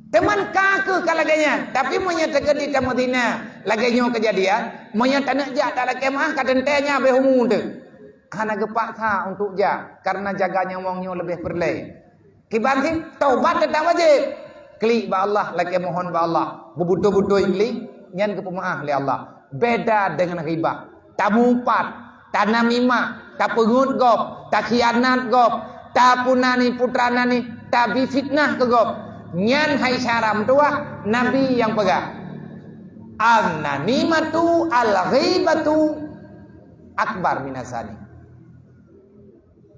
Teuma ka keuh ka lagèe nyan, tapi meunyoe teukeudi tameuzina lagèe nyoe keujadian, meunyoe taneuk jak talakèe meu'ah ka teuntèe nyan habéh umu teuh. Hana geupaksa untuk jak, karena jaga nyawöng nyoe leubeh peureulèe. Kiban cit, taubat teutap wajéb. Klik bak Allah, lakèe mohon bak Allah, beubeutôi-beutôi klik, nyan geupeumeu'ah lé Allah. Beda deungon ghibah. Tameuupat, tanamimah, tapeungeut gob, takhianat gob, tapeunan putra nan, tabi fitnah keu gob. Nyan hai syara meutuwah, Nabi nyang peugah, "An-namimatu al-ghibatu akbar minas zina."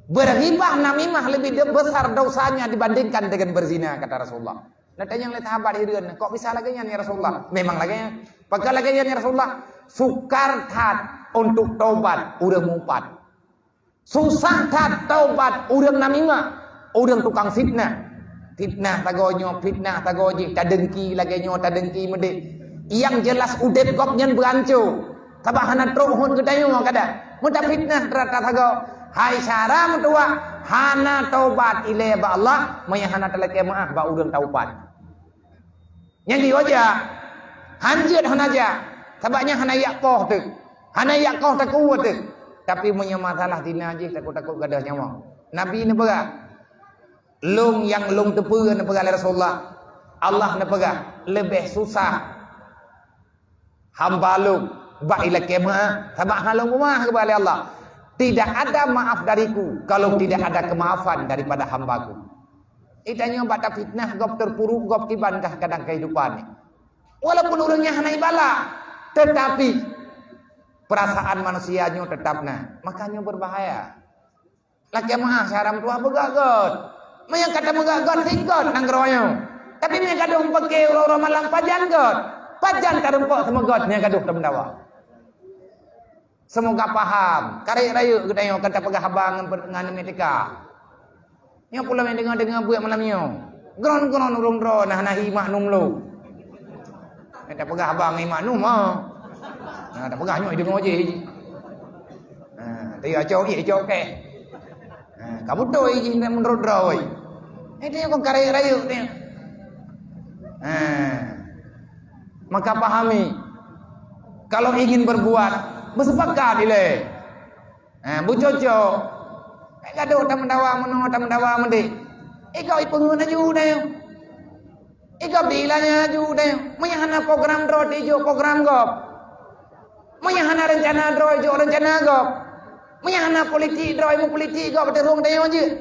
Berghibah, namimah lebih de-, besar dosanya dibandingkan dengan berzina, kata Rasulullah. Neutanyong lé sahabat hireuen, "Kok bisa lagèe nyan, ya Rasulullah?" Memang lagèe nyan. Pakon lagèe nyan, ya Rasulullah? Sukar that untuk taubat ureueng meuupat. Susah that taubat ureueng namimah, ureueng tukang fitnah. Fitnah tagoe nyoe, fitnah tagoe jih, tadengki lagèe nyoe, tadengki meudéh. Nyang jelas udép gobnyan beuhanco. Sabab hana trok hot geutanyoe kadang. Meutafitnah rata sagoe. Hai syara meutuwah, hana taubat ilèe bak Allah, meunyoe hana talakèe meu'ah bak ureueng taubat. Nyang jiôh jak, hanjeuet hana jak, Sabab nyan hana jak poh teuk. Hana jak koh takue teuk. Tapi meunyoe masalah zina jih takot-takot gadôh nyawa. Nabi neupeugah, "Lôn nyang lôn teupeue," neupeugah lé Rasulullah, "Allah neupeugah, leubeh susah hamba lôn bak ilakée meu'ah, sabab hana lôn peumeu'ah," geuba lé Allah. "Tidak ada maaf dariku kalau tidak ada kemaafan daripada hambaku." Geutanyoe bak tafitnah gob, teupuruk gob kiban kah kadang keuhidupan nyoe. Walaupun ureuëng nyan hana ibalak, tetapi perasaan manusia nyoe tetap na. Maka nyoe berbahaya. Lakée meu'ah syedara meutuwah beugét-gét. Meunyoe ka tameugét-gét, singkot nanggroe nyoe. Tapi meunyoe gadôh meupaké uroe-uroe malam, pajan gét. Pajan tarumpok seumeugét meunyoe gadôh tameudawa. Seumoga paham. Karek rayeuk geutanyoe kan tapeugah haba ngon, ngon Amerika. Nyoe pula nyang deungoe-deungoe buet malam nyoe. Gron-gron ureuëng droe na hana hi maknum lom. Nyang tapeugah haba ngon i maknum, ha. Nah, tapeugah nyoe deungoe jih. Ha, tapi acok jih, acok keh. Ha, ka beutôi jih meunurot droe. Eh, dia kon karek rayeuk dia. Ha. Maka pahami, kalau ingin berbuat, bersepakat ilée. Ha, beucocok. Eh, gadôh tameudawa meunoe, tameudawa meudéh. Eh, gob ipeungeut laju deh. Eh, gob diilanya laju deh. Meunyo hana program droe, ijok program gob. Meunyo hana reuncana droe, ijok reuncana gob. Meunyo hana politik droe, imu politik gob, teuhong dayong jeuet.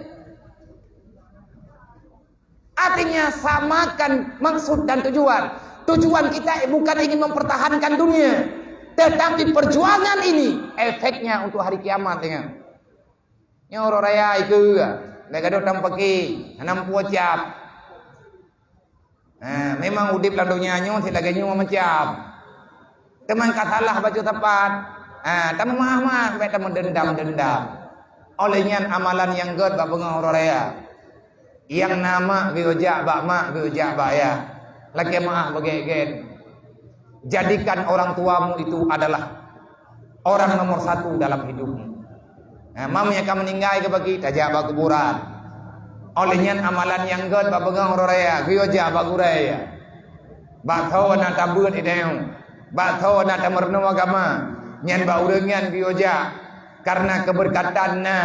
Artinya, samakan maksud dan tujuan. Tujuan kita bukan ingin mempertahankan dunia, tetapi perjuangan ini efeknya untuk hari kiamat, ya. Nyoe uroe raya ikeue, lagée gadôh tameupaké, hana meupucap. Ha, memang udeb lam donya nyoe sit lagée nyoe macam. Teuma ka salah bacut sapat. Ha, tameumaah-maah, bék tameudendam-dendam. Óh lheueh nyan amalan nyang gét bak beungoh uroe raya. Nyang na mak geuyue jak bak mak, geuyue jak bak ayah. Lakée meu'ah beugét-gét. Jadikan orang tuamu itu adalah orang nomor satu dalam hidupmu. Nah, mam nyang ka meuninggai keu bagi tajak bak kuburan. Óh lheueh nyan amalan nyang gét bak beungoh uroe raya, geuyue jak bak gurée. Bak tho na tabeuet idéh, bak tho na tameurunoe agama, nyan bak ureuëng nyan geuyue jak, kareuna keubeureukatanna,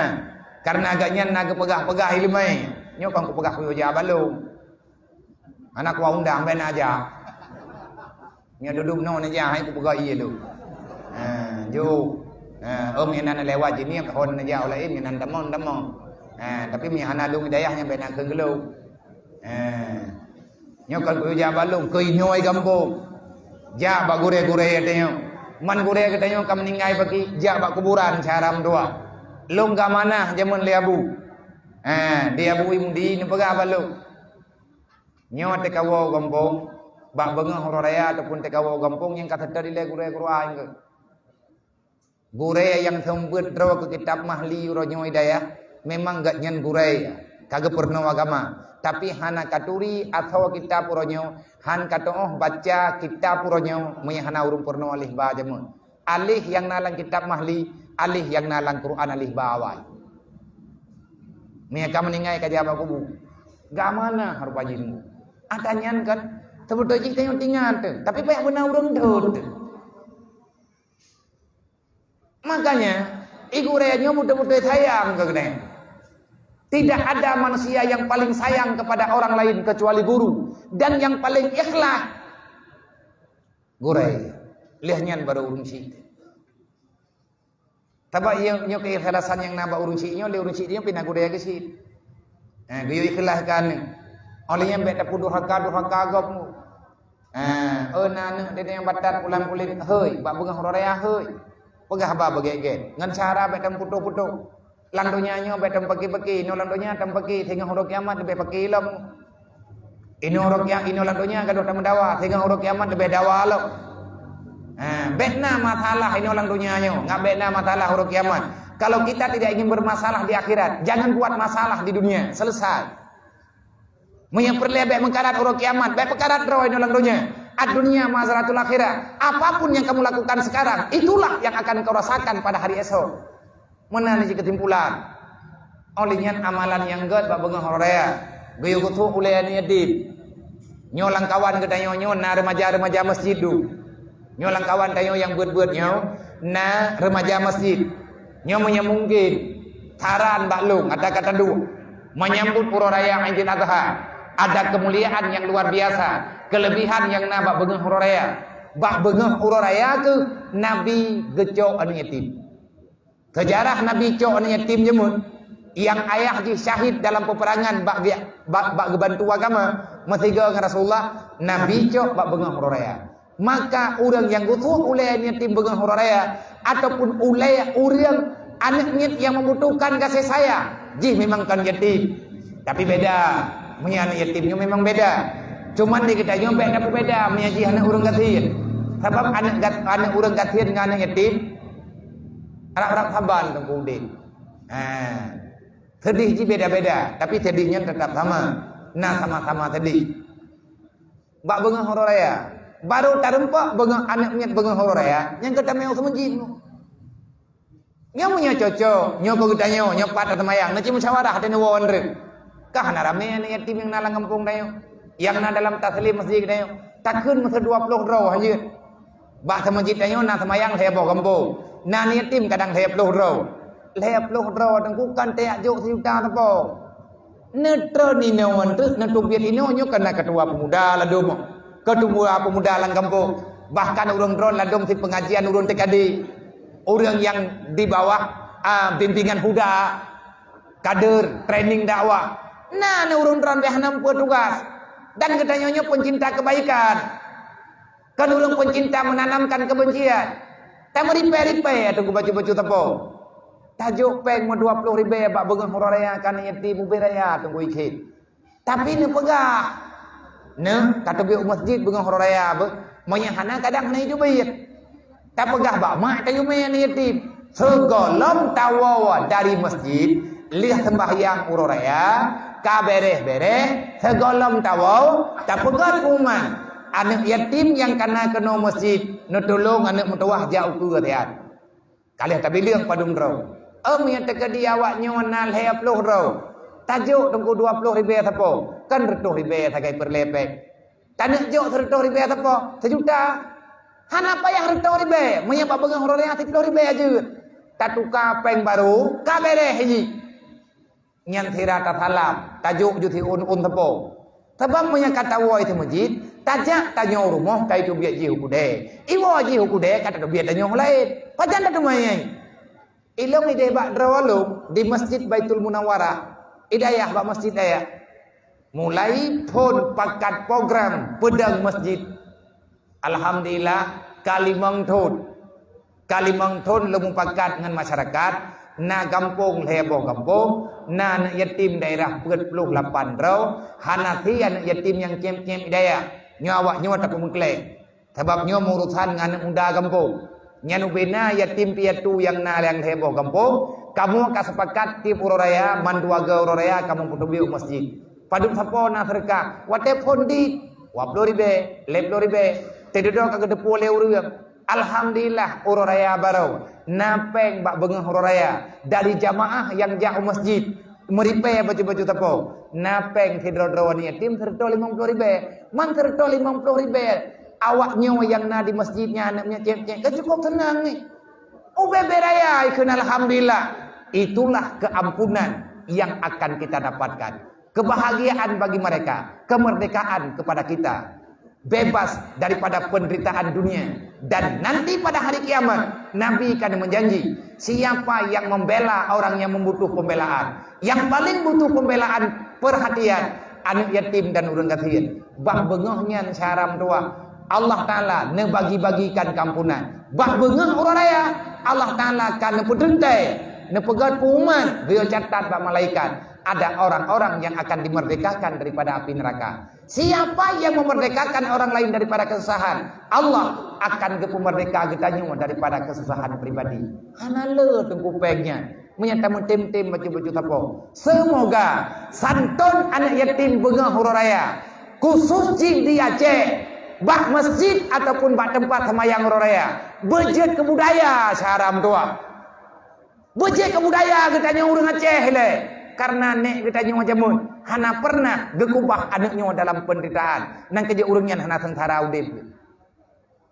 kareuna gobnyan na geupeugah-peugah iéleumé. Nyoe kon kupeugah geuyue jak bak lôn. Hana kuwa undang, bék na jak. Nyoe dudoe bunoe neujak, hai kupeugah ié lôn. Ha, jok. Ha, ôm inan lewat jeunieb, hon neujak u laén, inan tamong-tamong. Ha, tapi meunyo hana lôn hidayah nyan bék na kheun keu lôn. Ha. Nyoe kon keu jak bak lôn, keu inoe gampông. Jak bak gurée-gurée geutanyoe. Man gurée geutanyoe ka meuninggai paki, jak bak kuburan syedara meutuwah. Lôn ka manah jameun lé Abu. Ha, di Abu Imdi neupeugah bak lôn. Nyoe teuka woe gampông, bak beungoh uroe raya ataupun teuka woe gampông nyang ka seutôt ilée gurée-gurée nyan. Gurée nyang seumeubeuet droe keu kitab Mahli uroe nyoe hidayah, memang gobnyan gurée ka geupeurunoe agama, tapi hana ka turi asoe kitab uroe nyoe, han ka teu'oh baca kitab uroe nyoe meunyo hana ureuëng peurunoe alih ba jameun. Alih nyang na lam kitab Mahli, alih nyang na lam Quran alih ba awai. Meunyo ka meuninggai ka jak bak kubu. Gak mana harus bajih nunggu? Ata nyan kan, sebetul jih tanyoe tinggal tu. Tapi payah beuna ureuëng dot tu. Makanya, i gurée nyoe beutôi-beutôi sayang keu geutanyoe. Tidak ada manusia yang paling sayang kepada orang lain kecuali guru. Dan yang paling ikhlas, gurée. Lheueh nyan baru ureuëng syiek. Sabab nyoe, nyoe keikhlasan nyang na bak ureuëng syiek nyoe, lé ureuëng syiek nyoe pih na gurée geuh syiek. Eh, geuyue ikhlas keu aneuk. Óh lheueh nyan bék tapeuduhaka-duhaka gob. Eh, oh na aneuk dede nyang batat pulan-pulen, hei, bak beungoh uroe raya, hei. Peugah haba beugét-gét. Ngon cara bék tameuputôh-putôh. Lam donya nyoe bék tameupaki-paki, inoe lam donya tameupaki, singoh uroe kiamat leubeh paki lom. Inoe uroe kia-, inoe lam donya gadôh tameudawa, singoh uroe kiamat leubeh dawa lom. Ha, bék na masalah inoe lam donya nyoe, ngat bék na masalah uroe kiamat. Kalau kita tidak ingin bermasalah di akhirat, jangan buat masalah di dunia. Selesai. Meunyo peureulée bék meukarat uroe kiamat, bék peukarat droe inoe lam donya. Ad-dunya mazratul akhirah. Apapun yang kamu lakukan sekarang, itulah yang akan kau rasakan pada hari esok. Meunan cit keusimpulan. Óh lheueh nyan amalan nyang gét bak beungoh uroe raya. Geuyue geutrok ulée aneuk yatim. Nyoe lam kawan geutanyoe nyoe na remaja-remaja masjid duek. Nyoe lam kawan tanyoe nyang buet-buet nyoe na remaja masjid. Nyoe meunyoe mungkin, saran bak lôn, ata ka taduek, menyambut uroe raya Aidil Adha, ada kemuliaan yang luar biasa, kelebihan yang na bak beungoh uroe raya. Bak beungoh uroe raya keuh Nabi geucok aneuk yatim. Sejarah Nabi cok aneuk yatim jameun, nyang ayah jih syahid dalam peperangan bak, bak, bak geubantu agama, meusigoe ngon Rasulullah, Nabi cok bak beungoh uroe raya. Maka ureuëng nyang geusuek ulée aneuk yatim beungoh uroe raya, ataupun ulée ureuëng aneuk miet nyang membutuhkan kasih sayang, jih memang kon yatim. Tapi beda, meunyoe aneuk yatim nyoe memang beda. Cuman di geutanyoe bék na peubeda meunyoe jih aneuk ureuëng gasien. Sabab aneuk gas-, aneuk ureuëng gasien ngon aneuk yatim, rab-rab saban teungku udeb. Ha. Sedih jih beda-beda, tapi sedih nyan tetap sama. Na sama-sama sedih. Bak beungoh uroe raya, baru tareumpok beungoh aneuk miet beungoh uroe raya, nyang keu tamé u seumeujid. Nyoe meunyoe cocok, nyoe keu geutanyoe, nyoe pat taseumayang, na cit musyawarah ateueh neuwoe nreueng. Kah na ramé aneuk yatim nyang na lam gampông tanyoe, nyang na dalam taslim masjid tanyoe, takheun meuseue dua ploh droe hanjeuet. Bak seumeujid tanyoe na seumayang lhée boh gampông, na aneuk yatim kadang lhée ploh droe. Lhée ploh droe teungku kan tajak jok sijuta sapo. Neutreun inoe ngon treuk, neuteubiet inoe nyoe kana ketua pemuda ladom, ketua pemuda lam gampông. Bahkan ureuëng droen ladom sit pengajian ureuëng T K D, ureuëng nyang di bawah, ah, bimbingan huda, kader, training dakwah. Na, na ureuëng droen beh hana peue tugas. Dan geutanyoe nyoe pencinta kebaikan. Kan ureuëng pencinta menanamkan kebencian. Tameuripée-ripée ateueh geubacut-bacut sapo. Tajok péng meudua ploh ribée bak beungoh uroe raya keu aneuk yatim ubé raya teungku ikheun. Tapi neupeugah, "Neuh, ka teubiet u masjid beungoh uroe raya beuh." Meunyoe hana kadang hana jiteubiet. Tapeugah bak mak tayue mé aneuk yatim. Sigohlom tawoe dari masjid, lheueh seumbahyang uroe raya, ka béréh-béréh, sigohlom tawoe, tapeugét pengumuman, "Aneuk yatim nyang kana keunoe masjid, neutulông aneuk meutuwah jak ukeue siat." Ka lheueh tabileueng padum droe. Óh, meunyoe teukeudi awak nyoe na lhée ploh droe, tajok teungku dua ploh ribée sapo, kan reutôh ribée sagai peureulée péng. Taneuk jok sireutôh ribée sapo, sijuta. Hana payah reutôh ribée, meunyoe bak beungoh uroe raya siploh ribée jeuet. Tatuka péng barô, ka béréh jih. Nyan sira tasalam, tajok ju siôn-ôn sapo. Sabab meunyoe ka tawoe seumeujid, tajak tanyoe rumoh ka iteubiet jih u keudè. Iwoe jih u keudè ka tateubiet tanyoe laén. Pajan tateumanyai? Ilông ideh bak droe lôn di Masjid Baitul Munawwarah, i dayah bak masjid dayah. Mulai phon pakat program peudong masjid. Alhamdulillah, ka limong thon. Ka limong thon lôn mupakat ngon masyarakat, na gampông lhée boh gampông, na aneuk yatim daerah peuet ploh lapan droe, hana si aneuk yatim nyang cém-cém i dayah. Nyoe awak nyoe tapeumeuklé. Sabab nyoe meuurusan ngon aneuk muda gampông. Nyan ubé na yatim piatu nyang na nyang lhée boh gampông, kamoe ka seupakat tieb uroe raya, mandua go uroe raya kamoe peuteubiet u masjid. Padub sapo na seudeukah, watée phon dit, dua ploh ribée, lhée ploh ribée, teududoe ka geuteupeue lé ureuëng. Alhamdulillah, uroe raya barô, na péng bak beungoh uroe raya dari jamaah nyang jak u masjid. Meuripée baju-baju sapo, na péng sidroe-droe aneuk yatim sireutôh limong ploh ribée. Man sireutôh limong ploh ribée, awak nyoe nyang na di masjid nyan aneuk nyoe cém-cém, ka cukup seunang nyoe. Ubé-bé raya ikheun alhamdulillah. Itulah keampunan yang akan kita dapatkan. Kebahagiaan bagi mereka, kemerdekaan kepada kita. Bebas daripada penderitaan dunia. Dan nanti pada hari kiamat, Nabi kan menjanji, siapa yang membela orang yang membutuh pembelaan, yang paling butuh pembelaan, perhatian, aneuk yatim dan ureuëng gasien, bak beungoh nyan syara meutuwah, Allah Taala neubagi-bagikan keampunan. Bak beungoh uroe raya, Allah Taala ka neupeuteuntée, neupeugét pengumuman, geuyue catat bak malaikat, ada orang-orang yang akan dimerdekakan daripada api neraka. Siapa yang memerdekakan orang lain daripada kesusahan, Allah akan geupeumerdeka geutanyoe daripada kesusahan pribadi. Hana le teungku péng nyan. Meunyoe tameutem-tem baju-baju sapo. Semoga santôn aneuk yatim beungoh uroe raya, khusus cit di Aceh, bak masjid ataupun bak teumpat seumayang uroe raya, beujeuet keu budaya syara meutuwah. Beujeuet keu budaya geutanyoe ureuëng Aceh lé, kareuna nék geutanyoe jameun hana pernah geukubah aneuk nyoe dalam penderitaan, nyang keujeuet ureuëng nyan hana seungsara udeb.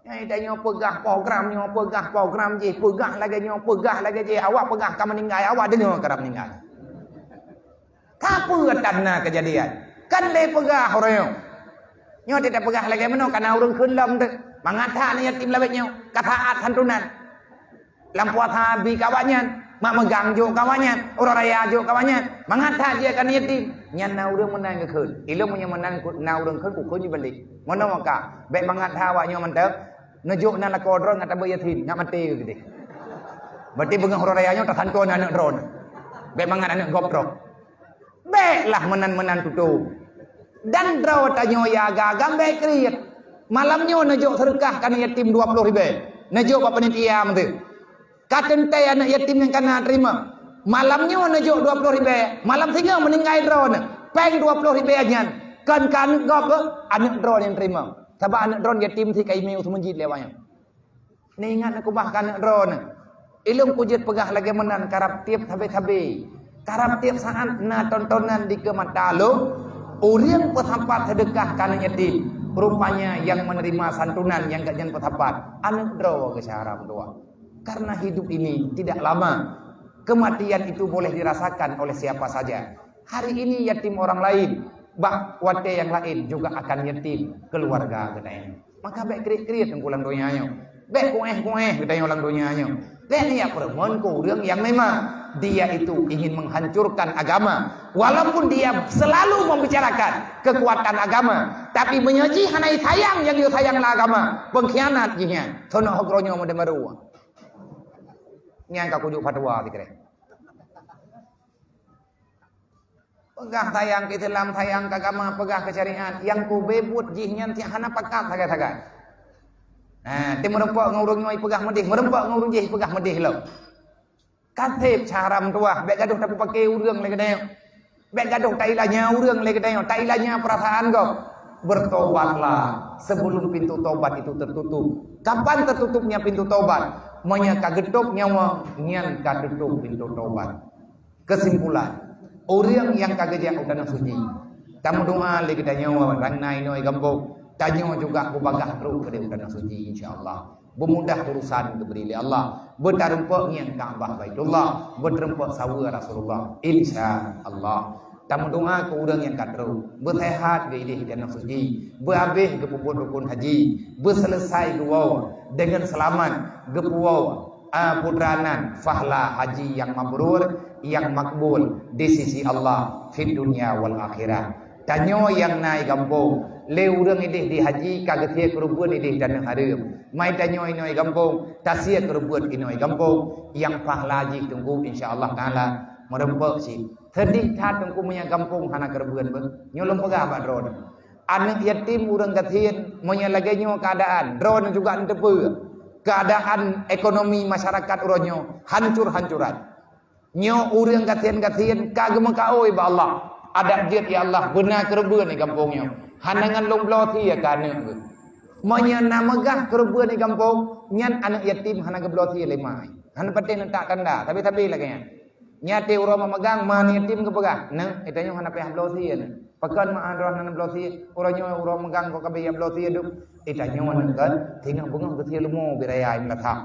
Hai, tanyoe peugah program nyoe, peugah program jih, peugah lagée nyoe, peugah lagée jih, awak peugah ka meuninggai, awak deungoe ka meuninggai. Ka peue tan na keujadian? Kan lé peugah uroe nyoe. Nyoe teutab peugah lagée meunoe, ka na ureuëng kheun lom teuh. Mangat that aneuk yatim lawét nyoe, ka taát santunan. Lam puasa bi keu awaknyan, mak meugang jok keu awaknyan, uroe raya jok keu awaknyan. Mangat that jih keu aneuk yatim. Nyan na ureuëng meunan geukheun. Ilôn meunyoe meunan ku-, na ureuëng kheun, kukheun jibalek. Meunoe maka, bék mangat that awak nyoe mantong. Neujok na lakoe droe ngat tabeuet yatim, ngat maté geudeh. Berarti beungoh uroe raya nyoe tasantoe aneuk droe. Bék mangat aneuk gob droe. Béklah meunan-meunan tutoe. Dan droe tanyoe ya agam-agam bék kriet. Malam nyoe neujok seudeukah keu aneuk yatim dua ploh ribée. Neujok bak panitia meunteuh. Ka teuntée aneuk yatim nyang kana teurimong. Malam nyoe neujok dua ploh ribée. Malam singoh meuninggai droeneuh. Péng dua ploh ribée nyan. Kon keu aneuk gob, aneuk droeneuh nyang teurimong. Sabab aneuk droeneuh yatim sit ka imé u seumeujid lé awaknyan. Neuingat neukeubah keu aneuk droeneuh. Ilôn kujeuet peugah lagée meunan karab tieb sabe-sabe. Karab tieb saát na tontonan dikeue mata lôn, ureuëng peusapat seudeukah keu aneuk yatim. Rupanya nyang meuneurimong santunan nyang gobnyan peusapat, aneuk droe geusyara meutuah. Karena hidup ini tidak lama, kematian itu boleh dirasakan oleh siapa saja. Hari ini yatim orang lain, bak watée nyang laén juga akan yatim keuluwarga geutanyoe. Maka bék kriet-kriet teungku lam donya nyoe. Bék kuéh-kuéh geutanyoe lam donya nyoe. Bék neujak peurumoh keu ureuëng nyang memang dia itu ingin menghancurkan agama. Walaupun dia selalu membicarakan kekuatan agama, tapi meunyoe jih hana sayang nyang geusayang lé agama, pengkhianat jih nyan. Soe nyoe ho keureuj nyoe meudeh meureuwa. Nyan ka kujok fatwa sikrek. Peugah sayang keu Islam, sayang keu agama, peugah keu syariat, nyang kube buet jih nyan cit hana pakat sagai-sagai. Ha, ti meureumpok ngon ureuëng nyoe peugah meudeh, meureumpok ngon ureuëng jih peugah meudeh lom. Ka seb cara meutuah, bék gadoh tapeupaké ureuëng lé geutanyoe. Bék gadoh tailanya ureuëng lé geutanyoe, tailanya perasaan gob. Bertobatlah sebelum pintu tobat itu tertutup. Kapan tertutupnya pintu tobat? Meunyoe ka geutôb nyawa, nyan ka tutôb pintu tobat. Kesimpulan, ureuëng nyang ka geujak u Tanoh Suci, tameudoa lé geutanyoe nyang na inoe gampông, tanyoe juga beubagaih trok keudeh u Tanoh Suci, insya Allah. Beumudah urusan geubri lé Allah, beutareumpok ngieng Ka'bah Baitullah, beutareumpok saweue Rasulullah, insya Allah. Tameudoa keu ureuëng nyang ka trok, beuseuhat geuideh u Tanoh Suci, beuhabéh geupeubuet rukun haji, beuseuleusai geuwoe deungon seulamat, geupeuwoe a, putra nan, fahla haji nyang mabrur, nyang makbul di sisi Allah fid dunya wal akhirah. Tanyoe nyang na i gampông, lé ureuëng ideh di haji ka geusie keureubeuen ideh Tanoh Hareuem. Mai tanyoe inoe i gampông, tasie keureubeuen inoe i gampông, nyang fahla jih teungku insya Allah taala meureumpok cit. Seudeh that teungku meunyoe gampông hana keureubeuen beuh. Nyoe lôn peugah bak droeneuh. Aneuk yatim ureuëng gasien, meunyoe lagée nyoe keuadaan, droeneuh juga neuteupeue. Keuadaan ekonomi masyarakat uroe nyoe hancur-hancuran. Nyoe ureuëng gasien-gasien ka geumeukaôi bak Allah. Adak jeuet, "Ya Allah, beuna keureubeuen di gampông nyoe. Hana ngon lôn bloe sie keu aneuk geuh." Meunyoe na meugah keureubeuen di gampông, nyan aneuk yatim hana geubloe sie lé ma. Hana patéh neutak tanda, sabe-sabe lagée nyan. Nyan até uroe meumeugang, ma aneuk yatim geupeugah, "Neuk, geutanyoe hana payah bloe sie neuh." Pakon meu'ah droeneuh hana bloe sie? Uroe nyoe uroe meumeugang, kon ka bri bloe sie dum. Geutanyoe neuh kan, singoh beungoh geusie leumo bri raya i meunasah.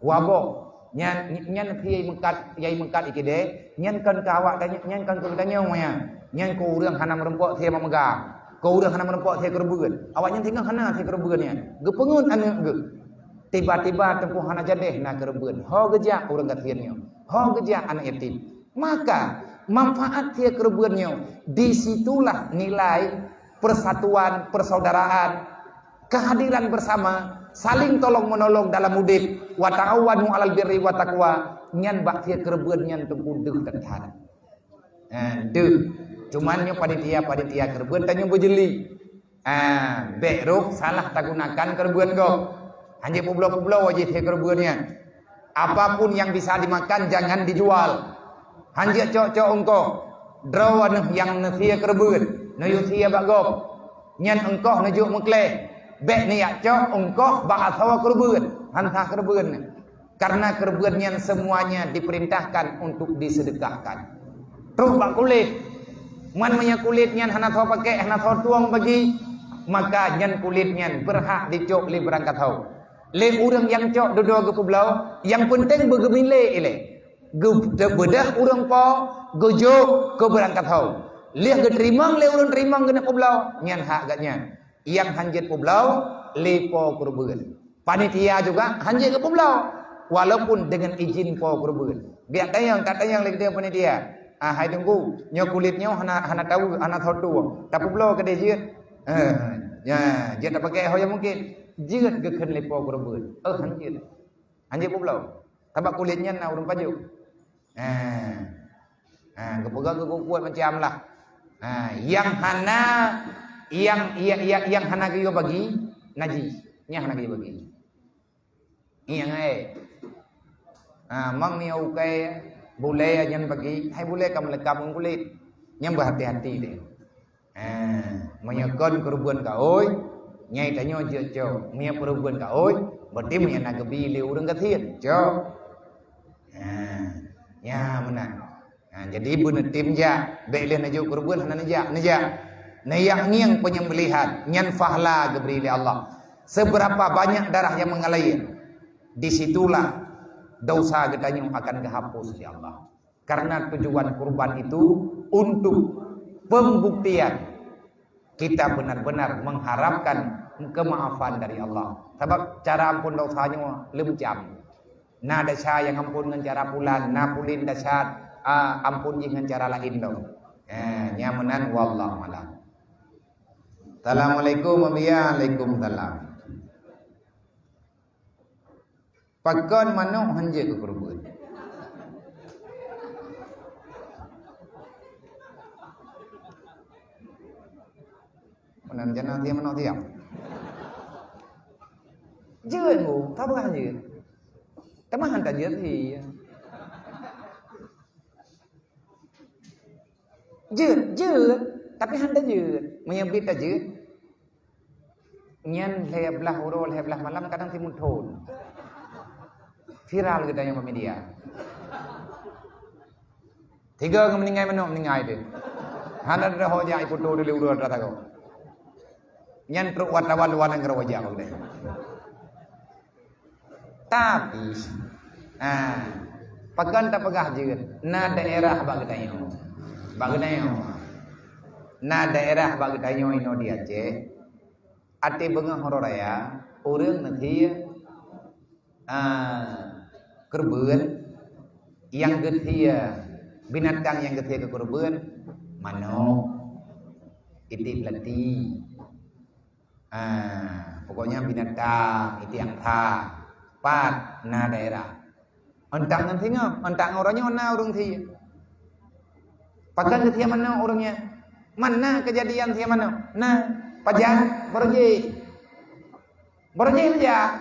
Waboh, nyan, nyan sie meukat, yai meukat i keudè, nyan kon keu awak tanyoe, nyan kon keu geutanyoe nyan. Nyan keu ureuëng hana meureumpok sie meumeugang. Keu ureuëng hana meureumpok sie keureubeuen. Awaknyan singoh hana sie keureubeuen nyan. Geupeungeut aneuk geuh. Tiba-tiba teungku hana jadeh na keureubeuen. Ho geujak ureuëng gasien nyoe. Ho geujak aneuk yatim. Maka, manfaat sie keureubeuen nyoe, di situlah nilai persatuan, persaudaraan, kehadiran bersama, saling tolong-menolong dalam udeb, wa ta'awanu 'alal birri wa taqwa, nyan bak sie keureubeuen nyan teungku deuh that-that. Ha, deuh. Cuman nyoe panitia-panitia keureubeuen tanyoe beujeuli. Ah, bék roh salah tagunakan keureubeuen gob. Hanjeuet peubloe-peubloe wajéh sie keureubeuen nyan. Apapun yang bisa dimakan, jangan dijual. Hanjeuet cok-cok eungkoh. Droeneuh nyang neusie keureubeuen, neuyue sie bak gob. Nyan eungkoh neujok meukleh. Bék neujak cok eungkoh bak asoe keureubeuen, han sah keureubeuen. Karena keureubeuen nyan semuanya diperintahkan untuk disedekahkan. Trok bak kulét. Man meunyoe kulét nyan hana soe pakék, hana soe tueng bagi, maka nyan kulét nyan beurhak jicok lé beurangkasoe. Lé ureuëng nyang cok dudoe geupeubloe, nyang peunteng beugeumilé ilée. Geu-, beudôh ureuëng po, geujok keu beurangkat ho. Lheueh geuteurimong lé ureuëng teurimong geuneuk peubloe, nyan hak geuhnyan. Nyang hanjeuet peubloe lé po keureubeuen. Panitia juga hanjeuet geupeubloe, walaupun deungon izin po keureubeuen. Biak tanyong, tatanyong lé keudeh panitia. "Ah, hai Teungku, nyoe kulét nyoe hana, hana taweue, hana soe tueng. Tapeubloe keudeh jeuet?" "Eh, nya, jeuet tapakai ho nyang mungken." Jeuet geukheun lé po keureubeuen. "Eh, hanjeuet. Hanjeuet peubloe. Sabab kulét nyan na ureuëng pajoh." Ha. Ha, geupeugah keu geukuet macam lah. Ha, nyang hana, nyang, nyang, nyang, nyang hana geuyue bagi, najis. Nyang hana geuyue bagi. Nyang hai. Ha, mang nyoe ukai bulée nyan bagi, hai bulée ka meuleukam ngon kulét. Nyang beuhati-hati deh. Ha, meunyoe kon keureubeuen kaôi, nyai tanyoe jeuet cok. Meunyoe keureubeuen kaôi, berarti meunyoe na geubi lé ureuëng gasien, cok. Ha, nya meunan. Ha, jadi beuneutem jak, bék lheueh neujok keureubeuen hana neujak, neujak. Neujak ngieng penyembelihan, nyan fahla geubri lé Allah. Seberapa banyak darah yang mengalir, di situlah dosa geutanyoe akan geuhapus lé Allah. Karena tujuan kurban itu untuk pembuktian kita benar-benar mengharapkan kemaafan dari Allah. Sabab cara ampun dosa nyoe leuncam. Na desya nyang ampun ngon cara pulan, na pulan desya, a, ampun jih ngon cara laén lom. Eh, nyan meunan, wallahu alam. Assalamualaikum, wa alaikum salam. Pakon manok hanjeuet keu keureubeuen? Meunan jana tiang manok tiang. Jeuet bu, ka peugah jeuet. Teuma han tajeuet hi. Jeuet, jeuet, tapi han tajeuet. Meunyoe bit tajeuet, nyan lhèe blaih uroe, lhèe blaih malam kadang timun thon. Viral geutanyoe bak media. Tiga ngon meuninggai manok, meuninggai teuh. Hana teuh ho jak iputo di luwa rata ko. Nyan trok wartawan luwa nanggroe jak bak geutanyoe. Tapi, ha, pakon tapeugah jeuet, na daerah bak geutanyoe. Bak geutanyoe. Na daerah bak geutanyoe inoe di Aceh. Até beungoh uroe raya, ureueng neuthiye, ha, keureubeuen, nyang geuthiye, binatang nyang geuthiye keu keureubeuen, manok, iték lati. Ah, pokoknya binatang, iték angsa, pat na daerah. Ontak ngon singoh, ontak ngon uroe nyoe na ureueng thiye. Pakon geuthiye manok ureueng nyan? Mana keujadian thiye manok? Na, pajan, baroe jih. Baroe jih saja.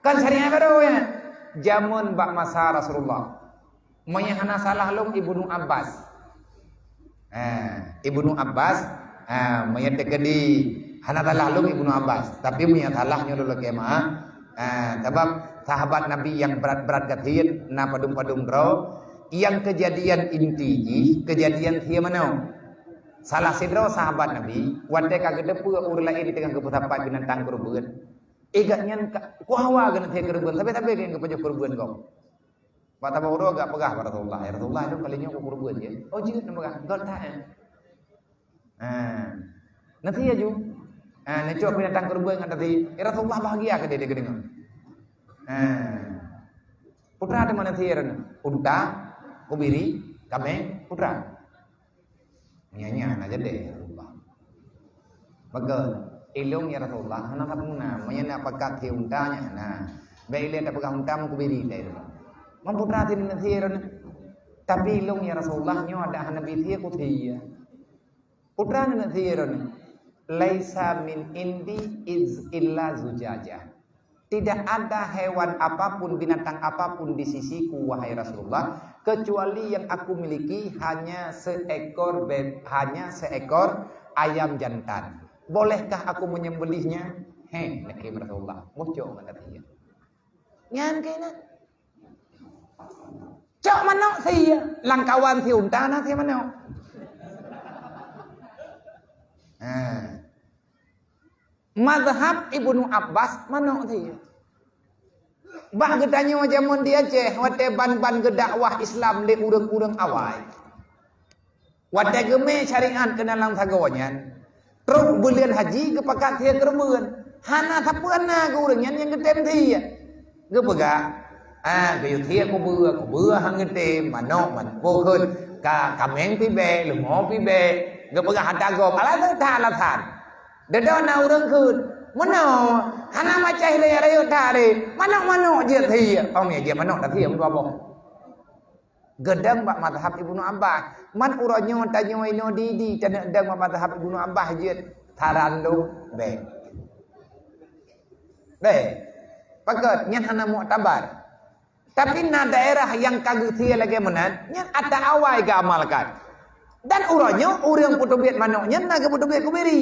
Kan syariat baru ya. Jameun bak masa Rasulullah. Meunyo hana salah lôn Ibnu Abbas. Ha, Ibnu Abbas, ha, meunyo teukeudi hana salah lôn Ibnu Abbas. Tapi meunyo salah nyoe lôn lakée meu'ah. Ha, sabab sahabat Nabi nyang brat-brat gasien na padum-padum droe, nyang keujadian inti jih keujadian thiye manok. Salah sidroe sahabat Nabi, watée ka geuteupeue ureueng laén teungoh geupeusapat binatang keureubeuen. Eh, gobnyan ka, ku hawa geuneuthiye keureubeuen, sabe-sabe geupajoh keureubeuen gob. Bak saboh uroe geupeugah bak Rasulullah, "Ya Rasulullah, lôn kali nyoe ku keureubeuen jih." "Oh, jeuet," neupeugah, "göt that, eh." Ha. Neuthiye ju. Ha, neucok binatang keureubeuen ngon teuntèe. Ya Rasulullah bahagia keudéh geudeungoe. Ha. Peue teuma neuthiye droeneuh? Unta, kubiri, kaméng, peue. Meunyo nyan hana jadeh, ya Rasulullah. Maka, ilôn, ya Rasulullah, hana sapeue na. Meunyo na pakat thiye unta nyan hana. Bék ilée tapeugah unta meukubiri, ya Rasulullah. Meunyo peue teuma neuthiye droeneuh? Tapi ilôn, ya Rasulullah, nyoe adak hana bi thiye kuthiye. Peue teuma neuthiye droeneuh? "Laisa min indi iz illa zujajah." Tidak ada hewan apapun, binatang apapun di sisiku, wahai Rasulullah, kecuali yang aku miliki hanya seekor be-, hanya seekor ayam jantan. Bolehkah aku menyembelihnya? Heh, neukheun Rasulullah. Mucok ngon teuntèe. Nyan keunan. Cok manok thiye, lam kawan thiye unta na thiye manok. Ha. Mazhab Ibnu Abbas manok thiye. Bah geutanyoe jameun di Aceh, watée ban-ban geudakwah Islam lé ureuëng-ureuëng awai. Watée geumé syariat keunan lam sagoe nyan, trok buleuen haji geupakat sie keureubeuen. Hana sapeue na keu ureuëng nyan nyang geutem sie. Geupeugah, "Ah, geuyue sie kubeue, kubeue han geutem, manok, man-, bukon, ka, kaméng pih bék, leumo pih bék." Geupeugah ata gob, alasan that alasan. Deudok na ureuëng kheun, "Meunoe, hana macah lé rayeuk that lé, manok-manok jeuet sie." Ong ya jeuet manok tapi yang dua boh. Geudong bak mazhab Ibnu Abbas. Man uroe nyoe tanyoe inoe di-di taneuk dong bak mazhab Ibnu Abbas jeuet saran lôn bék. Bék. Pakon nyan hana muktabar. Tapi na daerah nyang ka geusie lagée meunan, nyan ata awai geuamalkan. Dan uroe nyoe ureuëng peuteubiet manok nyan na geupeuteubiet kubiri.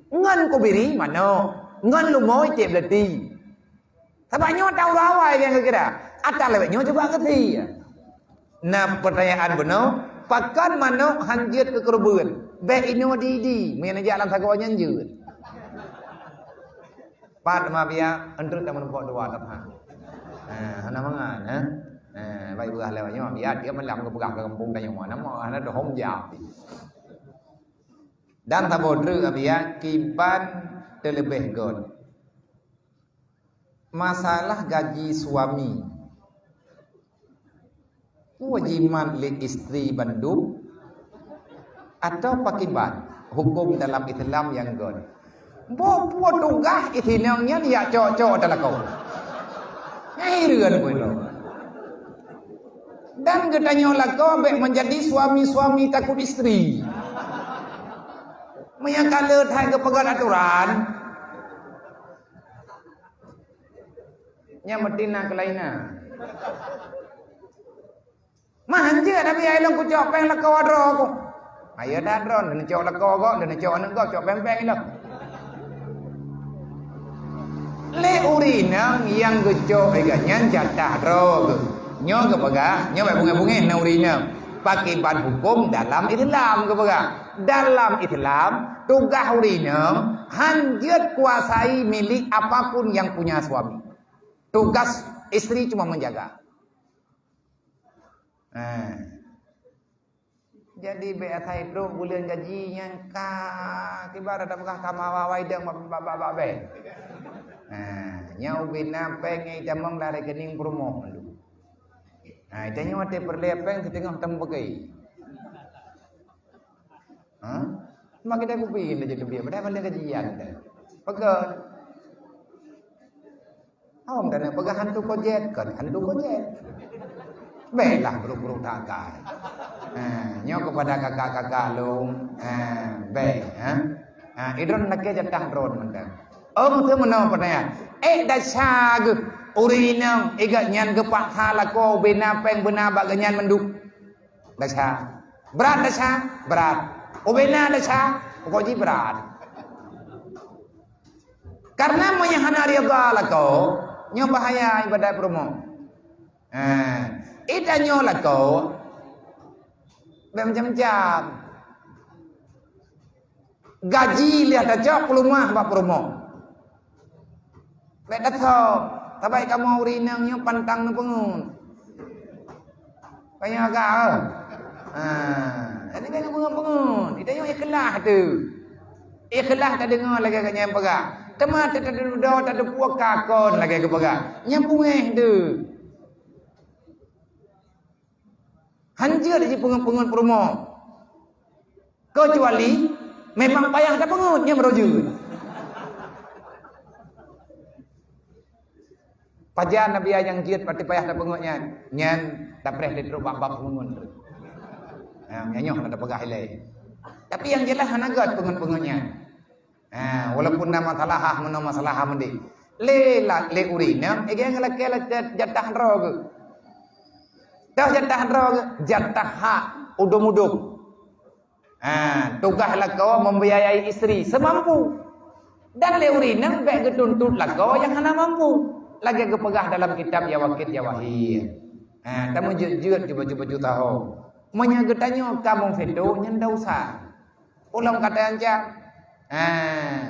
Ngon kubiri manok, ngon lumoe cek beuleuti. Sabab nyoe ata ureuëng awai nyang geukira. Ata lewat nyoe cuba geusie. Na pertanyaan bunoe, pakon manok han jeuet keu keureubeuen? Bék inoe di-di, meunyan jak lam sagoe nyan jeuet. Pat ma biya, entrut dah menumpok dua tabha. Ha, hana mangan, ha? Ha, baik beurah lewat nyoe, biya dia malam ke peugah ke kampung tanyoe, nama hana dohom jam. Dan saboh treuk biya kiban teuleubeh got. Masalah gaji suami. Peue jimat lé istri bandum? Atawa pakiban huköm dalam Islam nyang göt? Boh peue tugaih inong nyan yak cok-cok talakoe? Nyang hireuen peue nyoe. Dan geutanyoe lakoe bék meunjadi suami-suami takot istri. Meunyoe ka le that geupeugöt atoran, nyan meuti na keulainan. Mah hanjeuet Nabi ai lôn kucok péng lakoe droe ku. Ayo dah droe, neucok lakoe gob, neucok aneuk gob, cok péng-péng ilôn. Lé ureueng inong nyang geucok lé gobnyan jatah droe geuh. Nyoe geupeugah, nyoe bék beungéh-beungéh na ureueng inong. Pakiban huköm dalam Islam geupeugah. Dalam Islam, tugaih ureueng inong hanjeuet kuasai milék apapun yang punya suami. Tugas istri cuma menjaga. Ha. Jadi, bék asai trok buleuen gaji nyang ka, kiban ata peugah ka mawa-wa idong bak, bak, bak, bak bank. Ha, nyan ubé na péng nyang itamong lam rekening peurumoh mandum. Ha, itanyoe watée peureulée péng siteungoh tamong peukeue. Ha? Mak kita kupi kita jadi biar, padahal balik gaji yang kita. Pegang. Awak dah nak pegang hantu kojet, kan hantu kojet. Baiklah, buruk-buruk takai. Ha, nyoe kepada kakak-kakak lôn. Ha, baik, ha. Ha, idron lagi jatah drone mentang. Oh, betul mana pertanyaan? Eh, dah syaga. Ureueng inong, igat nyan geupaksa lakoe beuna péng beuna bak nyan mandum. Desya. Brat desya? Brat. Ubena desya? Pokok jih brat. Karena meunyoe hana ridha lakoe, nyoe bahaya ibadat peurumoh. Ha, ita nyoe lakoe, macam-macam. Gaji lheueh tacok peulumah bak peurumoh. Bék tasok, sabai kamoe ureueng inong nyoe pantang neupeungeut. Panyang agak, eh. Ha, jadi bék neupeungeut-peungeut. Kita nyoe ikhlas tu. Ikhlas tadeungoe lagée gobnyan peugah. Teuma teududoe tadeupue kakon lagée geupeugah. Nyan beungéh tu. Hanjeuet jipeungeut-peungeut peurumoh. Keucuali memang payah tapeungeut, nyan baru jeuet. Pajan Nabi nyang jeuet pati payah tapeungeut nyan, nyan tapreh lé trok bak-bak peungeut. Ha, nyan nyoe hana tapeugah ilée. Tapi nyang jeulaih hana gét peungeut-peungeut nyan. Ha, walaupun na masalah, meunoe masalah meundi. Lé la-, lé ureueng inong, eh, ngelakée-lakée jatah droe geuh. Toh jatah droe geuh, jatah hak udom-udom. Ha, tugaih lakoe membiayai istri semampu. Dan lé ureueng inong bék geutuntut lakoe nyang hana mampu. Lagée geupeugah dalam kitab Yawaqit Yawahir. Ha, tameujeuet-jeuet di baju-baju tahom. Meunyoe geutanyoe ka meuveto, nyan desya. Ulôn ka teuancam. Ha,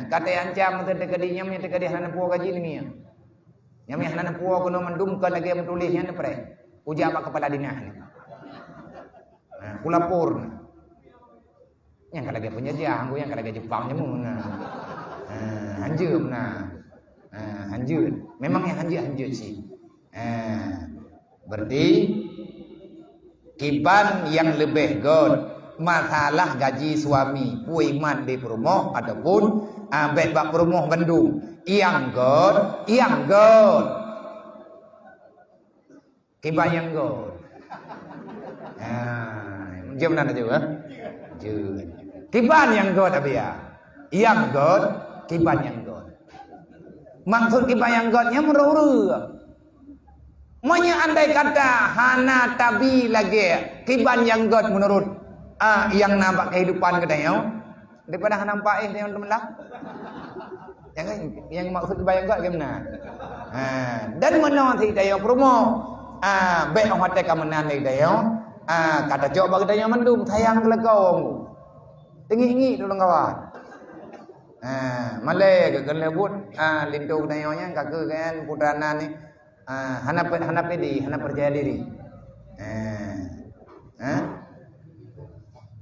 ka teuancam meuteukadi nyan, meuteukadi hana puwoe gaji neungieng. Nyang meuh hana neupuwoe keunoe mandum kon lagée meutuléh nyan neupreh. Kujak bak kepala dinas nyan. Nah, kulapor. Nyang ka lagée penjajah, nyang ka lagée Jepang nyoe meunan. Ha, hanjeuet meunan. Ha, hanjeuet. Memang nyang hanjeuet-hanjeuet cit. Ha, berarti kiban nyang leubeh göt masalah gaji suami, peue imat lé peurumoh ataupun, ah, bék bak peurumoh bandum. Nyang göt, nyang göt. Kiban nyang göt. Ha, jeuem na laju, eh? Jeuet. Kiban nyang göt, Abiya. Nyang göt, kiban nyang göt. Maksud kiban nyang göt nyan meureuh-reuh. Meunyoe andai kata hana tabi lagée kiban nyang göt meunurot, ah, nyang na bak kehidupan geutanyoe, daripada hana nampak éh nyang teumeula. Nyang, nyang maksud bayang gak ke meunan. Ha, dan meunoe sit tanyoe peurumoh. Ha, bék 'oh watée ka meunan lé tanyoe. Ha, ka tacok bak tanyoe mandum sayang keu lakoe. Teungiek-ngiek tulông kawan. Ha, malée keu keuneuk buet. Ha, linto tanyoe nyan ka keu kan putra nan ni. Ah, hana pe-, hana pede, hana percaya diri. Eh. Eh?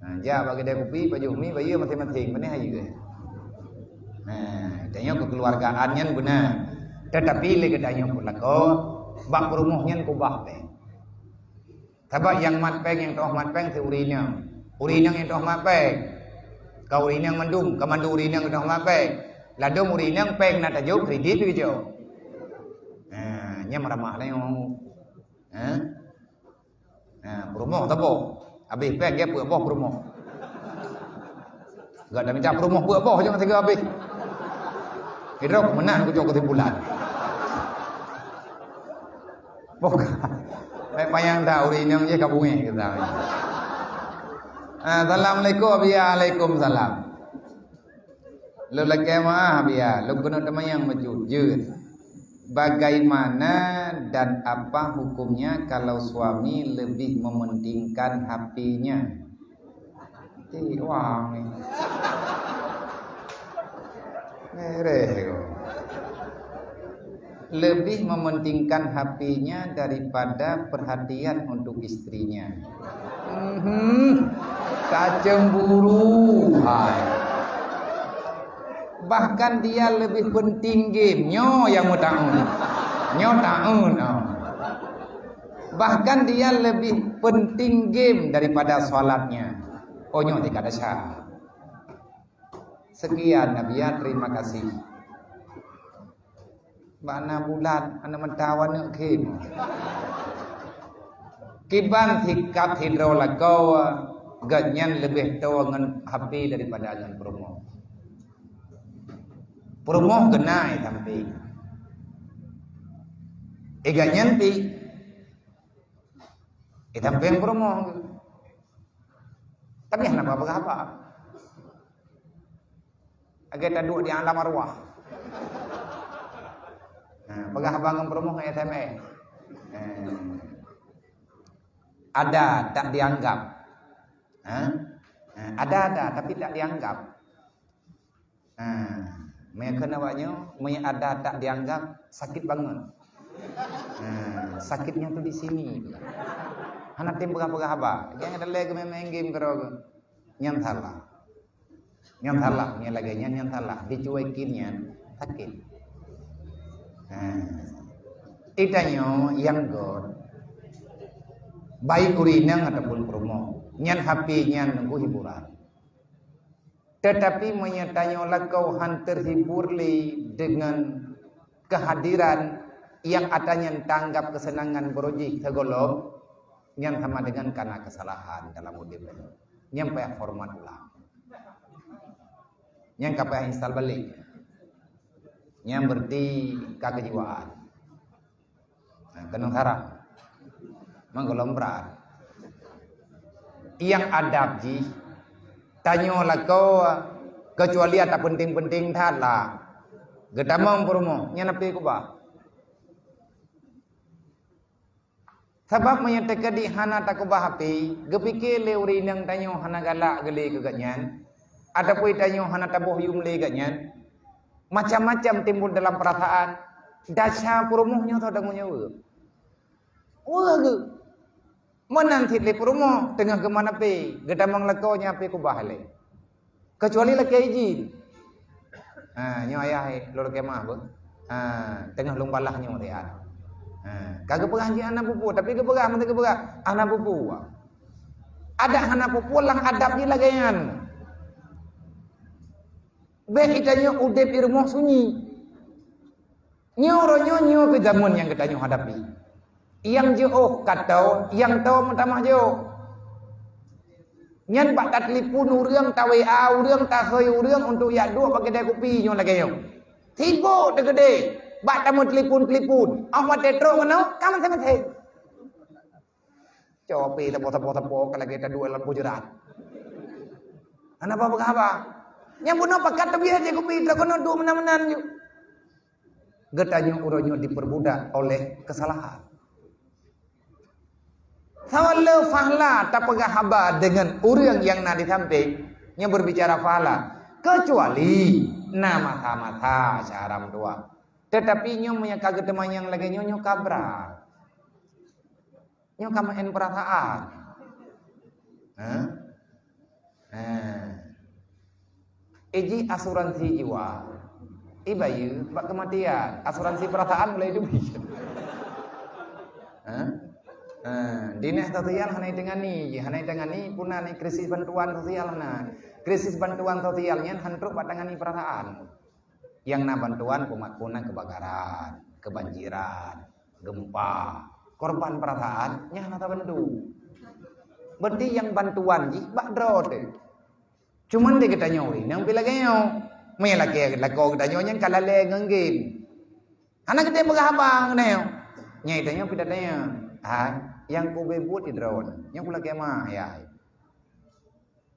Ah, jak bak kedai kupi, pajoh mi, bayeue maséng-maséng, panéh hayeue. Nah, tanyoe kekeluargaan nyan beuna. Tetapi lé geutanyoe peureulako, bak peurumoh nyan kubah péng. Sabab nyang mat péng, nyang teuh mat péng, si ureueng inong. Ureueng inong nyang teuh mat péng. Ka ureueng inong mandum, ka mandum ureueng inong teuh mat péng. Ladôm ureueng inong péng na tajok, kredit geujok. Ha, nyan meuramah lé nyoe. Ha? Ha, peurumoh saboh. Habéh péng, gét peuet boh peurumoh. Gak dah minta peurumoh peuet boh, jangan tiga habéh. Idrok meunan kucok kesimpulan. Bukan. Baik payang dah, ureueng inong je ka bungéh kita. Ah, assalamualaikum. Waalaikumsalam. Lôn lakée meu'ah, Abiya, lôn keuneuk teumanyong bacut jeuet. Bagaimana dan apa hukumnya kalau suami lebih mementingkan H P-nya? Ti wang ni. Mereh ko. Lebih mementingkan H P-nya daripada perhatian untuk istrinya. Mhm. Ka cemburu, hai. Bahkan dia lebih penting game. Nyoe nyang meutaun. Nyoe taun, oh. Bahkan dia lebih penting game daripada salatnya. Oh, nyoe tingkat dasar. Sekian, Nabiya, terima kasih. Bak na bulat, aneuk meuta aneuk khém. Kiban sikap sidroe lakoe, gobnyan leubeh toe ngon H P daripada ngon peurumoh. Peurumoh geuna i sampéng. I gobnyan pih i sampéng peurumoh. Tapi hana peugah haba. Lagée taduek di alam arwah. Nah, peugah haba ngon peurumoh ngon S M S. Nah. Ada tak dianggap. Ha? Nah, ada-ada tapi tak dianggap. Nah, meunyo kheun awak nyoe, meunyo ada tak dianggap, sakit banget. Nah, sakitnya tuh di sini. Hana tem peugah-peugah haba. Jangan ada lagi main-main game keroe. Nyan salah. Nyan salah, nyan lagée nyan, nyan salah. Dicuekin nyan sakit. Nah, itanyoe nyang göt, baik ureueng inong ataupun peurumoh, nyan H P nyan nunggu hiburan. Tetapi meunyo tanyoe lakoe han terhibur lé dengan kehadiran nyang ata nyan tanggap keuseunangan baroe jih sigohlom, nyan sama dengan kana keusalahan dalam udeb. Nyan payah horeumat ulang. Nyan ka payah instal balik. Nyan berarti ka keujiwaan. Nah, keunong sarah. Manggohlom brat. Nyang adab jih, tanyoe lakoe, keucuali ata penting-penting that lah. Geutamong peurumoh, nyan api kubah. Sabab meunyoe teukeudi hana takeubah api, geupike lé ureueng inong tanyoe hana galak geulé keu gobnyan, ataupun tanyoe hana taboh yum lé gobnyan, macam-macam timbul dalam perasaan. Dasar peurumoh nyoe tho tanggong jaweueb. Wah geuh. Meunan cit lé peurumoh teungoh geuman api, geutamong lakoe nyan api kubah lé. Keucuali lakée jih. Ha, nyoe ayah lôn lakée meu'ah beuh. Ha, teungoh lôn balah nyoe siat. Ha, ka geupeugah jih hana peue-peue, tapi geupeugah, meuntée geupeugah, hana peue-peue. Adak hana peue-peue lam adab jih lagée nyan. Bék geutanyoe udeb di rumoh sunyi. Nyoe uroe nyoe, nyoe keuh jameun nyang geutanyoe hadapi. Nyang jiôh ka toe, nyang toe meutamah jiôh. Nyan bak tatelepon ureuëng, ta-W A ureuëng, tahôi ureuëng untuk jak duek bak keudè kupi nyoe lagée nyoe. Sibok teukeudeh bak tameuteulepon-telepon. Óh watée trok keunoe, ka maséng-maséng. Copi teupok-teupok-teupok ka lagée taduek lam pujeurat. Hana ba peugah haba. Nyang bunoe pakat teubiet jih kupi trok keunoe duek meunan-meunan ju. Geutanyoe uroe nyoe diperbudak oleh kesalahan. Sawa le fahla tapeugah haba deungon ureuëng nyang na di sampéng, nyoe berbicara fahla, keucuali na masa-masa syara meutuah. Teutapi nyoe meunyoe ka geuteumanyong lagée nyoe, nyoe ka brat. Nyoe ka meu'en peurasaan. Hah? Hah. Iji asuransi jiwa. Ibayeue bak keumatian. Asuransi peurasaan mulai teubiet. Hah? Hah. Dinas sosial hana itangani, hana itangani, puna ni krisis bantuan sosial na. Krisis bantuan sosial nyan han trok bak tangani peurasaan. Nyang na bantuan peumat puna keubakaran, keubanjiran, geumpa. Korban peurasaan nyan hana tabantu. Berarti nyang bantuan jih bak droe teuh. Cuman di geutanyoe ureuëng nyang pih lagée nyoe. Meunyoe lagée lakoe geutanyoe nyang ka lalée ngon game. Hana geutem peugah haba ngon nyoe. Nyang geutanyoe pih tatanyong, "Hai, nyang kubeuet di droe nyoe kulakée ma, hai?"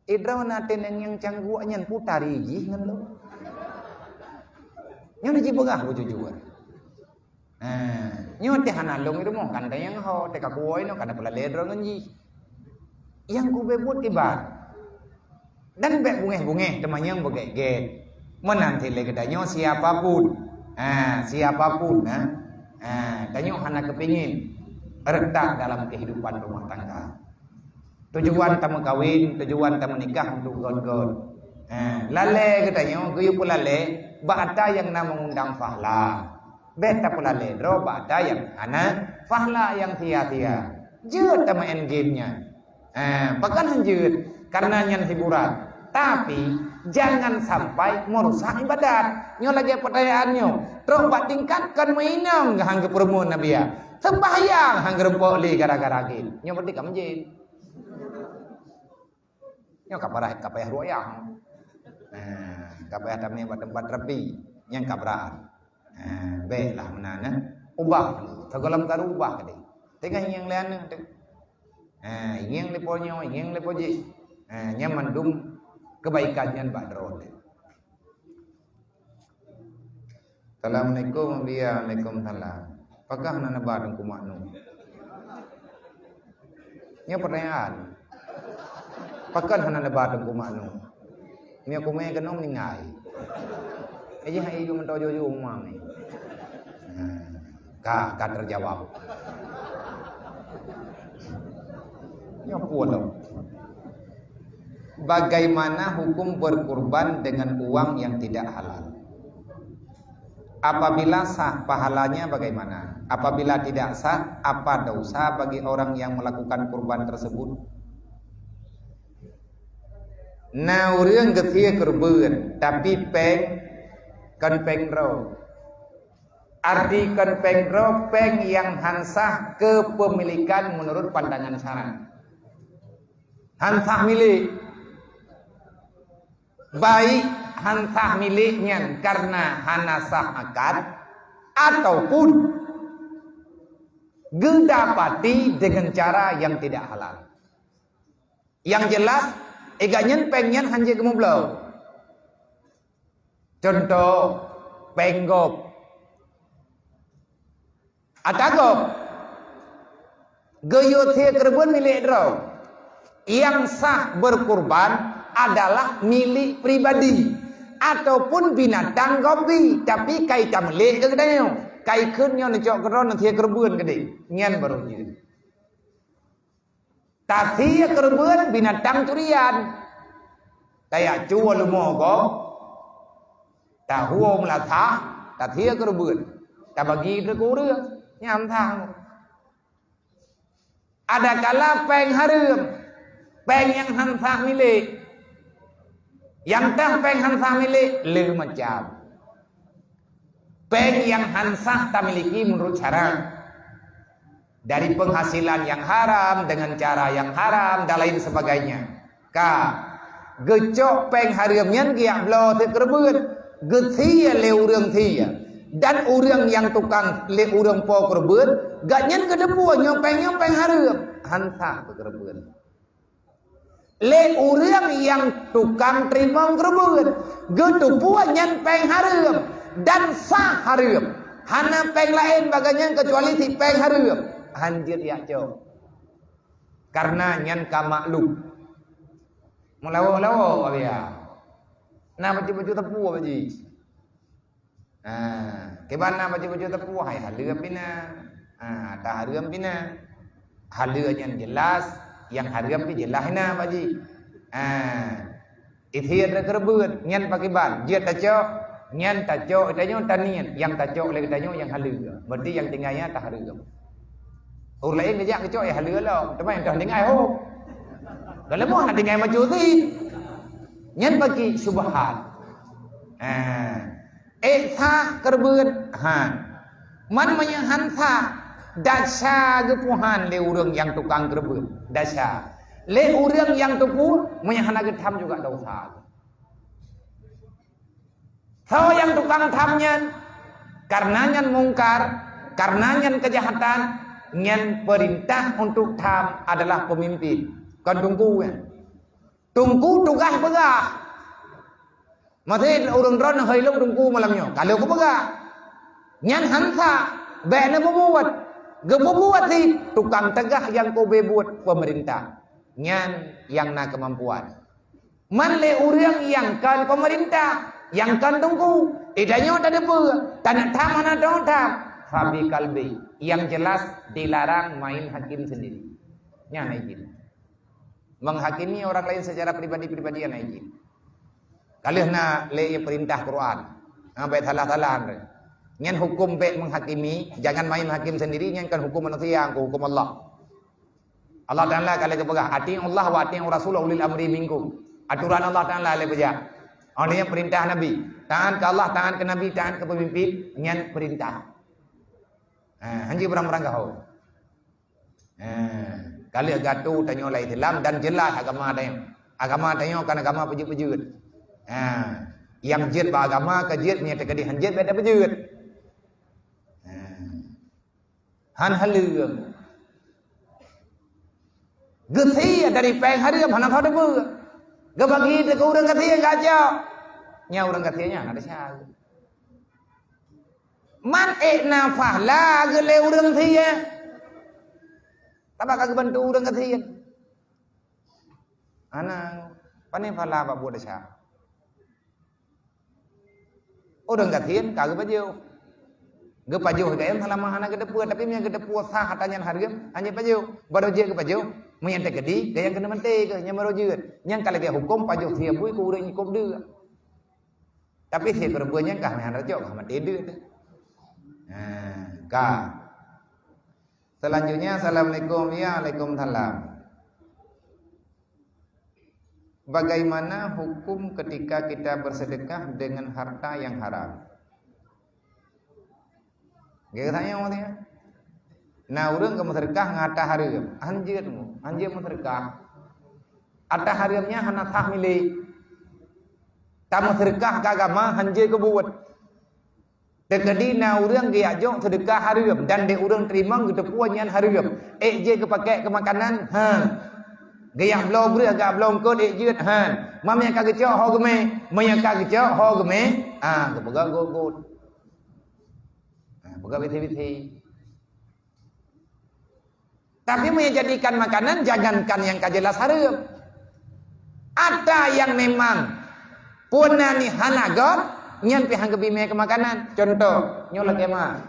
Idroe na teuneng nyang cangguek nyan putari jih ngon lôn. Nyoe jipeugah beujujur. Ha, nyoe teuh hana lôn i rumoh kan tanyong ho, teuka kuwoe nyoe kana peulalée droe ngon jih. Nyang kubeuet iban. Dan bék bungéh-bungéh teumanyong beugét-gét. Meunan cit lé geutanyoe siapa pun. Ha, siapa pun, ha. Ha, tanyoe hana keupingin retak dalam kehidupan rumah tangga. Tujuan tameukawen, tujuan tameunikah untuk göt-göt. Ha, lalée geutanyoe geuyue peulalée bak ata nyang na meungundang fahla. Bék tapeulalée droe bak ata nyang hana fahla nyang sia-sia. Jeuet tameu'en game nyan. Ha, pakon han jeuet? Karena nyan hiburan. Tapi jangan sampai merusak ibadat. Nyoe lagée peutanyaan nyoe. Trok bak tingkat kon meuinong han geupeurumoh Nabi ya. Sembahyang han geurumpok lé gara-gara game. Nyoe berarti ka meujén. Nyoe ka parah, ka payah ruqyah. Nah, ka payah tamé bak teumpat rapi nyang ka brat. Nah, bék lah meunan, eh. Ubah dulu. Sigohlom karu ubah tadi. Tengah nyang lé aneuk tu. Nah, nyang lé po nyoe, nyang lé po jih. Nah, nyan mandum kebaikan nyan bak droe. Assalamualaikum, Bia. Waalaikumsalam. Pakon hana neuba Teungku Mak Nu? Nyoe pertanyaan. Pakon hana neuba Teungku Mak Nu? Nyoe kumé keunoe meuninggai. Eh, jih hai ju meutoe juju umang ni. Nah, ka, ka terjawab. Nyoe pulo. Bagaimana hukum berkurban dengan uang yang tidak halal? Apabila sah, pahalanya bagaimana? Apabila tidak sah, apa dosa bagi orang yang melakukan kurban tersebut? Na ureuëng geusie keureubeuen, tapi péng kon péng droe. Arti kon péng droe, péng nyang han sah keupeumilikan meunurot pandangan syarak. Han sah milék. Baik han sah milék nyan karena hana sah akad, ataupun geudapati dengan cara yang tidak halal. Yang jelas, iga nyan péng nyan han jeuet geumeubloe. Contoh, péng gob. Ata gob. Geuyue sie keureubeuen milék droe. Yang sah berkurban adalah milik pribadi ataupun binatang gob jih, tapi ka itameulék keu geutanyoe. Taikheun nyoe neucok keudroe, neusie keureubeuen keudeh. Nyan barô jeuet. Tasie keureubeuen binatang curian. Tajak cue leumo gob, tahuo meulasah, tasie keureubeuen, tabagi keu ureuëng. Nyan sah. Adakala péng hareuem, péng nyang han sah milék. Nyang teuh péng han sah milék le macam. Péng nyang han sah tamiliki meunurot syarat, dari penghasilan yang haram, dengan cara yang haram, dan lain sebagainya. Ka, geucok péng hareuem nyan geujak bloe sie keureubeuen, geusie lé ureuëng sie. Dan ureuëng nyang tukang lé ureuëng po keureubeuen, gobnyan geuteupeue nyoe péng nyoe péng hareuem, han sah keu keureubeuen. Lé ureuëng nyang tukang teurimong keureubeuen, geuteupeue nyan péng hareuem dan sah hareuem. Hana péng laén bagaih nyan keucuali si péng hareuem, han jeuet jak cok. Karena nyan ka maklum. Meulawo-lawo, Pak Bia. Na bacut-bacut teupeu, Pak Ji. Ha, kiban na bacut-bacut teupeu, hai haleue pih na. Ha, ata hareuem pih na. Haleue nyan jeulaih, nyang hareuem pih jeulaih na, Pak Ji. Ha. Isie keureubeuen, nyan pakriban, jeuet tacok, nyan tacok, tanyoe taniet, nyang tacok lé tanyoe nyang haleue. Berarti nyang tinggai nyan tahareuem. Ureuëng laén geujak geucok, eh, haleue lom, teuma nyang toh tinggai ho. Kalau mau hana tinggai macu ti. Nyan bagi syubhat. Ha. Eh, sah keureubeuen, han. Man meunyoe han sah, desya geupeuhan lé ureuëng nyang tukang keureubeuen, desya. Lé ureuëng nyang teupeu, meunyoe hana geutham juga desya. Soe nyang tukang tham nyan? Karena nyan mungkar, karena nyan keujahatan, nyan peurintah untuk tham adalah peumimpin, kon teungku nyan. Teungku tugaih peugah. Maksud ureuëng droeneuh hôi lôn teungku malam nyoe, ka lheueh kupeugah. Nyan han sah, bék neupeubuet. Geupeubuet cit, tukang teugaih nyang keu buet, peumeurintah. Nyan nyang na keumampuan. Man lé ureuëng nyang kon peumeurintah, nyang kon teungku, eh, tanyoe tateupeue, taneuk tham hana teutab, fabi kalbi, nyang jeulaih dilarang main hakim sendiri. Nyan hana izin. Menghakimi orang lain secara pribadi-pribadi hana izin. Ka lheueh na lé peurintah Quran. Ha, bék salah-salah. Nyan huköm bék menghakimi, jangan main hakim sendiri, nyan kon huköm manusia, kon huköm Allah. Allah Taala ka lheueh geupeugah, "Ati'ullah wa ati'ur rasul wa ulil amri minkum." Aturan Allah Taala lheueh peugah. Óh lheueh nyan peurintah Nabi. Taát keu Allah, taát keu Nabi, taát keu peumimpin, nyan peurintah. Ha, hanjeuet beurang-beurang gaho. Ha, ka lheueh geuatô tanyoe lam Islam dan jeulaih agama tanyoe. Agama tanyoe kon agama peujeuet-peujeuet. Ha, nyang jeuet bak agama ka jeuet, meunyoe teukeudi han jeuet, bék tapeujeuet. Ha. Han haleue. Geusie dari péng hareuem hana soe teupeue. Geubagi keu ureuëng geusie gajak. Nyan ureuëng geusie nyan hana desya. Man ék na pahala geulée ureuëng sie. Sabab ka geubantu ureuëng geusie. Hana, pane pahala bak buet desya. Ureuëng gasien ka geupajoh. Geupajoh gayém seulama hana geuteupeue, tapi meunyoe geuteupeue sah ata nyan hareuem, hana pajoh. Barô jeuet geupajoh, meunyoe teukeudi, gayém keuneuk maté keuh, nyan barô jeuet. Nyan ka lagée huköm pajoh sie bui keu ureuëng ikôb deuk. Tapi sie keureubeuen nyan ka hana rajoe, ka maté deuk teuh. Nah, ka. Selanjutnya, assalamualaikum. Ya, waalaikumsalam. Bagaimana hukum ketika kita bersedekah dengan harta yang haram? Geutanyoe teuh. Na ureuëng geumeuseudeukah ngon ata hareuem, hanjeuet mu, hanjeuet meuseudeukah. Ata hareuem nyan hana sah milék. Tameuseudeukah keu agama hanjeuet geubuet. Teukeudi na ureuëng geujak jok seudeukah hareuem dan lé ureuëng teurimong geuteupeue nyan hareuem, ék jeuet geupakée keu makanan? Han. Geujak bloe breueh, geujak bloe eungkot, ék jeuet? Han. Meunyoe ka geucok ho geumé, meunyoe ka geucok ho geumé, ah, geupeugah gôt-gôt. Ah, peugah bisi-bisi. Tapi meunyoe jadikan makanan, jangankan nyang ka jeulaih hareuem. Ata nyang memang peue nan hana göt, nyan pih han geubri mé keu makanan. Cuntoh, nyoe lagée ma.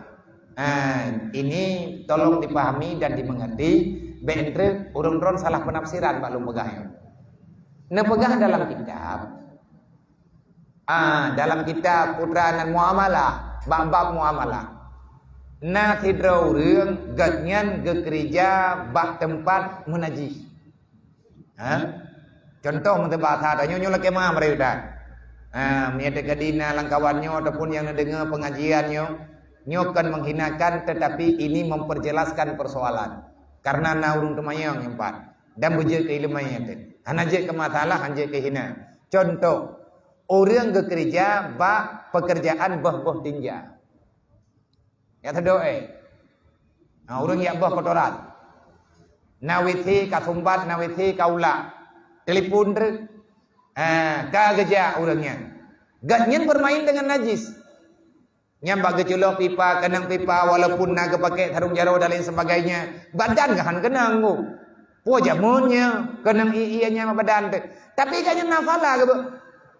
Nah, ini tolong dipahami dan dimengerti. Bék enteuk ureuëng droen salah penafsiran bak lôn peugah nyoe. Neupeugah dalam kitab, ah, dalam kitab Putra nan Muamalah, bab-bab muamalah. Na sidroe ureuëng gobnyan geukeurija bak teumpat meunajih. Ha? Contoh, meunyoe basa tanyoe, nyoe lakée meu'ah meureudah. Ha, meunyoe teukeudi na lam kawan nyoe ataupun nyang neudeungoe pengajian nyoe, nyoe kon menghinakan, tetapi ini memperjelaskan persoalan. Karena na ureuëng teumanyong nyoe pat dan beujeuet keu ileumèe nyan teuh. Hana jeuet keu masalah, hana jeuet keu hina. Contoh, ureuëng geukeurija bak pekerjaan boh-boh tinja. Nyang teudoe. Ha, ureuëng jak boh kotoran. Na wifi ka sumbat, na wifi ka ulak. Telepon treuk. Ha, ka geujak ureuëng nyan. Gobnyan bermain dengan najis. Nyan bak geuculok pipa, keunong pipa, walaupun na geupakai sarong jaroe dan lain sebagainya, badan geuh han keunong. Peue jameun nyan, keunong ié-ié nyan bak badan teuh. Tapi gobnyan na phala geuh.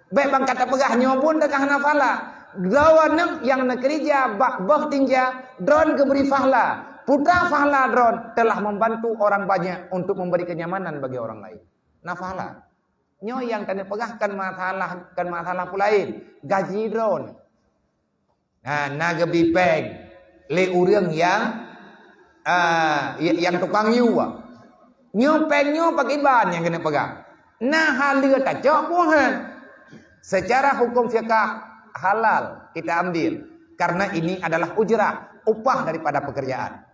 Bék ban ka tapeugah nyoe buet teuka hana phala. Droeneuh nyang neukeurija bak boh tinja, droen geubri phala. Putra phala droen telah membantu orang banyak untuk memberi kenyamanan bagi orang lain. Na phala. Nyoe nyang taneuk peugah kon masalah, kon masalah peue laén. Gaji droen. Nah, na geubi péng lé ureuëng nyang, ah, nyang tukang yue. Nyoe péng nyoe pakriban nyang keuneuk peugah. Na haleue tacok buhan. Secara hukum fiqah halal kita ambil karena ini adalah ujrah, upah daripada pekerjaan.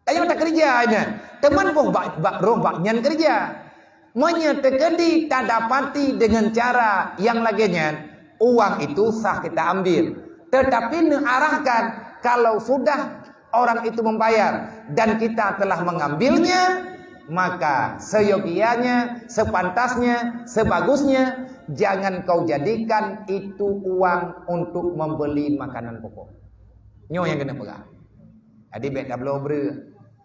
Tanyoe takeurija nyan, teuma boh bak, bak roh bak nyan keurija. Meunyoe teukeudi tadapati deungon cara nyang lagée nyan, uang itu sah kita ambil. Tetapi neuarahkan, kalau sudah orang itu membayar dan kita telah mengambilnya, maka seyogianya, sepantasnya, sebagusnya, jangan kau jadikan itu uang untuk membeli makanan pokok. Nyoe nyang keuneuk peugah. Jadi bék tabloe breueh.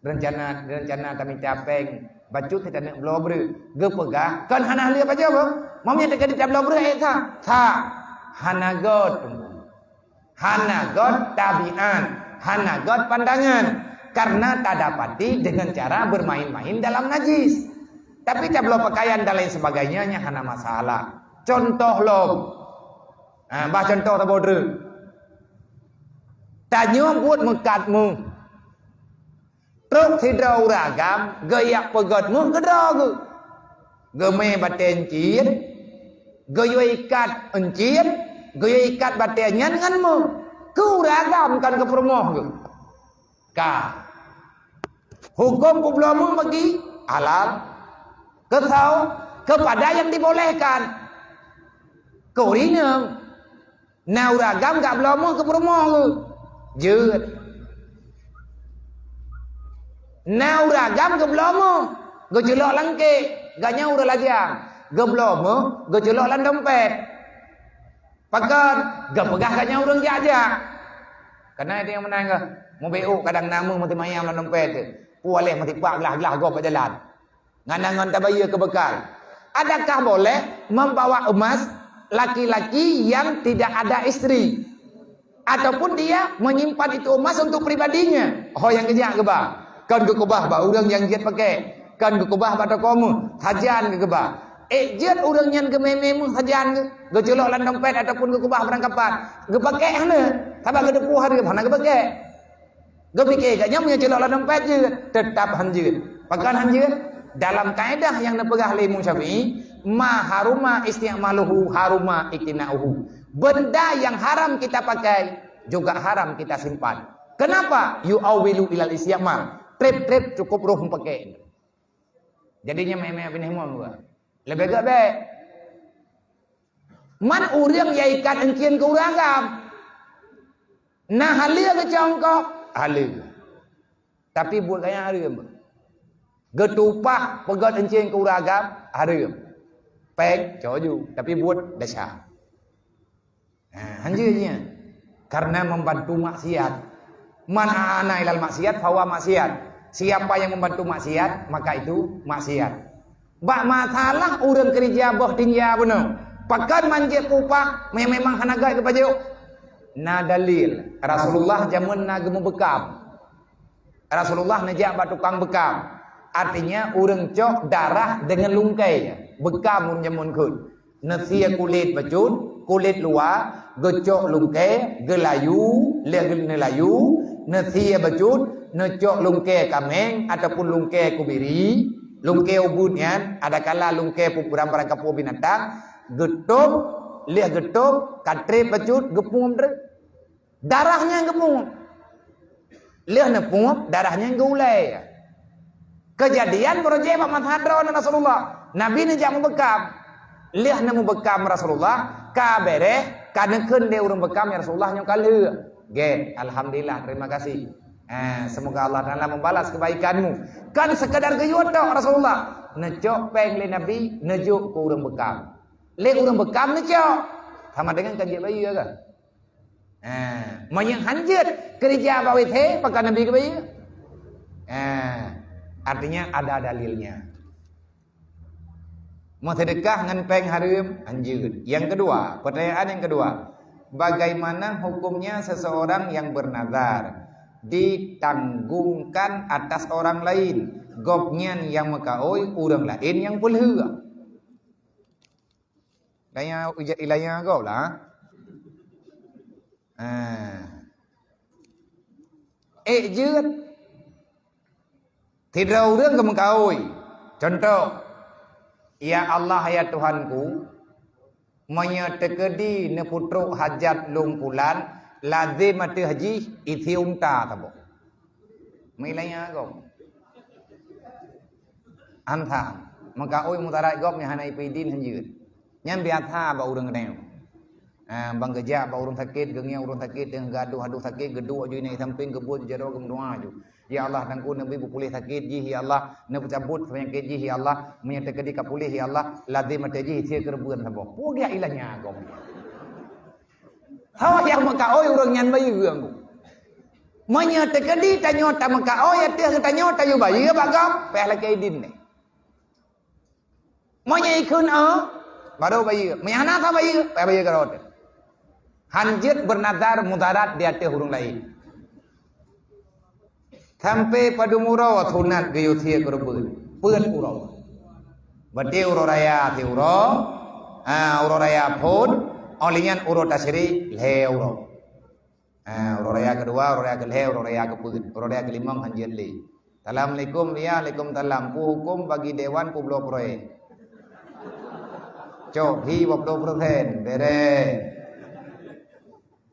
Reuncana, reuncana tamita péng bacut taneuk bloe breueh. Geupeugah kon hana lé pajoh boh. Meunyoe teukeudi tabloe breueh ék sa? Sa. Hana göt. Hana göt tabiat, hana göt pandangan. Karena tadapati dengan cara bermain-main dalam najis. Tapi tabloe pakaian dan lain sebagainya, nyan hana masalah. Contoh lom. Ha, bah contoh saboh treuk. Tanyoe buet meukat méuh. Trok sidroe ureuëng agam geujak peugöt méuh keudroe geuh. Geumé batée euncien, geuyue ikat euncien, geuyue ikat batée nyan ngon méuh. Keu ureuëng agam kon keu peurumoh geuh. Ka. Huköm peubloe méuh bagi halal. Keu soe? Keupada nyang dibolehkan. Keu ureuëng inong. Na ureuëng agam geubloe méuh keu peurumoh geuh. Jeuet. Na ureuëng agam geubloe méuh, geuculok lam kék, gobnyan ureuëng lajang. Geubloe méuh, geuculok lam dompet. Pakon? Geupeugah gobnyan ureuëng jak-jak. Kana nyang meunan geuh, mubeuôk kadang na méuh meuteumanyam lam dompet teuh. Puléh meusipak glah-glah gob bak jalan. Ngon angon tabayeue keu beukal. Adakah boleh membawa emas laki-laki yang tidak ada istri? Ataupun dia menyimpan itu emas untuk pribadinya? Ho nyang geujak geuba. Kon geukeubah bak ureuëng nyang jeuet pakèk. Kon geukeubah bak toko méuh. Sajan geukeubah. Ék jeuet ureuëng nyan geumé-mé méuh sajan geuh, geuculok lam dompet ataupun geukeubah barang kapat. Geupakèk hana. Sabab geuteupue hareuem hana geupakèk. Geupike gobnyan meunyoe culok lam dompet jeuet, teutap han jeuet. Pakon han jeuet? Dalam kaedah nyang neupeugah lé Imam Syafi'i, ma haruma isti'maluhu haruma iqtina'uhu. Benda yang haram kita pakai, juga haram kita simpan. Kenapa? Yu'awwilu ilal isti'mal. Trép-trép cukup roh meupakai. Jadi nyan meu'èk-meu'èk binéh mon buah. Leubeh gét bék. Man ureuëng nyang ikat euncien keu ureuëng agam. Na haleue geucongkok, haleue. Tapi buet gobnyan hareuem. Geutupaih peugöt euncien keu ureuëng agam, hareuem. Péng, cok ju, tapi buet desya. Ha, han jeuet nyan. Karena membantu maksiat. Man a'ana ilal maksiat, fahuwa maksiat. Siapa yang membantu maksiat, maka itu maksiat. Bak masalah ureuëng keurija boh tinja bunoe. Pakon man jeuet keu upah, me-, memang hana gét geupajoh. Na dalil, Rasulullah jameun na geumeubekam. Rasulullah neujak bak tukang bekam. Artinya, ureuëng cok darah deungon lungkée. Bekam ureuëng jameun kheun. Neusie kulét bacut, kulét luwa, geucok lungkée, geulayu, lheueh geu-, neulayu, neusie bacut, neucok lungkée kaméng ataupun lungkée kubiri, lungkée ubeuet nyan, adakala lungkée pu-, barang-barang kapô binatang, geutôb, lheueh geutôb, ka trép bacut, geupuem trép. Darah nyan geupuem. Lheueh neupuem, darah nyan geuulée. Keujadian beurojée bak masa droe Rasulullah. Nabi neujak meubekam. Lheueh neumeubekam Rasulullah, ka béréh, ka neukheun lé ureuëng bekam, "Ya Rasulullah, nyoe ka lheueh." Gét, alhamdulillah, terima kasih. Eh, semoga Allah Taala membalas kebaikanmu. Kan sekadar geuyue tok Rasulullah. Neucok péng lé Nabi, neujok keu ureuëng bekam. Lé ureuëng bekam neucok. Sama dengan kan jeuet bayeue kan? Ha, meunyoe hanjeuet keurija bak W C, pakon Nabi geubayeue? Ha, artinya ada dalilnya. Meuseudekah ngon péng hareuem, hanjeuet. Yang kedua, pertanyaan yang kedua, bagaimana hukumnya seseorang yang bernazar ditanggungkan atas orang lain, gobnyan nyang meukaôi, ureuëng laén nyang peulheueh? Laya uja-, ilaya gob lah. Ah. Ék jeuet. Sidroe ureuëng geumeukaôi. Contoh, "Ya Allah, ya Tuhanku, meunyoe teukeudi neupeutrok hajat lôn pulan, lazem ateueh jih isie unta saboh." Meulaya gob. Antam, meukaôi mudarat gob nyang hana ipeudin hanjeuet. Nyan biasa bak ureuëng geutanyoe. Ah, ban geujak bak ureuëng sakét, geungieng ureuëng sakét, teungoh geuadoh-adoh sakét, geuduek ju inan sampéng, geubuet ju jaroe, geumeudoá ju. "Ya Allah, Teungku, neubi peupuléh sakét jih, ya Allah, neupeucabut peunyakét jih, ya Allah, meunyoe teukeudi ka puléh, ya Allah, lazem ateueh jih isie keureubeuen saboh." Peue geujak ilanya gob. Soe nyang meukaôi ureuëng nyan bayeue, Teungku. Meunyoe teukeudi tanyoe tameukaôi ateueh geutanyoe tayue bayeue bak gob, payah lakée idin nyan. Meunyoe ikheun, "Oh," barô bayeue. Meunyoe hana ka bayeue, payah bayeue keudroe teuh. Hanjeuet beunazar mudarat di ateueh ureuëng laén. Sampé padum uroe sunat geuyue sie keureubeuen? Peuet uroe. Berarti uroe raya siuroe, ah, uroe raya phon, óh lheueh nyan uroe tasyrik lhée uroe. Ah, uroe raya keudua, uroe raya keulhée, uroe raya keupeuet, uroe raya keulimong hanjeuet lé. "Assalamualaikum, ya, alaikumsalam. Peue huköm bagi dewan peubloe proyek?" Cok hi dua puluh persen, bereh.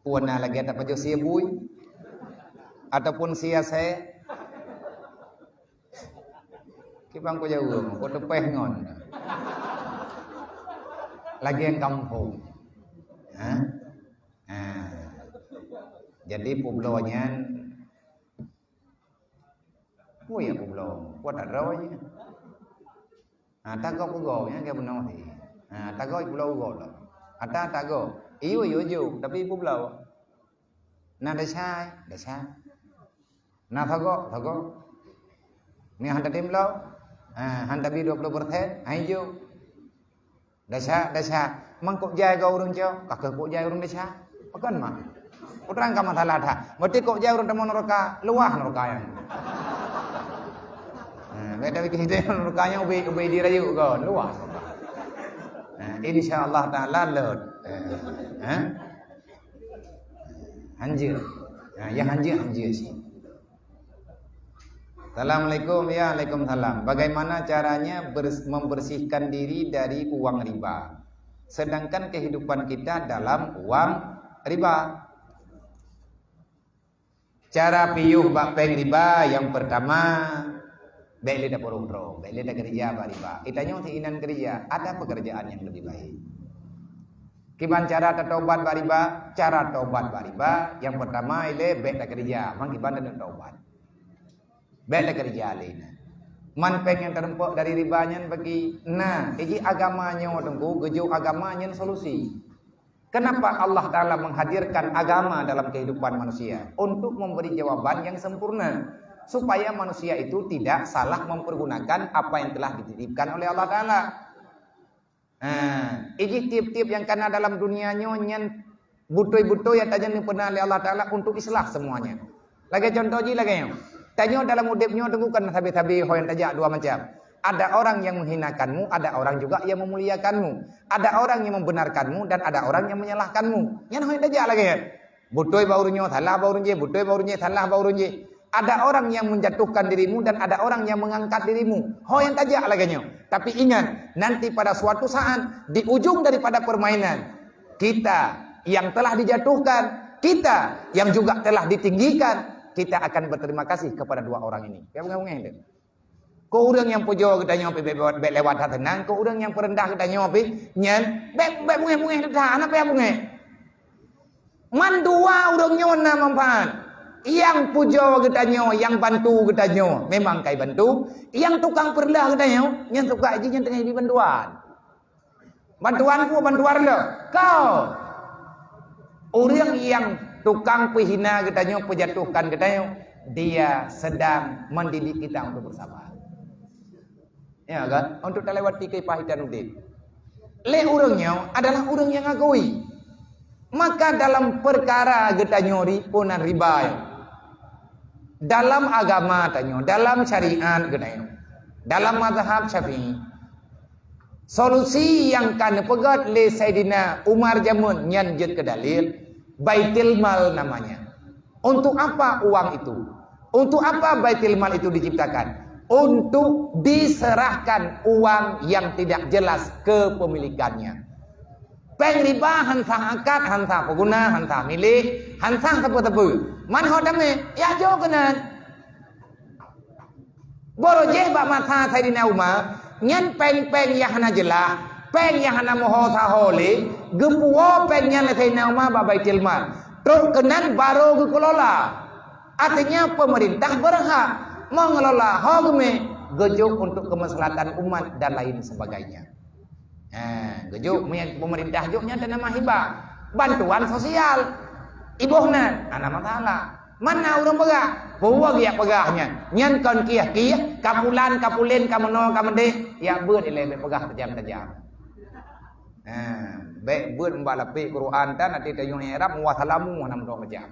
Peue na lagée tapajoh sie bui? Ataupun sie asée? Kiban ku jaweueb, ku teupeh ngon. Lagée kampung. Ha? Ha. Jadi peubloe nyan, peue ya peubloe? Peue tadroe nyan? Ha, tagob ugoe, nyan ka bunoe. Ha, tagob peubloe ugoe lom. Ata tagob. Iyue, iyue jok, tapi peubloe. Na desya, desya. Na sagoe, sagoe. Nyan han tatem bloe. Ha, han tabi dua puluh persen, han jok. Desya, desya. Mang kok jai goe ureuëng cok, ka keuh kok jai ureuëng desya. Pakon mah? Ku terangkan masalah that. Berarti kok jai ureuëng tamong nuraka, luwah nuraka nyan. Ha, beda bikin hidup nuraka nyan ubé, ubé dirayu goe, luwah. Ha, insya Allah Taala lot. Ha? Ha? Hanjeuet. Ha, nyang hanjeuet, hanjeuet sih. Assalamualaikum. Ya, waalaikumsalam. Bagaimana caranya bers-, membersihkan diri dari uang riba? Sedangkan kehidupan kita dalam uang riba. Cara piôh bak péng riba, yang pertama, bék lé tapeurong-rong, bék lé takeureuja bak riba. Geutanyoe sinan keureuja, ada pekerjaan yang lebih baik. Kiban cara tatobat bak riba? Cara tobat bak riba, yang pertama ilée bék takeureuja, mang kiban taneuk tobat. Bék takeureuja lé na. Man péng nyang teurumpok dari riba nyan bagi na, iji agama nyoe Teungku, geujok agama nyan solusi. Kenapa Allah Taala menghadirkan agama dalam kehidupan manusia? Untuk memberi jawaban yang sempurna, supaya manusia itu tidak salah mempergunakan apa yang telah dititipkan oleh Allah Taala. Ha, iji tiep-tiep nyang kana dalam dunia nyoe nyan Beutôi-beutôi nyang tanyoe neupeuna lé Allah Taala untuk islah semuanya. Lagée contoh jih lagée nyoe. Tanyoe dalam udeb nyoe teungku kan sabe-sabe ho nyang tajak dua macam. Ada orang yang menghinakanmu, ada orang juga yang memuliakanmu. Ada orang yang membenarkanmu dan ada orang yang menyalahkanmu. Nyan ho nyang tajak lagée nyan. Beutôi bak ureuëng nyoe, salah bak ureuëng jéh, beutôi bak ureuëng jéh, salah bak ureuëng jéh. Ada orang yang menjatuhkan dirimu dan ada orang yang mengangkat dirimu. Ho nyang tajak lagée nyoe. Tapi ingat, nanti pada suatu saat, di ujung daripada permainan, kita yang telah dijatuhkan, kita yang juga telah ditinggikan, kita akan berterima kasih kepada dua orang ini. Bék beungéh-beungéh lé. Keu ureuëng nyang pujoe geutanyoe pih bék, bék, bék lewat that seunang, keu ureuëng nyang peureundah geutanyoe pih nyan bék, bék beungéh-beungéh that, hana payah beungéh. Mandua ureuëng nyoe na manfaat. Nyang pujoe geutanyoe, nyang bantu geutanyoe, memang kai bantu. Nyang tukang peureundah geutanyoe, nyan suka jih nyan teungoh jibri bantuan. Bantuan ku, bantuan le. Kau. Ureuëng nyang tukang peuhina geutanyoe, peujatuhkan geutanyoe, dia sedang mendidik kita untuk bersabar. Ya kan? Untuk talewati kepahitan udeb. Lé ureuëng nyoe adalah ureuëng nyang agui. Maka dalam perkara geutanyoe ri-, peunan riba nyoe, dalam agama tanyoe, dalam syariat geutanyoe, dalam mazhab Syafi'i, solusi nyang ka neupeugét lé Saidina Umar jameun nyan jeuet keu dalil, Baitul Mal namanya. Untuk apa uang itu? Untuk apa Baitul Mal itu diciptakan? Untuk diserahkan uang yang tidak jelas kepemilikannya. Péng riba han sah akad, han sah peuguna, han sah milék, han sah sapeue-sapeue. Man ho tamé, ya jok keunan. Boro jih bak masa Saidina Umar, nyan péng-péng nyang hana jeulaih, péng nyang hana meuho saho lé, geupuwoe péng nyan lé Saidina Umar bak Baitul Mal. Trok keunan barô geukelola. Artinya, pemerintah berhak mengelola ho geumé geujok untuk kemaslahatan umat dan lain sebagainya. Ha, geujok, meunyo pemerintah jok nyan teunama hibah. Bantuan sosial. Iboh nan, hana masalah. Mana ureuëng peugah? Peue geujak peugah nyan? Nyan kon kieh-kieh, ka pulan, ka pulen, ka meunoe, ka meudeh, jak beuet ilée bék peugah tajam-tajam. Ha, bék beuet mubak lapék Quran tan, até tanyoe Arab, wassalamu hana meunoe macam.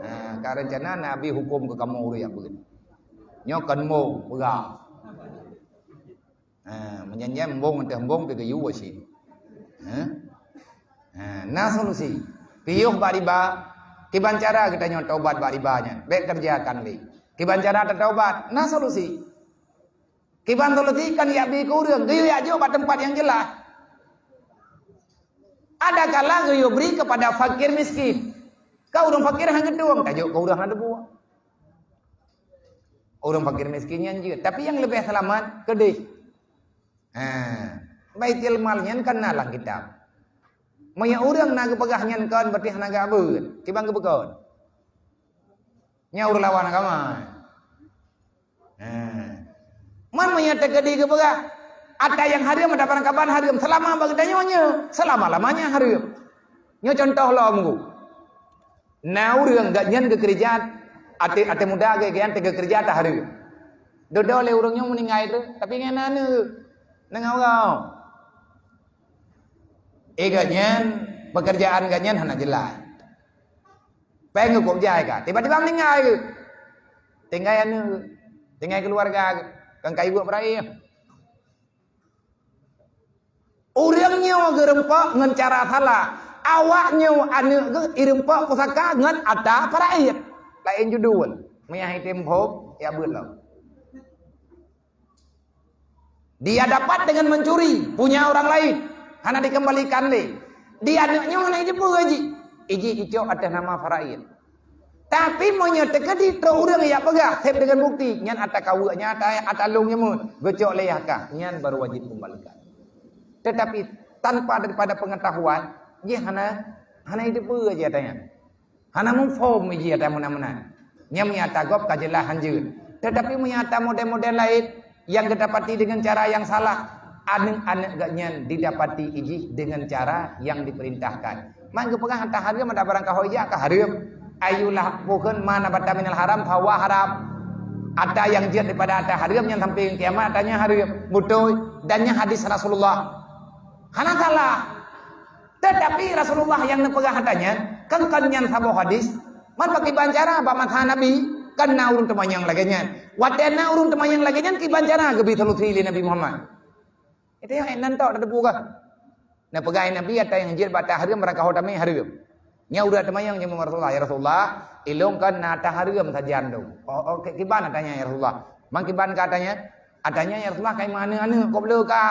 Ha, ka reuncana Nabi huköm keu kamoe ureuëng jak beuet. Nyoe kon mo peugah. Ha, meunyan-nyan embong teuh embong teuh geuyue cit. Ha? Ha, na solusi. Piôh bak riba, kiban cara geutanyoe taubat bak riba nyan. Bék kerjakan lé. Kiban cara tataubat, na solusi. Kiban solusi kan yak bi keu ureuëng, geuyue yak jok bak teumpat nyang jeulaih. Ada kala geuyue bri keupada fakir miskin. Ka ureuëng fakir han geutueng, tajok keu ureuëng hana teubuet. Ureuëng fakir miskin nyan jeuet. Tapi nyang leubeh seulamat keudeh. Ha, Baitul Mal nyan kan na lam kitab. Meunyo ureuëng na geupeugah nyan kon, berarti hana geuabeuet. Kiban geupeukon. Nyan ureuëng lawan agama. Ha. Man meunyo teukeudi geupeugah, ata nyang hareuem, ata barangkaban hareuem, seulama bak geutanyoe nyoe, seulama-lamanya hareuem. Nyoe contoh lom, Guru. Na ureuëng gobnyan geukeureuja, até, até muda gobnyan teuk geukeureuja ata hareuem. Dudoe lé ureuëng nyoe meuninggai tu, tapi ngon aneuk, ngon ureuëng. Eh, gobnyan, pekerjaan gobnyan hana jeulaih. Péng geukôb jai ka, tiba-tiba meuninggai geuh. Tinggai aneuk geuh, tinggai keuluwarga geuh, kan ka ibuet peurayeuk. Ureuëng nyoe geureumpok ngon cara salah. Awak nyoe aneuk geuh ireumpok pusaka ngon ata parayeuk. Laén judul. Meunyo item phom, ya beuet lom. Dia dapat dengan mencuri punya orang lain, hana dikembalikan lé. Di aneuk nyoe hana jipeu jih. Iji icok atas nama parayeuk. Tapi meunyoe teukeudi trok ureuëng yak peugah, seb dengan bukti, nyan ata kaweuek nyan, ata, ata lông nyan meuh, geucok lé yah kah, nyan baru wajib kembalikan. Tetapi tanpa daripada pengetahuan, jih hana, hana jipeu jih ata nyan. Hana muphom jih ata meunan-meunan. Nyan meunyo ata gob ka jeulaih hanjeut. Tetapi meunyo ata model-model laén, nyang geutapati dengan cara nyang salah, aneuk-aneuk gobnyan didapati ijih dengan cara nyang diperintahkan. Man geupeugah ata hareuem, ata barang kaho ijak ka hareuem. Ayolah, bukon ma nabata minal haram, fahuwa haram. Ata nyang jeuet daripada ata hareuem nyang sampai kiamat, ata nyan hareuem. Beutôi. Dan nyan hadis Rasulullah. Hana salah. Tetapi Rasulullah nyang neupeugah ata nyan, kan, kan nyan saboh hadis. Man pakiban cara bak masa Nabi, kan na ureuëng teumanyong lagée nyan. Watée na ureuëng teumanyong lagée nyan, kiban cara geubi solusi lé Nabi Muhammad. Itu nyang nan tok tateupeue kah? Neupeugah Nabi, ata nyang jeuet bak ata hareuem, barangkaho tamé hareuem. Nya ureuëng teumanyong nyan, "Ya Rasulullah, ya Rasulullah, ilong kan na ata hareuem sajan tu." Oh, oh, kiban ata nyan, ya Rasulullah? Man kiban ka ata nyan? Ata nyan, ya Rasulullah, kai meuaneuk-aneuk kok bloe ka.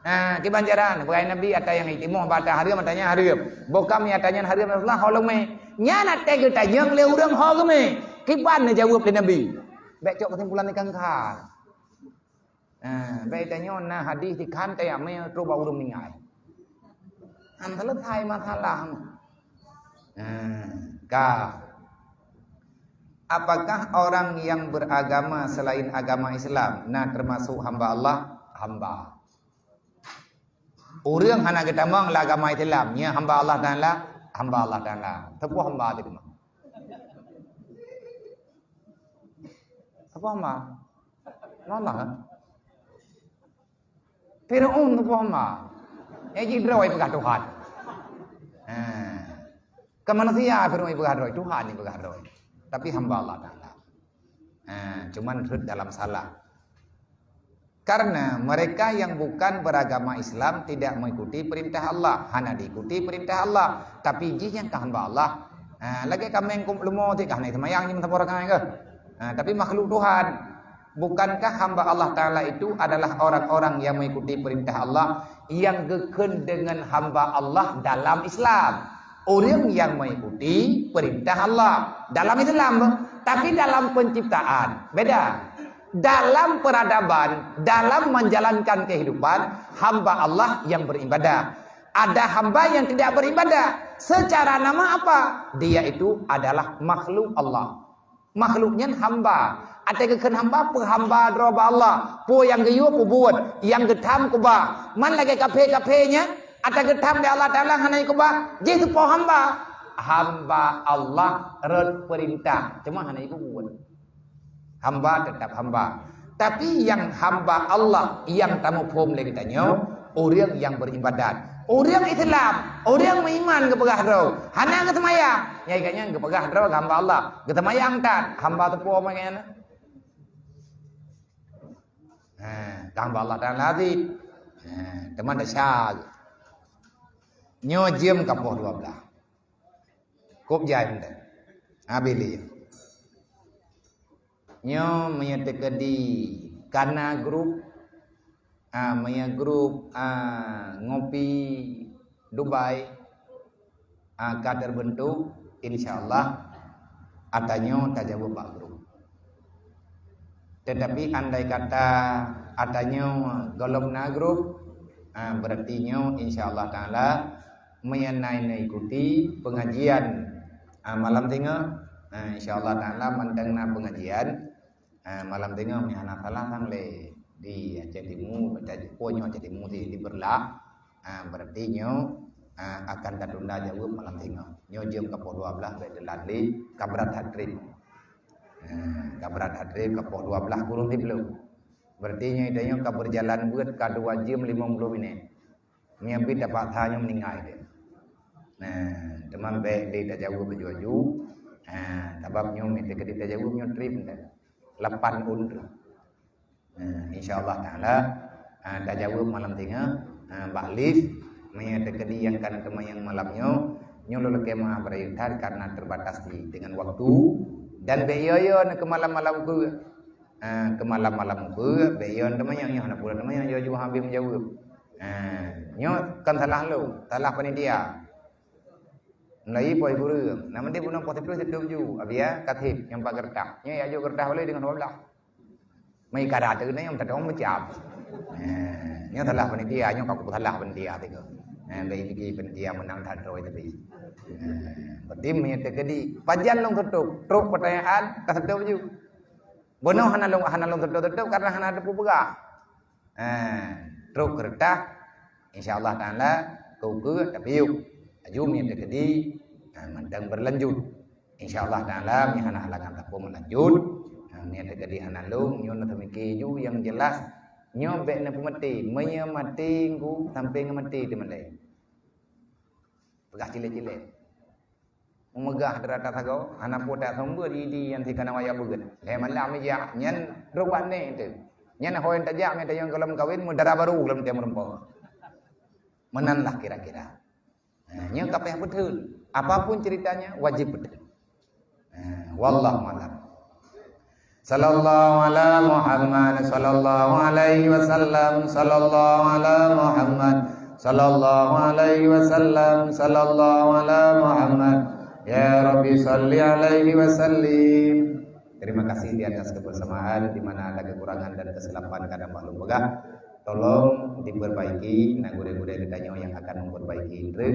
Ha, kiban cara? Neupeugah Nabi, ata nyang itimoh bak ata hareuem, ata nyan hareuem. Boh ka mi ata nyan hareuem, ya Rasulullah, ho lom mé. Nyan ata geutanyong lé ureuëng ho geumé. Kiban neujaweueb lé Nabi? Bék cok keusimpulan ikan kha. Ha, bék tanyoe na hadis di khan tayamé trok bak ureuëng meuninggai. Han selesai masalah. Ha, ka. Apakah orang yang beragama selain agama Islam na termasuk hamba Allah? Hamba. Ureuëng hana geutamong lam agama Islam, nya hamba Allah Taala, hamba Allah Taala. Teupeue hamba teuh teuma? Teupeue hamba? Allah, kan? Firaun teupeue hamba. Nyang jidroe peugah Tuhan. Ha. Kan manusia Firaun peugah droe, Tuhan nyang peugah droe. Tapi hamba Allah Taala. Ha, cuman rhot dalam salah. Karena mereka yang bukan beragama Islam tidak mengikuti perintah Allah, hana diikuti perintah Allah. Tapi jih nyang ka hamba Allah. Ha, lagée kaméng kum leumo ti kah na seumayang jih meusaboh rakaat kah? Ha, tapi makhluk Tuhan. Bukankah hamba Allah Taala itu adalah orang-orang yang mengikuti perintah Allah, yang geukheun dengan hamba Allah dalam Islam? Ureuëng nyang mengikuti perintah Allah dalam Islam, tapi dalam penciptaan beda. Dalam peradaban, dalam menjalankan kehidupan, hamba Allah yang beribadah. Ada hamba yang tidak beribadah. Secara nama apa? Dia itu adalah makhluk Allah. Makhluk nyan hamba. Ata geukheun hamba, peuhamba droe bak Allah. Peue nyang geuyue peubuet, nyang geutham keubah. Man lagée kafé-kafé nyan, ata geutham lé Allah Taala hana keubah, jih teupeue hamba. Hamba Allah rhot peurintah, cuma hana peubuet. Hamba tetap hamba. Tapi nyang hamba Allah nyang tamuphom lé geutanyoe, ureuëng nyang beribadat. Ureuëng Islam, ureuëng meuiman geupeugah droe, hana geuseumayang. Nyang geupeugah droe hamba Allah. Geuseumayang that, hamba teupeue meunan. Ha, hamba Allah Taala tadi. Ha, teuma desya. Nyoe jeuem ka poh dua belas. Kop jai mantong. Habéh lé. Nyoe meunyoe teukeudi kana grup, ah, meunyoe grup, ah, ngopi Dubai, ah, ka terbentuk, insya Allah, ata nyoe tajaweueb bak grup. Tetapi andai kata ata nyoe gohlom na grup, ah, berarti nyoe insya Allah Taala meunyoe na neuikuti pengajian, ah, malam singoh, ah, insya Allah Taala mantong na pengajian, ah, malam singoh meunyoe hana salah sang lé di Aceh Timu, baca jukon nyoe Aceh Timu di, di Berlak, ah, berarti nyoe, ah, akan tatunda jaweueb malam singoh. Nyoe jeuem ka poh dua belas bék teulat lé, ka brat hat trép. Nah, ka brat hat trép ka poh dua belas kureueng siplôh. Berarti nyoe tanyoe ka beujalan beuet ka dua jeuem limong ploh minét. Meunyoe bit tapaksa nyoe meuninggai deh. Nah, teuma bék lé tajaweueb laju-laju. Nah, sabab nyoe meunyoe teukeudi tajaweueb nyoe trép dah. Lapan un trép. Ha, insya Allah Taala, ha, tajaweueb malam singoh, ha, bak live, meunyoe teukeudi nyang ka na teuma nyang malam nyoe, nyoe lôn lakée meu'ah beurayeuk that karena terbatas di, dengan waktu, dan bék yo-yo na keu malam-malam ukeue. Ha, keu malam-malam ukeue, bék yo teuma nyang nyoe na pula teuma nyang jauh-jauh habéh meujaweueb. Ha, nyoe kon salah lôn, salah panitia. Mulai poh kureueng, na meundi bunoe poh siplôh siplôh ju, abia kathib nyang pat geureutah. Nyoe ya jok geureutah balai dengan dua belas. Mai kada teuh na nyang tadong macam. Eh, nyoe salah panitia, nyoe ka kusalah panitia tiga. Eh, dari niki panitia menang that droe tapi. Eh, berarti meunyoe teukeudi pajan lôn tutup, trok pertanyaan ka tutup ju. Bunoe hana lôn, hana lôn tutup-tutup karena hana teupeue peugah. Ha, trok keureutah, insya Allah Taala, keu-keu tapiyup. Laju meunyoe teukeudi, ha, mantong beulanjut. Insya Allah Taala, meunyoe hana halangan sapeue meulanjut. Ha, meunyoe teukeudi hana lôn, nyoe na teumiki ju nyang jeulaih. Nyoe bék na peumaté, meunyoe maté ngku sampai ngon maté teumalée. Peugah cilek-cilek. Meugah dara tasagoe, hana peue taseumeubeuet di, di nyang sikana wayah beugét. Lhée malam ijak, nyan rot bak nèk teuh. Nyan ho nyang tajak, meunan tayong gohlom kawén, meudara barô gohlom teuh meureumpok. Meunan lah kira-kira. Nah, nyoe ka payah beutôi. Apapun ceritanya, wajib beutôi. Nah, wallahu a'lam. Sallallahu ala Muhammad, sallallahu alaihi wasallam, sallallahu ala Muhammad, sallallahu alaihi wasallam, sallallahu ala Muhammad. Ya Rabbi, salli alaihi wasallim. Terima kasih di atas kebersamaan, di mana ada kekurangan dan kesilapan kadang maklum peugah. Tolong diperbaiki, nah gurée-gurée geutanyoe nyang akan memperbaiki indri.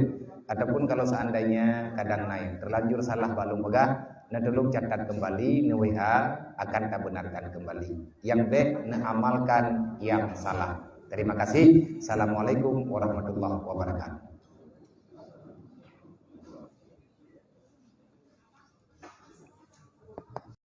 Ataupun kalau seandainya kadang na nyang terlanjur salah bak lôn peugah, na tolong catat kembali, neu-W A, akan tabenarkan kembali. Nyang bék neuamalkan nyang salah. Terima kasih. Assalamualaikum warahmatullahi wabarakatuh.